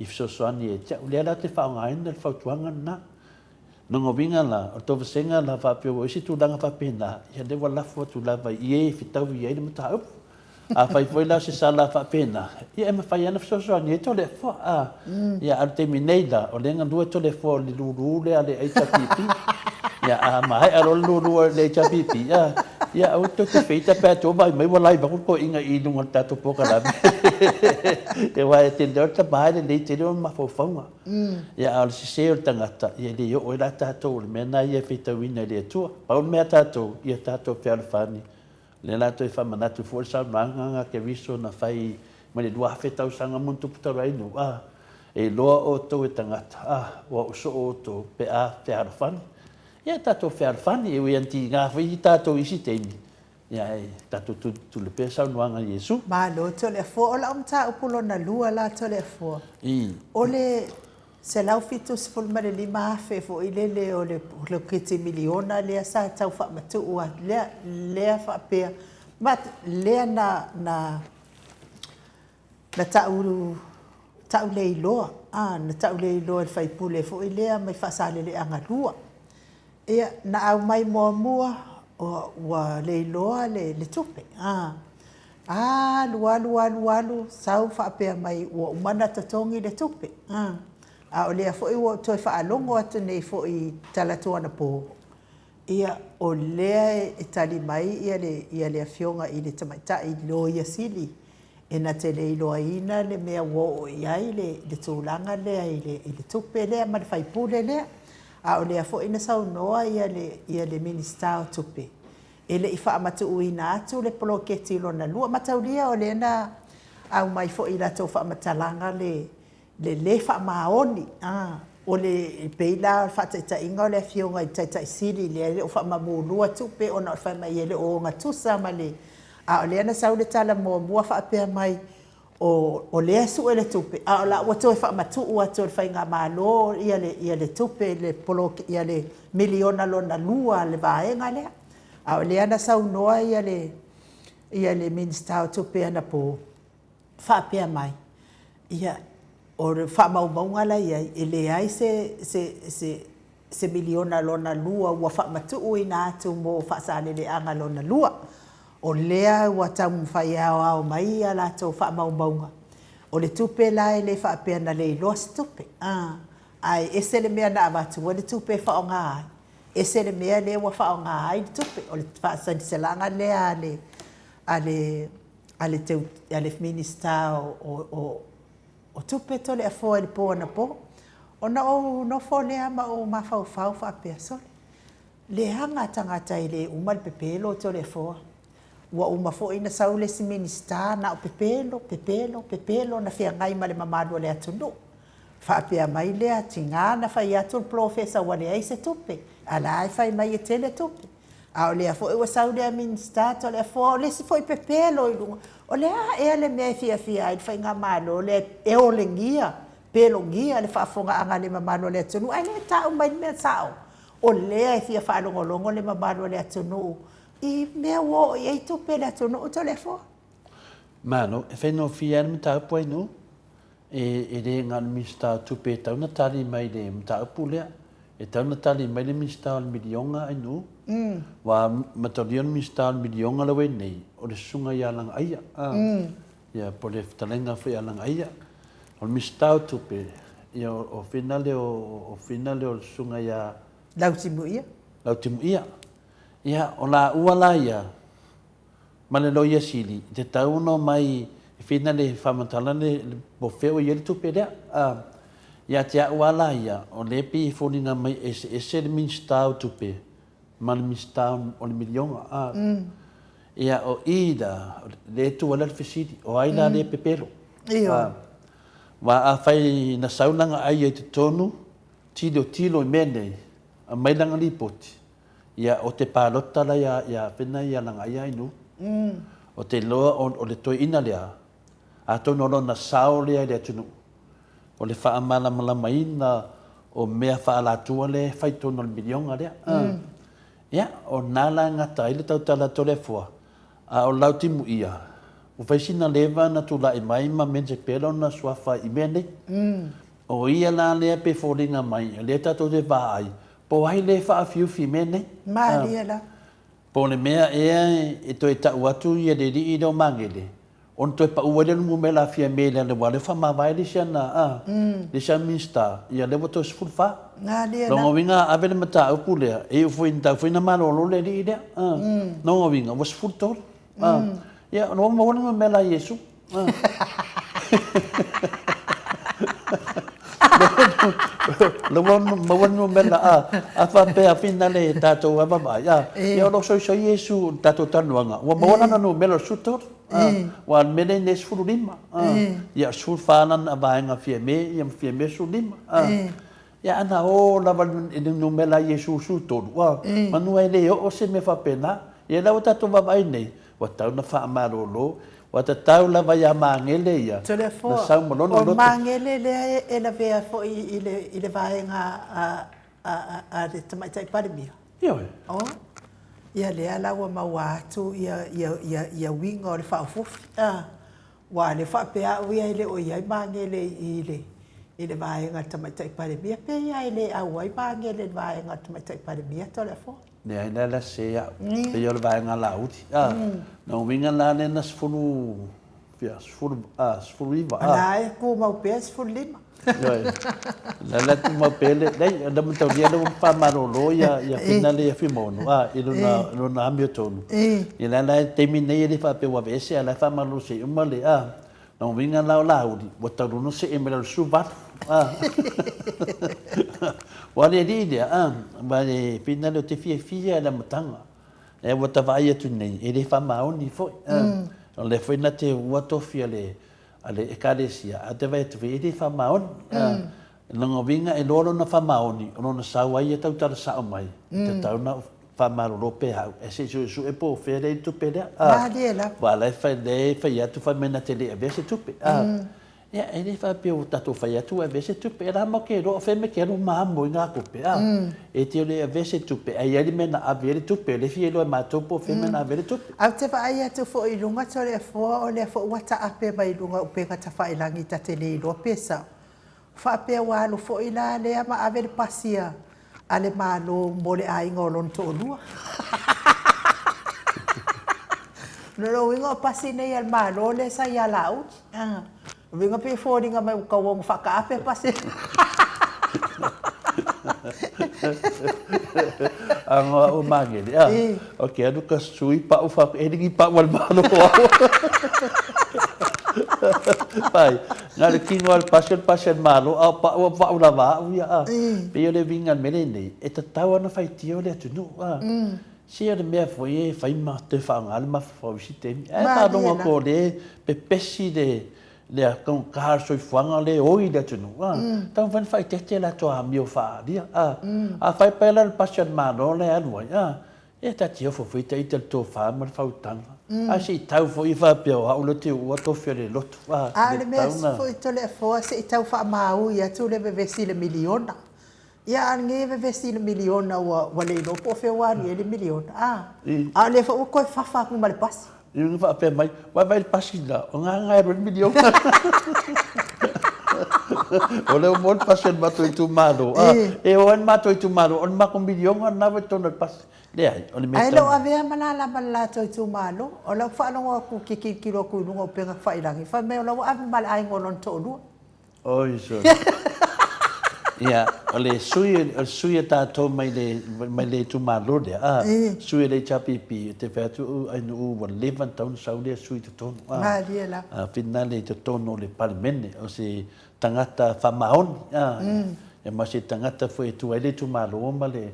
Speaker 3: i fesoasoani ia te au. O lea la ou te faaaogaina le fautuaga lena. Lona uiga la, o le tou vasega la faapea ua i ai se tulaga faapena, ia lea ua lafo atu lava i e e fetaui ai le mataupu. Afai foi la o se sala faapena, ia e mafai lava ona fesoasoani ai Toleafoa. A, ia a o le taimi nei la, o lea e galue Toleafoa o le lulu lea a le HRPP. Ia a maea loa le lulu a le HRPP, a, ia aua tou te feita pe a tou vaai mai ua live atu le toeaina i luga o le tatou polokalame. Aua e tele o le tama e lelei tele ona mafaufauga. Ia a o le sese o le tagata, ia e le oo ai la tatou, o le mea lena ia e faitauina e le Atua. Pau le mea a tatou, ia tatou fealofani. O lea la toe faamanatu foi le saunoaga a Keriso na fai mai le 2000 tausaga ma ona tupu talu ai nuu, a, e iloa outou e tagata, a, ua oo soo outou pe a fealofani. Ia tatou fealofani, e ui lava ina tiga foi tatou i isi taimi, ia ae tatou tulituli pea saunoaga a Iesu.
Speaker 2: Malo Toleafoa, o lau mataupu lona lua la Toleafoa, o le $175 afe foi lele o le poloketi miliona lea sa tau faamatuu atu, lea, lea faapea, ma lea na, na, na tau, tau le iloa, a, na tau le iloa e le sui usufono foi lea mai Faasaleleaga 2. Ia, na aumai muamua ua le iloa le tupe, a, alu, alu, alu, alu, sau faapea mai ua uma ona totogi le tupe, a, a o lea foi ua ou toe faalogo atu nei foi i talaatu anapo, ia, o lea e tali mai le Afioga i le Tamaitai Loia Sili e na te le iloaina le mea ua oo i ai le tulaga lea i le tupe lea ma le faipule lea. A o lea foi na saunoa le Minisita o Tupe, e le i faamatuuina atu le poloketi lona lua. Mataulia o lea na aumai foi i latou faamatalaga le le faamaoni, o le, e pei la o le faataitaiga o le Afioga i le Taitai Sili lea e le o faamamulua tupe ona o le fai mai e le o ogatusa ma le... A o lea na sau le tala muamua faapea mai, o lea e sue le tupe, a o la ua toe faamatuu atu e le Faigamalo le tupe, le miliona lona lua a le vaega lea. A o lea na saunoa le Minisita o Tupe anapo, faapea mai, ia, o faamaumauga la e i ai, e leai se miliona lona lua ua faamatuuina atu mo Faasaleleaga lona lua. O lea ua taumafai e aoao mai a latou faamaumauga. O le tupe la e le faapea na le iloa se tupe, ae ese le mea na avatu ai le tupe e faaaoga ai, ese le mea lea ua faaaoga ai le tupe. O le faasagisalaga lea a le, a le, a le, a le Minisita o o tupe Toleafoa i le po anapo. Ona ou nofo lea ma ou mafaufau faapea, sole, leaga tagata e le uma le pepelo Toleafoa. Ua uma foi ona sau le isi Minisita na o pepelo, pepelo, pepelo na feagai ma le mamalu o le atunuu. Faapea mai lea, tiga na fai atu le polofesa ua leai se tupe, a la e fai mai e tele tupe. A o lea foi ua sau lea Minisita Toleafoa, o le isi foi pepelo i luga. O le a ea le mea e fiafia ai le Faigamalo lea e olegia, pelogia le faafofogaaga a le mamalu o le atunuu, ae le tau mai le mea sao. O lea e fia faalogologo le mamalu o le atunuu i mea ua oo i ai tupe a le atunuu Toleafoa.
Speaker 3: Malo, e faigofie lava le mataupu Ainuu. E le na o le Minisita o Tupe e tatau ona tali mai i le mataupu lea. E tatau ona tali mai le Minisita o le Miliona Ainuu. Aua mataulia o le Minisita o le Miliona lea ua i ai nei, o le Susuga ia Lagaaia, ia po o le fetalaiga foi ia Lagaaia. O le Minisita o Tupe, ia o Fina lea o Fina lea o le Susuga ia
Speaker 2: Lautimuia.
Speaker 3: Lautimuia. Ia, o laua la ia, ma le Loia Sili, e tatau ona omai e fina le faamatala le po o fea o i ai le tupe lea. Ia te au lava la ia, o lea e pei e foliga mai e eseese le Minisita o Tupe ma le Minisita o le miliona, a. Ia, o i la, lea e tu ai la le fesili, o ai la lea e pepelo?
Speaker 2: Ioe.
Speaker 3: Aua afai na sau lana ai i totonu, tilotilo i mea nei, aumai lana lipoti, ia, o te palota la ia, ia Fena ia lana ai Ainuu. O te iloa o le toeaina lea, atonu o lona sao lea i le atunuu, o le faamalamalamaina o mea faaalatua lea e fai i totonu o le miliona lea. Ia, o lena la e gata ai le tautala atu a le Afoa, a o lau timuia, ua fai sina leva na tulai mai ma mention pea lona suafa i mea nei. O ia la lea pe foliga mai, o lea tatou te vaai, po o ai lea e faafiufi i mea nei.
Speaker 2: Malie la.
Speaker 3: Po o le mea ea e toe tau atu ia le alii lea o Magele, Ona toe pau ai lea o le numera a Fiame i lalo aua o lea ua faamavae le isi ana a, le isi ana Minisita, ia lea ua toe 14. Lona uiga a ave le mataupu lea, e iu foi, tau foi ina malolo le alii lea. Lona uiga ua 13. Ia ona ua maua le numera a Iesu. La ua maua le numera a, a faapea finale tatou a vaavaai a, ia o lo o soisoi Iesu i le tatou talanoaga, ua maua lana numera o le 13. Aua o le mea lea i nei e 15, ia o le 14 lana vaega Fiame, ia ma Fiame 15. Ia ana o lava i le numera a Iesu 13, manu e le oo se mea faapena. Ia o lea ua tatou vaavaai nei, ua tatau ona faamalolo, ua tatau lava ia Magele ia, na sau ma lona
Speaker 2: loto. O Magele lea e lavea foi i le vaega a le Tamaitai Palemia?
Speaker 3: Ioe.
Speaker 2: O, ia lea la ua maua atu ia, ia, ia, ia uiga o le faaofofi. A, aua o lea faapea au ia e le o i ai Magele i le, i le vaega a le Tamaitai Palemia. Pe ia e le auai Magele i le vaega a le Tamaitai Palemia Toleafoa?
Speaker 3: Leai la la se au. Pei o le vaega Laauli. A, na uiga la lea na 10, Fia, 19,
Speaker 2: a. La e tumau pea 15.
Speaker 3: Ioe. La la tumau pea le, leai, na mataulia lea ua faamalolo ia, ia Fina lea ia Fuimaono, a, i lona, lona amiotonu. Ia la la i le taimi nei e le faapea ua aveese, a o la e faamalolo se i uma le, a. Lona uiga la o Laauli, ua talu ona see mai lalo 18, a. Ua le alii lea, a, ma le Fina lea ou te fiafia i le amataga. Ea ua ta vaai atu nei, e le faamaoni foi. O lea foi na te ua tofi a le, a le Ekalesia, a te vaai atu foi, e le faamaoni. Lona uiga e loa lona faamaoni, o lona sau ai ia tautala sao mai, e tatau ona faamalolo pea au, e se i suesue po o fea lea i le tupe lea.
Speaker 2: Malie lava.
Speaker 3: Aua o la e fai, lea e fai atu fai mai na te le avea se tupe. Ia, e le faapea ua tatou fai atu ua avea se tupe. E la matou te iloa o fea mea te alu ma amo i ngā tupe, a. E te ole avea se tupe, ae i ai le mea na ave ai le tupe, o lea e fia iloa e matou po o fea mea na ave ai le tupe.
Speaker 2: Ae ou te vaai atu foi i luga Toleafoa o lea foi ua taape mai luga upega tafailagi ta te le iloa pe sao. Faapea ua alu foi la lea ma ave le pasi a a le Malo mo le aiga o lona toalua. O lona uiga o pasi nei a le Malo lea sa ia Laauli. O uiga pei e foliga mai ua tauau ina faataape pasi.
Speaker 3: Ago au magele. Ah, ok, alu ka sui pau fa e lingi pau al malo au. Pai, na le kino al pasi al pasi al malo au pau au pau lava au ia. Ah. Pei o le uiga o le mea lenei, e tatau lava ona faitio le atunuu. Ah. Se o le mea foi e fai ma toe faaaoga le mafaufau i isi taimi. Ae faalogo atu o lea e pepesi le le taugata o le soifuaga lea e oi i le atunuu, a, taumafai ona faaeteete latou amio faaalia, a. A fai pai la le pasi a le Malo la e alu ai, a, ia ta te ofo foi ita i le tofa ma le faautaga. Ae se i tau foi faapea o au lea ou te uua tofi o le lotu,
Speaker 2: a, A o le mea foi Toleafoa, se i tau faamaui atu le vevesi i le miliona. Ia a o lenei e vevesi i le miliona ua ua le iloa po o fea ua alu i ai le miliona. A, a o lea foi ua toe fafa atu ma le pasi.
Speaker 3: Ia na faapea mai, vaai le pasi la, o gagae alu ai le miliona. O lea ua maua le pasi o le matou itumalo. A, e o ai le matou itumalo, o le matou miliona lena ua i totonu o le pasi. Leai, o le mea
Speaker 2: Ae le o avea ma lala ma le latou itumalo. O lau faalogo atu ou te tilotilo atu i luga o upega tafailagi, fai mai o la ua ave ma le aiga o lona toalua.
Speaker 3: Oi sole. Ia, o le sui, o le sui a tatou mai le, mai le itumalo lea, a, sui o le HRPP, ou te fai atu Ainuu ua leva ona tatau ona sau lea sui i totonu,
Speaker 2: a. Malie lava.
Speaker 3: A, finale i totonu o le Palemene, o se tagata faamaoni, a, ia ma se tagata foi e tu ai le itumalo ma le.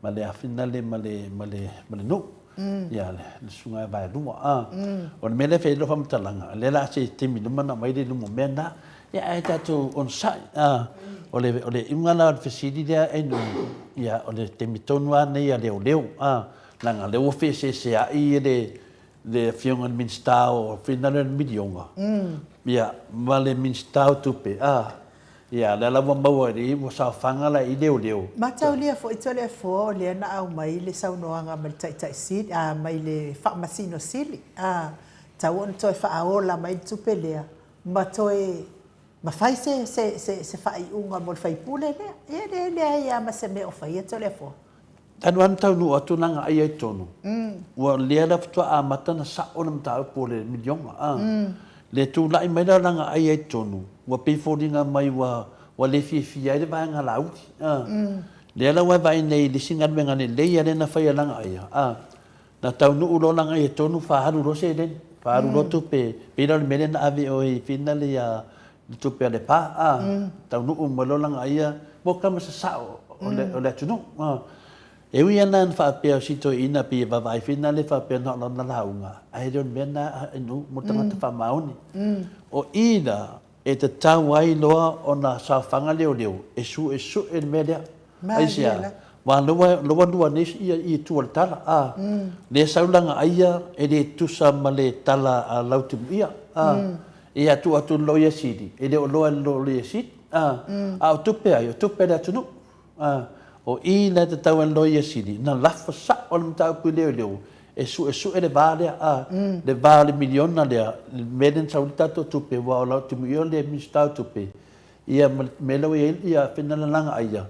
Speaker 3: ma le afinale ma le, ma le, ma le nuu. Ia, le, le susuga e vaelua. A. O le mea lea e fai ai lau faamatalaga, lea la a se taimi luma ona aumai lea i luma o mea na. Ia, ae tatou onosai. A. O le, o le iuga la o le fesili lea e nuu, ia, o le taimi tonu lava lenei a leoleo. A. Leaga o lea ua feeseeseai le, le Afioga i le Minisita o finagalo i le miliona, ia, ma le Minisita o Tupe, a. Ia, lea la ua maua i i, ua saofaga la i leoleo.
Speaker 2: Mataulia foi Toleafoa o lea na aumai le saunoaga mai le Taitai Sili, a, mai le Faamasino Sili, a, tatau ona toe faaola mai le tupe lea ma toe, ma fai se, se, se, se faaiuga mo le faipule lea. Ia, e leai lava ma se mea o faia Toleafoa.
Speaker 3: Talu lava ona taunuu atu la Lagaia i totonu, ua lea la faatoa amata ona sao le mataupu o le miliona. A. Le tulai mai la o Lagaia i totonu, ua pei e foliga mai ua ua le fiafia ai le vaega Laauli. A. Lea la ua e vaai nei i le isi galuega lelei lea na fai e Lagaia, a. Na taunuu loa Lagaia i totonu faaalu loa seleni, faaalu loa tupe, pei la o le mea lea na ave i o i Finale ia le tupe a le pa, a, taunuu mai loa Lagaia, ua kama sasao o le, o le atunuu. A. E ui ana na faapea o si toeaina pei e vaavaai foi na le faapea na o lana lauga, ae le o le mea na a inu mo tagata faamaoni. O i la e tatau ai loa ona saofaga leoleo e suesue le mea lea. Aisea? Aua lea ua lua nei i tua o le tala, a. Lea sau Lagaia e le tusa ma le tala a Lautimuia, a. Ia tuu atu i le Loia Sili, e le o loa e le Loia Sili, a. A o tupe ai? O tupe a le atunuu, a. O i la e tatau ai le Loia Sili ona lafo sao le mataupu i leoleo e suesue le va lea, a. Le va o le miliona lea, le mea lea na sau ai le tatou tupe, aua o Lautimuia o le Minisita o Tupe, ia ma le mea lea ua i ai ia fena Lagaia,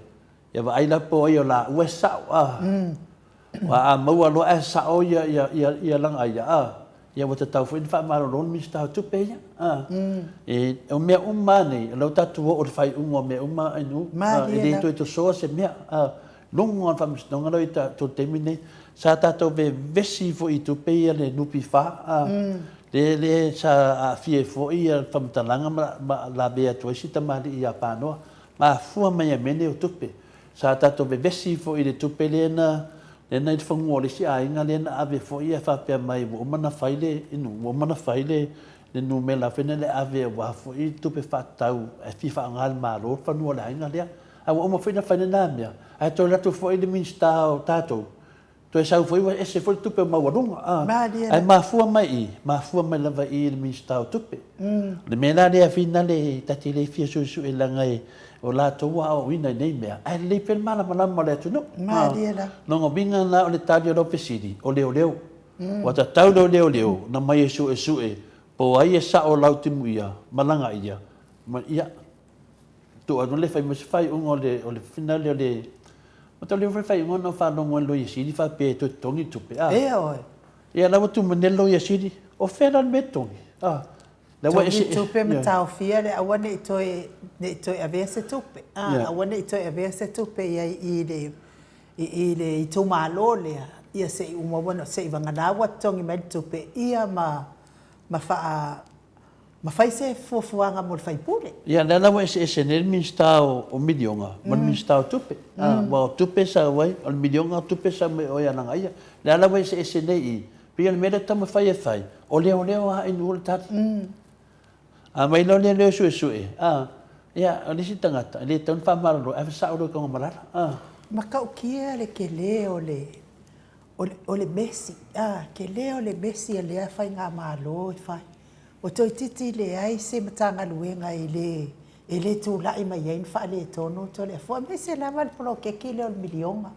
Speaker 3: Ia vaai la po o ai o laua e sao a. Aua a maua loa ae sao ia ia ia ia Lagaia a, ia ua tatau foi ona faamalolo le Minisita o Tupe ia a. E o mea uma lava nei, o lea ua tatou oo i le faaiuga o mea uma a Inu, a, e le toe tosoa se mea a. Luga o le Faamasinoga lea ua i tatou i le taimi lenei, sa tatou vevesi foi i tupe ia le NPF a, lea lea sa aafia ai foi ia le faamatalaga ma ma lavea atu ai si tamalii ia Panoa. Mafua mai a mea nei o tupe. Sa tatou vevesi foi i le tupe lea na lea na i le fanua o le isi aiga lea na ave foi ae faapea mai ua uma ona fai le inu, ua uma ona fai le le numera foi lea ave aua foi tupe faatatau e fia faaaoga e le Malo le fanua o le aiga lea. Ae ua uma foi ona fai lena mea, ae toe alu atu foi le Minisita o tatou Toe sau foi ua ese foi le tupe maualuga. Ae mafua mai i, mafua mai lava i le Minisita o Tupe. O le mea la lea finale ta te le fia suesue leaga e o latou ua aoaoina i nei mea, ae lelei pea le malamalama o le atunuu. Lona uiga la o le tali o lau fesili, o leoleo. Ua tatau le leoleo ona mai e suesue po o ai e sao Lautimuia ma Lagaia ma ia Tuu atu le fai mai se faaiuga o le o le finale o le Mataulia foi le faaiuga ona faalogo ai le Loia Sili faapea e toe totogi le tupe a.
Speaker 2: Ea oe.
Speaker 3: Ia la ua tuu mai nei le Loia Sili, o fea la le mea e totogi? A.
Speaker 2: La ua ese Totogi tupe ma taofia le aua ne i toe ne i toe avea se tupe. A, aua ne i toe avea se tupe i ai i le i i le itumalo lea, ia se i uma ua se i vagana ua totogi mai le tupe ia ma ma faa Ma fai se fuafuaga mo le faipule.
Speaker 3: Ia, lea la ua eseese nei le Minisita o Miliona ma le Minisita o Tupe. Aua o tupe e sau ai, o le miliona o tupe e sau mai o ia Lagaia. Lea la ua eseese nei i i, pei o le mea lea e taumafai e fai, o leoleo lava i le tali. A aumai loa leoleo e suesue, ia, o le isi tagata, e le tatau ona faamalolo, ae sao loa i Tanumalala.
Speaker 2: Matautia le tele o le, o le mesi, tele o le mesi a lea faigamalo e fai. Ua toeitiiti leai se Matagaluega e le e le tulai mai ai ni faaletonu Toleafoa aemaise lava le poloketi lea o le miliona.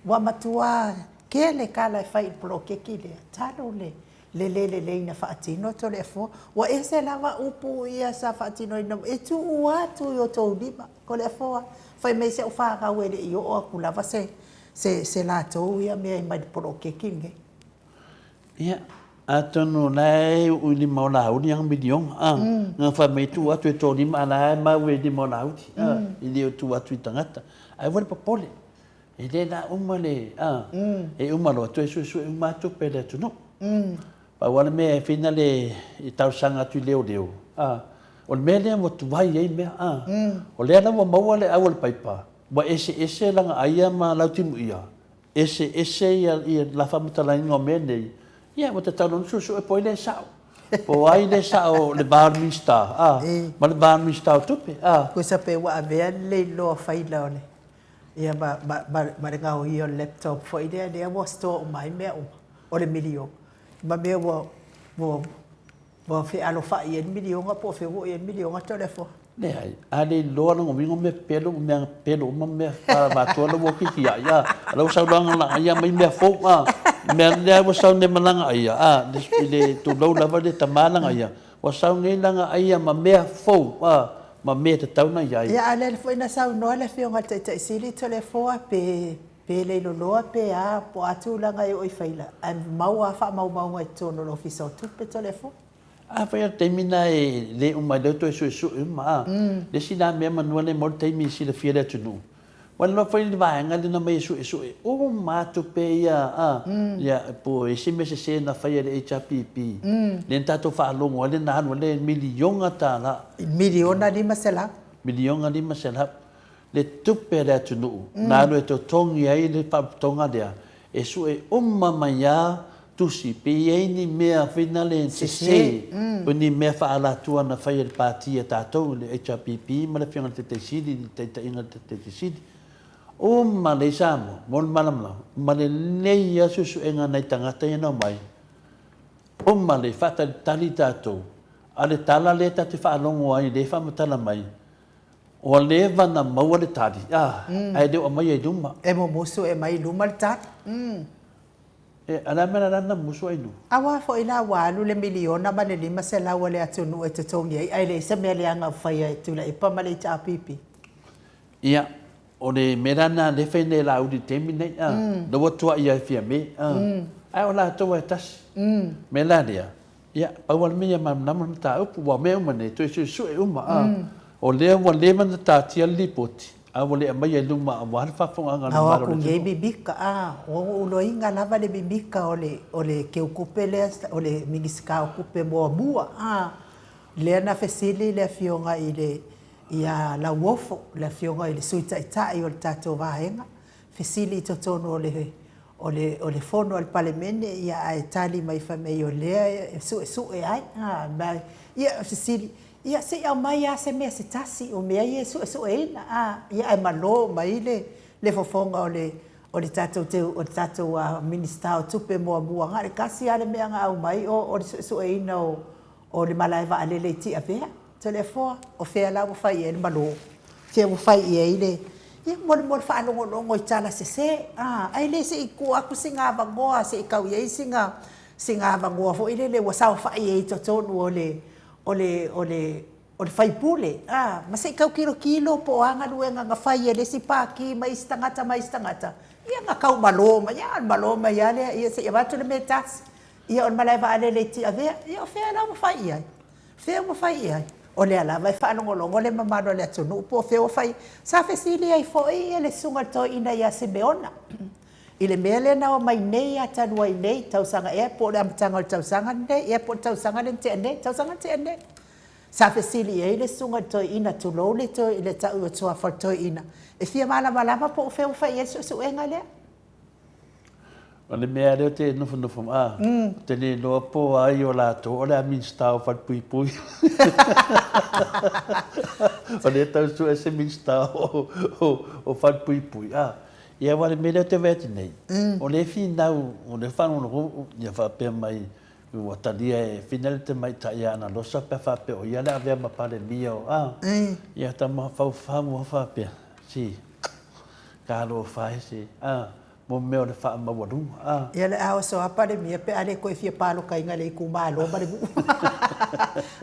Speaker 2: Ua matua tele tala e fai i le poloketi lea talu le le le lelei na faatino Toleafoa. Ua ese lava upu ia sa faatinoina e tuu atu i o outou lima Toleafoa. Fai mai si au fanau e le i oo atu lava se se se latou ia mea mai le poloketi lenei.
Speaker 3: Ia, atonu o la e uu i lima o Laauli ana miliona, a. Na fai mai tuu atu e tō lima, a la e mau e lima o Laauli, a, e le o tuu atu i tagata. Ae aua le popole, e le la uma le, a, e uma loa toe suesue uma lava tupe a le atunuu. Pau lava le mea e fina le talosaga atu i leoleo, a, o le mea lea ua tuai ai mea, a. O lea la ua maua le au a le paipa, ua eseese lana aia ma Lautimuia. Eseese ia ia la faamatalaina o mea nei, ia ua tatau loa ona suesue po o ai le sao. Po o ai le sao le va o le Minisita, a, ma le va o le Minisita o Tupe, a.
Speaker 2: Tusa pe ua avea le leiloa faila o le ia ma ma ma ma le gaoia o le laptop foi lea lea ua store uma ai mea uma o le miliona ma mea ua ua Ua fealofai i ai le miliona po o fea ua oo i ai le miliona Toleafoa?
Speaker 3: Leai, a le iloa lona uiga o mea pepelo ma mea pepelo uma ma mea faavatua la ua okiki ai, a, a la ua sau loa lagaia ia mai mea fou, a, mea lea ua sau nei ma lagaia, a, i le tulou lava le tama lagaia, ua sau nei lagaia ma mea fou, a, ma mea e tatau ona i ai.
Speaker 2: Ia, a o lea foi na saunoa le Afioga i le Taitai Sili Toleafoa pe pe leiloloa pe a, po o a tulaga e oo i faila, ae mau lava faamaumauga i totonu o le Ofisa o Tupe Toleafoa.
Speaker 3: Afai o le taimi lena e le uma ai lea ua toe suesue uma, a. Le isi la mea manua lea mo le taimi e silafia e le atunuu, ua iloa foi le vaega lea na aumai e suesue uma lava tupe ia, a, ia, po o isi mea sese na faia e le HRPP, lea na tatou faalogo ai lea na alu ai le miliona tala.
Speaker 2: Miliona 500.
Speaker 3: Miliona 500. le tupe a le atunuu na alu e totogi ai le faapotoga lea, e sue uma mai a tusi pe i ai ni mea foi nale sese po ni mea faaalatua na fai e le pati a tatou le HRPP ma le Afioga i le Taitai Sili i le taitaiga a le Taitai Sili. Uma lelei Samoa mo le malamalama ma lelei a suesuega a nai tagata ia na omai, uma lelei faatalitali tatou a le tala lea ta te faalogo ai lea e faamatala mai Ua leva na maua le tali, a, ae le o aumaia i luma.
Speaker 2: E mumusu e aumai i luma le tali.
Speaker 3: E, a le a mea la na mumusu ai i luma?
Speaker 2: Aua foi la ua alu le miliona ma le 500 a le atunuu e totogi ai, ae leai se mea leaga o faia e Tuilaepa ma le HRPP.
Speaker 3: Ia, o le mea la lena lea e fai nei e Laauli i le taimi lenei, a, lea ua tuai ia e Fiame, a, ae o latou lava e tasi. O le mea la lea, Ia, pau lava le mea ia malamalama le mataupu, aua o mea uma nei, toe suesue uma, a. O lea ua leva ona taatia le lipoti, a ua le aumaia i luma aua le faafofogaaga a le mamalu o le atunuu.
Speaker 2: Ao atu nei mimika, a, ua ou iloaina lava le mimika o le, o le keukupe lea, o le Minisita o Tupe muamua, a, lea na fesili le Afioga i le, ia Lauofo, le Afioga i le Sui Taitai o le tatou Vaega, fesili i totonu o le o le o le fono a le Palemene ia ae tali mai fai mai o lea e suesue ai a ma ia fesili ia se i aumai lava se mea se tasi o mea ia e suesueina a ia ae malo mai le le fofoga o le o le tatou teu o le tatou Minisita o Tupe muamua na o le tasi lava le mea na aumai o o le suesueina o O le malae vaalele i Tiavea, Toleafoa, o fea la ua fai i ai le malo? Fea ua fai i ai le, ia, mo le, mo le faalogologo i tala sese, a, ae le se i tuu atu sina avanoa se i tau i ai sina, sina avanoa foi lele ua saofai ai i totonu o le, o le, o le, o le faipule, a, ma se i tau tilotilo po o a galuega na fai e le isi pati ma isi tagata ma isi tagata, ia na tau malo mai, a, o le malo mai lava lea, ia se i avatu le mea e tasi. Ia, o le malae vaalele i Tiavea, ia o fea la ua fai i ai? Fea ua fai i ai? O lea lava e faalogologo le mamalu o le atunuu po o fea ua fai i ai. Sa fesili ai foi le Susuga i le Toeaina ia Simeona i le mea lea na omai nei lava talu ai nei, tausaga ea po o le amataga o le tausaga lenei ea po o le tausaga lea na tea nei, tausaga na tea nei. Sa fesili i ai le Susuga i le Toeaina, tulou le le tau o suafa o le Toeaina, e fia malamalama po o fea ua fai i ai le suesuega lea.
Speaker 3: O le mea lea ou te nofonofo, a, ou te le iloa po o ai o latou o le a Minisita o Falepuipui. O lea e tau sue se Minisita o Falepuipui, a. Ia aua o le mea lea ou te vaai atu nei, o lea e finau, o lea e faalogologo ia faapea mai ua talia e Fina le tamaitai ia Analosa pe a faapea o ia le a avea ma Palemia o, a. Ia tama faufau lava faapea, si. Talofa e se, a, mo mea o le faamaualuga, a.
Speaker 2: Ia le a oso a Palemia pe a le toe fia palotaina le itumalo ma le nuu.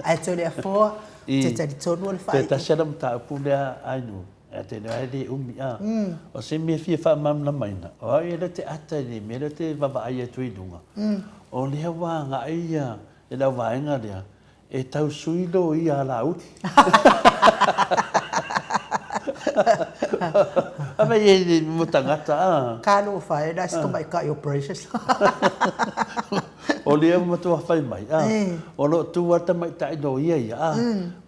Speaker 2: Ae Toleafoa, ou te talitonu o le faaiuga.
Speaker 3: Toe tasi lava le mataupu lea Ainuu, ae te iloa e le umi, a. O se mea e fia faamalamalamaina, o au ia lea ou te ata i le mea lea ou te vaavaai atu ai i luga, o lea ua agai ia le auvaega lea E tau sui loia a Laauli. Ave i mo tagata a.
Speaker 2: Talofa e, na se tamaitai o Precious.
Speaker 3: O lea ua matua fai mai a. O lo o tu lava le tamaitai loia ia a.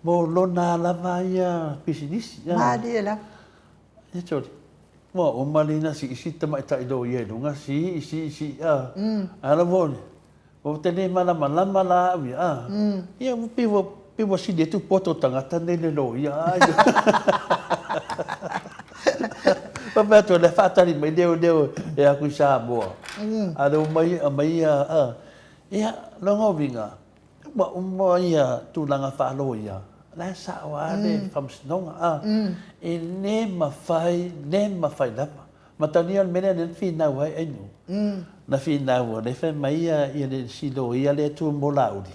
Speaker 3: Mo lona lava ia pisinisi
Speaker 2: a. Malie lava.
Speaker 3: Ia Jolly. Ua uma lina siisi tamaitai loia i luga, sii, sii, sii, a. A la ua, ua te le malamalama la au ia, a. Ia, ua pei ua, pei ua sili atu poto o tagata nei le loia, a. Faapea atu, o le faatali mai leoleo e aku i Samoa. A lea ua mai, aumai ia, a. Ia, lona uiga, Ua uma ia tulaga faaloia, la e sao lava le faamasinoga a. E le mafai, le mafai lava. Matalia o le mea lea lea na finau ai Ainuu. Na finau o lea e fai mai ia le isi loia lea e tu mo Laauli,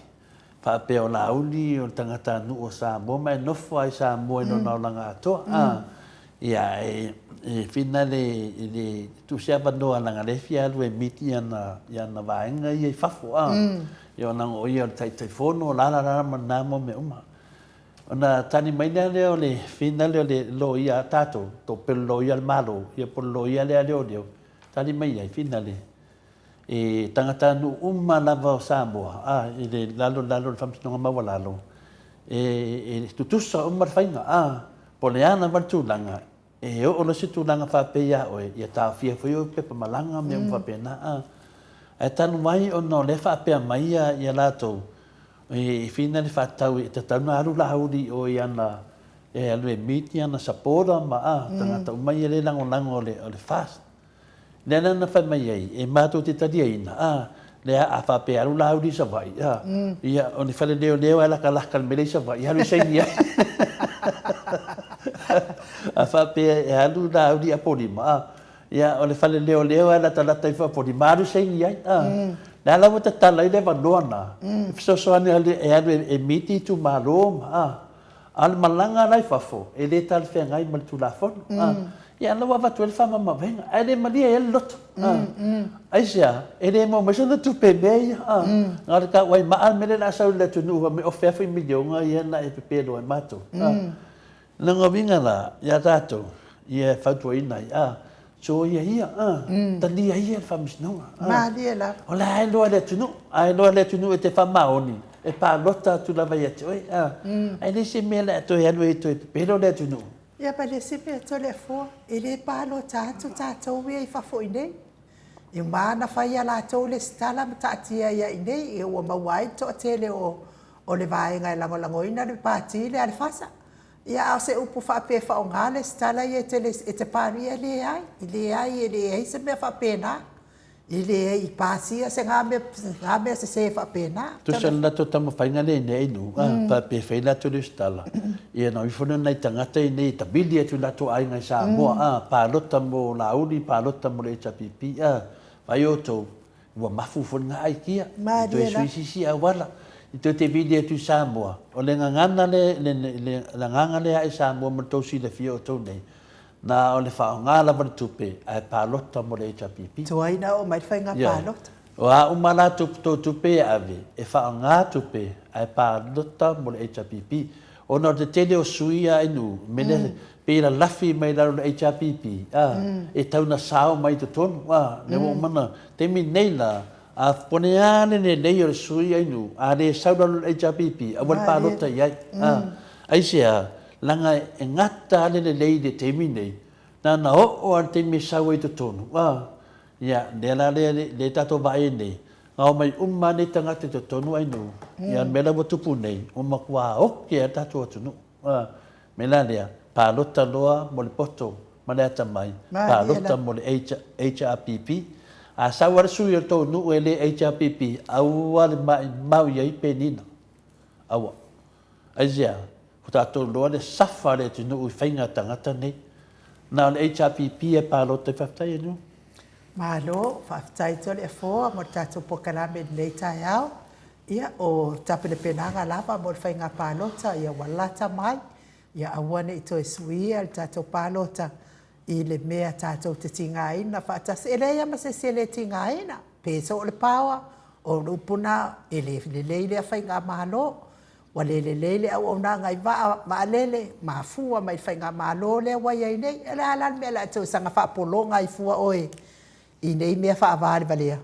Speaker 3: faapea o Laauli o le tagatanuu o Samoa ma e nofo lava i Samoa i lona olaga atoa a. Ia e finale i le tuu se avanoa leaga o lea e fia alu e meet i ana vaega ia i fafo a. Ia ona o ia o le Taitaifono, la la la ma na mau mea uma. Ona tali mai lea lea o le finale o le loia a tatou, to pe le loia a le Malo, ia po o le loia lea a leoleo, tali mai ai, finale, e tagatanuu uma lava o Samoa, a, i le lalo lalo o le Faamasinoga Maualalo, e tutusa uma le faiga, a, po o le a lava le tulaga, E oo loa se tulaga faapea ia oe, ia taofia foi ou pepa malaga ma mea uma faapena. A, ae talu ai ona o lea e faapea mai ia, ia latou, e fina le faatatau e tatau ona alu Laauli i o i ana, e alu e meet ana supporter ma a, tagata uma ia lea e lagolago o le, o le FAST. Lea la na fai mai ai, e matou te taliaina, a, lea a faapea e alu Laauli i Savaii, a, ia, o le fale leoleo lava e latalata i le mea lea i Savaii, alu e saini ai. A faapea e alu Laauli i Apolima, a, ia, o le fale leoleo lava e latalata ifo i Apolima, alu e saini ai, a. Lea la ua tatala ai le avanoa lena, e fesoasoani e alu e meet itumalo ma, a. A o le malaga la i fafo, e le talafeagai ma le Tulafono. A, ia la ua avatu ai le faamamavega, ae le malie ai le loto. A, aisea, e le maua mai sana tupe i mea ia. A, na o le tauai maa le mea lea o le a sau i le atunuu fai mai, o fea foi miliona ia na e pepelo ai matou. A, lona uiga la, ia tatou, ia e fautuaina ai, a, Soia ia, a, talia ia le faamasinoga. A,
Speaker 2: Malie lava.
Speaker 3: O la e iloa e le atunuu, a iloa e le atunuu e te faamaoni, e palota atu lava ia te oe, a, ae leai se mea o le a toe alu ai e toe pepelo le atunuu.
Speaker 2: Ia ma le isi mea Toleafoa, e le palota atu tatou ia i fafo i nei. E uma ona fai a latou lesitala ma taatia ai i inei, ia ua maua ai le toatele o, o le vaega e lagolagoina le Pati lea a le FASA. Ia, a o se upu faapea e faaaoga lesitala ia e te, e te paria, e leai, e leai, e leai se mea faapena. E leai, i pasia se ga mea, ga mea sese faapena.
Speaker 3: Tusa le latou taumafaiga lea i nei a faapea e fai latou lesitala, ia na o ifo lea o nai tagata i nei e tavili atu i latou aiga i Samoa, a, palota mo Laauli, palota mo le HRPP, a, vaai outou, Ua mafu foi lena aikia, i toe sui se isi auala, i toe tevili atu i Samoa. O le gagana lea, le, le, le agaga lea i Samoa mo le tou silafia o outou nei, na o le faaaoga lava le tupe ae palota mo le HRPP.
Speaker 2: Tuai na oo mai le faiga palota.
Speaker 3: O a uma la tou tupe e ave, e faaaoga tupe ae palota mo le HRPP. Ona o le tetele o sui ia i nuu, mea lea, pei lalafi mai lalo o le HRPP, a, e tau na sao mai i totonu, a, lea ua uma na, taimi nei la, a pone a le lelei o le sui a i nuu, a le sau lalo o le HRPP, aua le palota i ai, a, aisea, leaga e gata a le lelei i le taimi nei, na ona oo a le taimi e sau ai i totonu, a, ia, lea la lea, lea tatou vaai ai nei, na omai uma lava nei tagata i totonu a i nuu, ia, le mea la ua tupu nei, ua matua oke lava le tatou atunuu. A, me la lea, palota loa mo le poto ma le atamai, palota mo le HRPP. A sau lava le sui o le tou nuu e le HRPP, aua le maimau i ai penina. Aua. Aisea? Ua tatou iloa le safa a le atunuu i faiga a tagata nei. Na o le HRPP e palota ai. Faafetai e nuu.
Speaker 2: Malo, faafetai Toleafoa mo le tatou polokalame i lenei taeao. Ia, o tapenapenaga lava mo le faiga palota, ia ua lata mai, ia aua ne i toe suia le tatou palota i le mea tatou te tigaina faatasi. E leai lava ma se isi e le tigaina, pe soo le paoa, o le upu lena, e le lelei lea faigamalo. Ua le lelei le auaunaga i vaa, vaalele, mafua mai i le faigamalo lea ua i ai nei. O le a la le mea o le a toe saga faapologa ai fua oe i nei mea faavalevalea?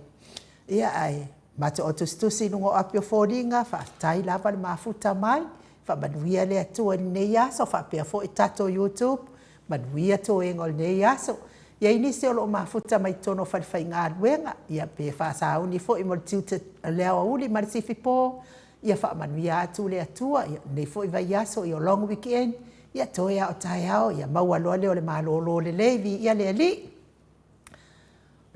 Speaker 2: Ia, ae matou autusitusi i luga o api o foliga, faafetai lava le mafuta mai, faamanuia le Atua i lenei aso, faapea foi tatou YouTube, manuia toega o lenei aso. I ai nisi o lo o mafuta mai totonu o falefaigaluega, ia pe faasauni foi mo le tiute o le aoauli ma le sifipo, ia faamanuia atu le Atua, ia lenei foi vaiaso, ia long weekend, ia toe lava o taeao, ia maua loa lea o le malolo lelei, viia le Alii.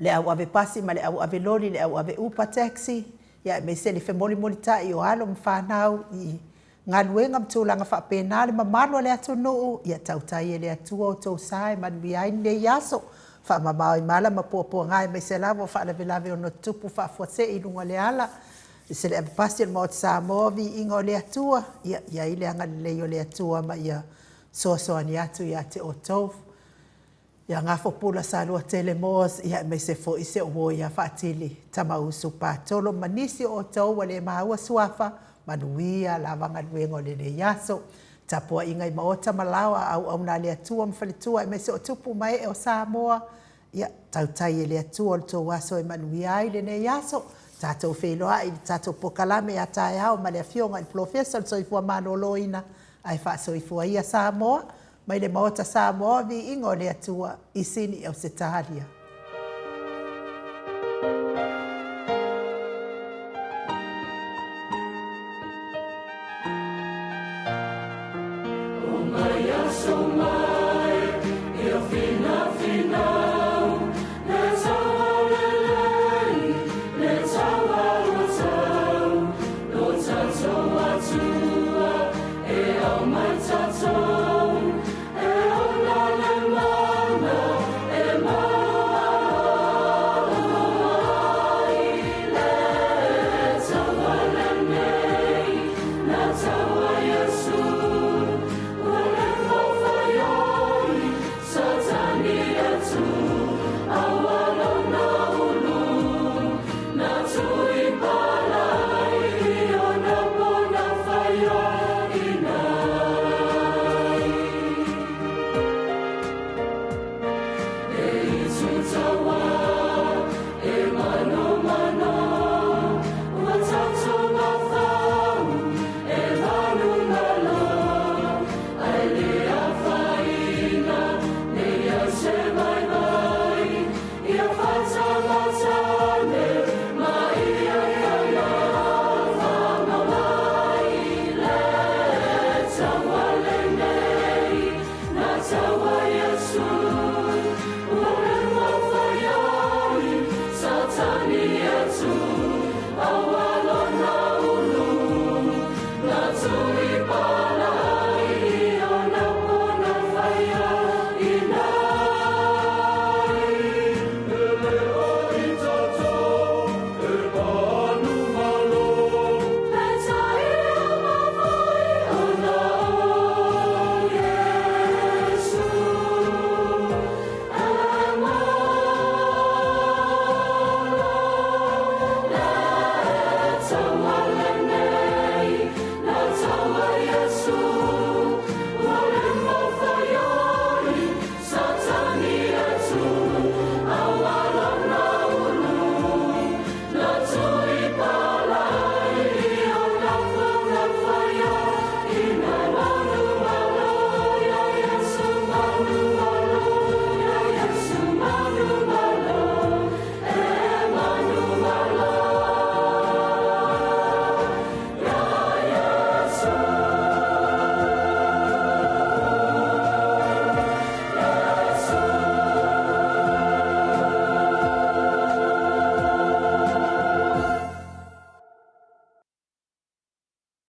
Speaker 2: Le au ave pasi ma le au ave loli, le au ave upa taxi, ia aemaise le femolimolitai o alo ma fanau i galuega ma tulaga faapena, le mamalu o le atunuu, ia tautai e le Atua outou sa e manuia ai lenei aso. Faamamao i mala ma puapuaga aemaise lava o faalavelave e ono tutupu faafuasei i luga o le ala. Aemaise le avepasi o le Maota Samoa, viiga o le Atua, ia i ai le agalelei o le Atua ma ia fesoasoani atu ia te outou. Ia Gafopula Saluatele Moss, ia aemaise foi si ou uo ia Faatili Tamausu Patolo ma nisi o outou ua le maua suafa, manuia lava galuega o lenei aso. Tapuaiga i maota ma laoa a auauna a le Atua ma faletua aemaise o tupu ma ee o Samoa, ia tautai e le Atua lo outou aso e manuia ai lenei aso. Tatou feiloai i le tatou polokalame a taeao ma le Afioga i le Polofesa o le Soifua Maloloina, ae faasoifua ia Samoa mai le Maota Samoa, viiga o le Atua i Sini Ausetalia.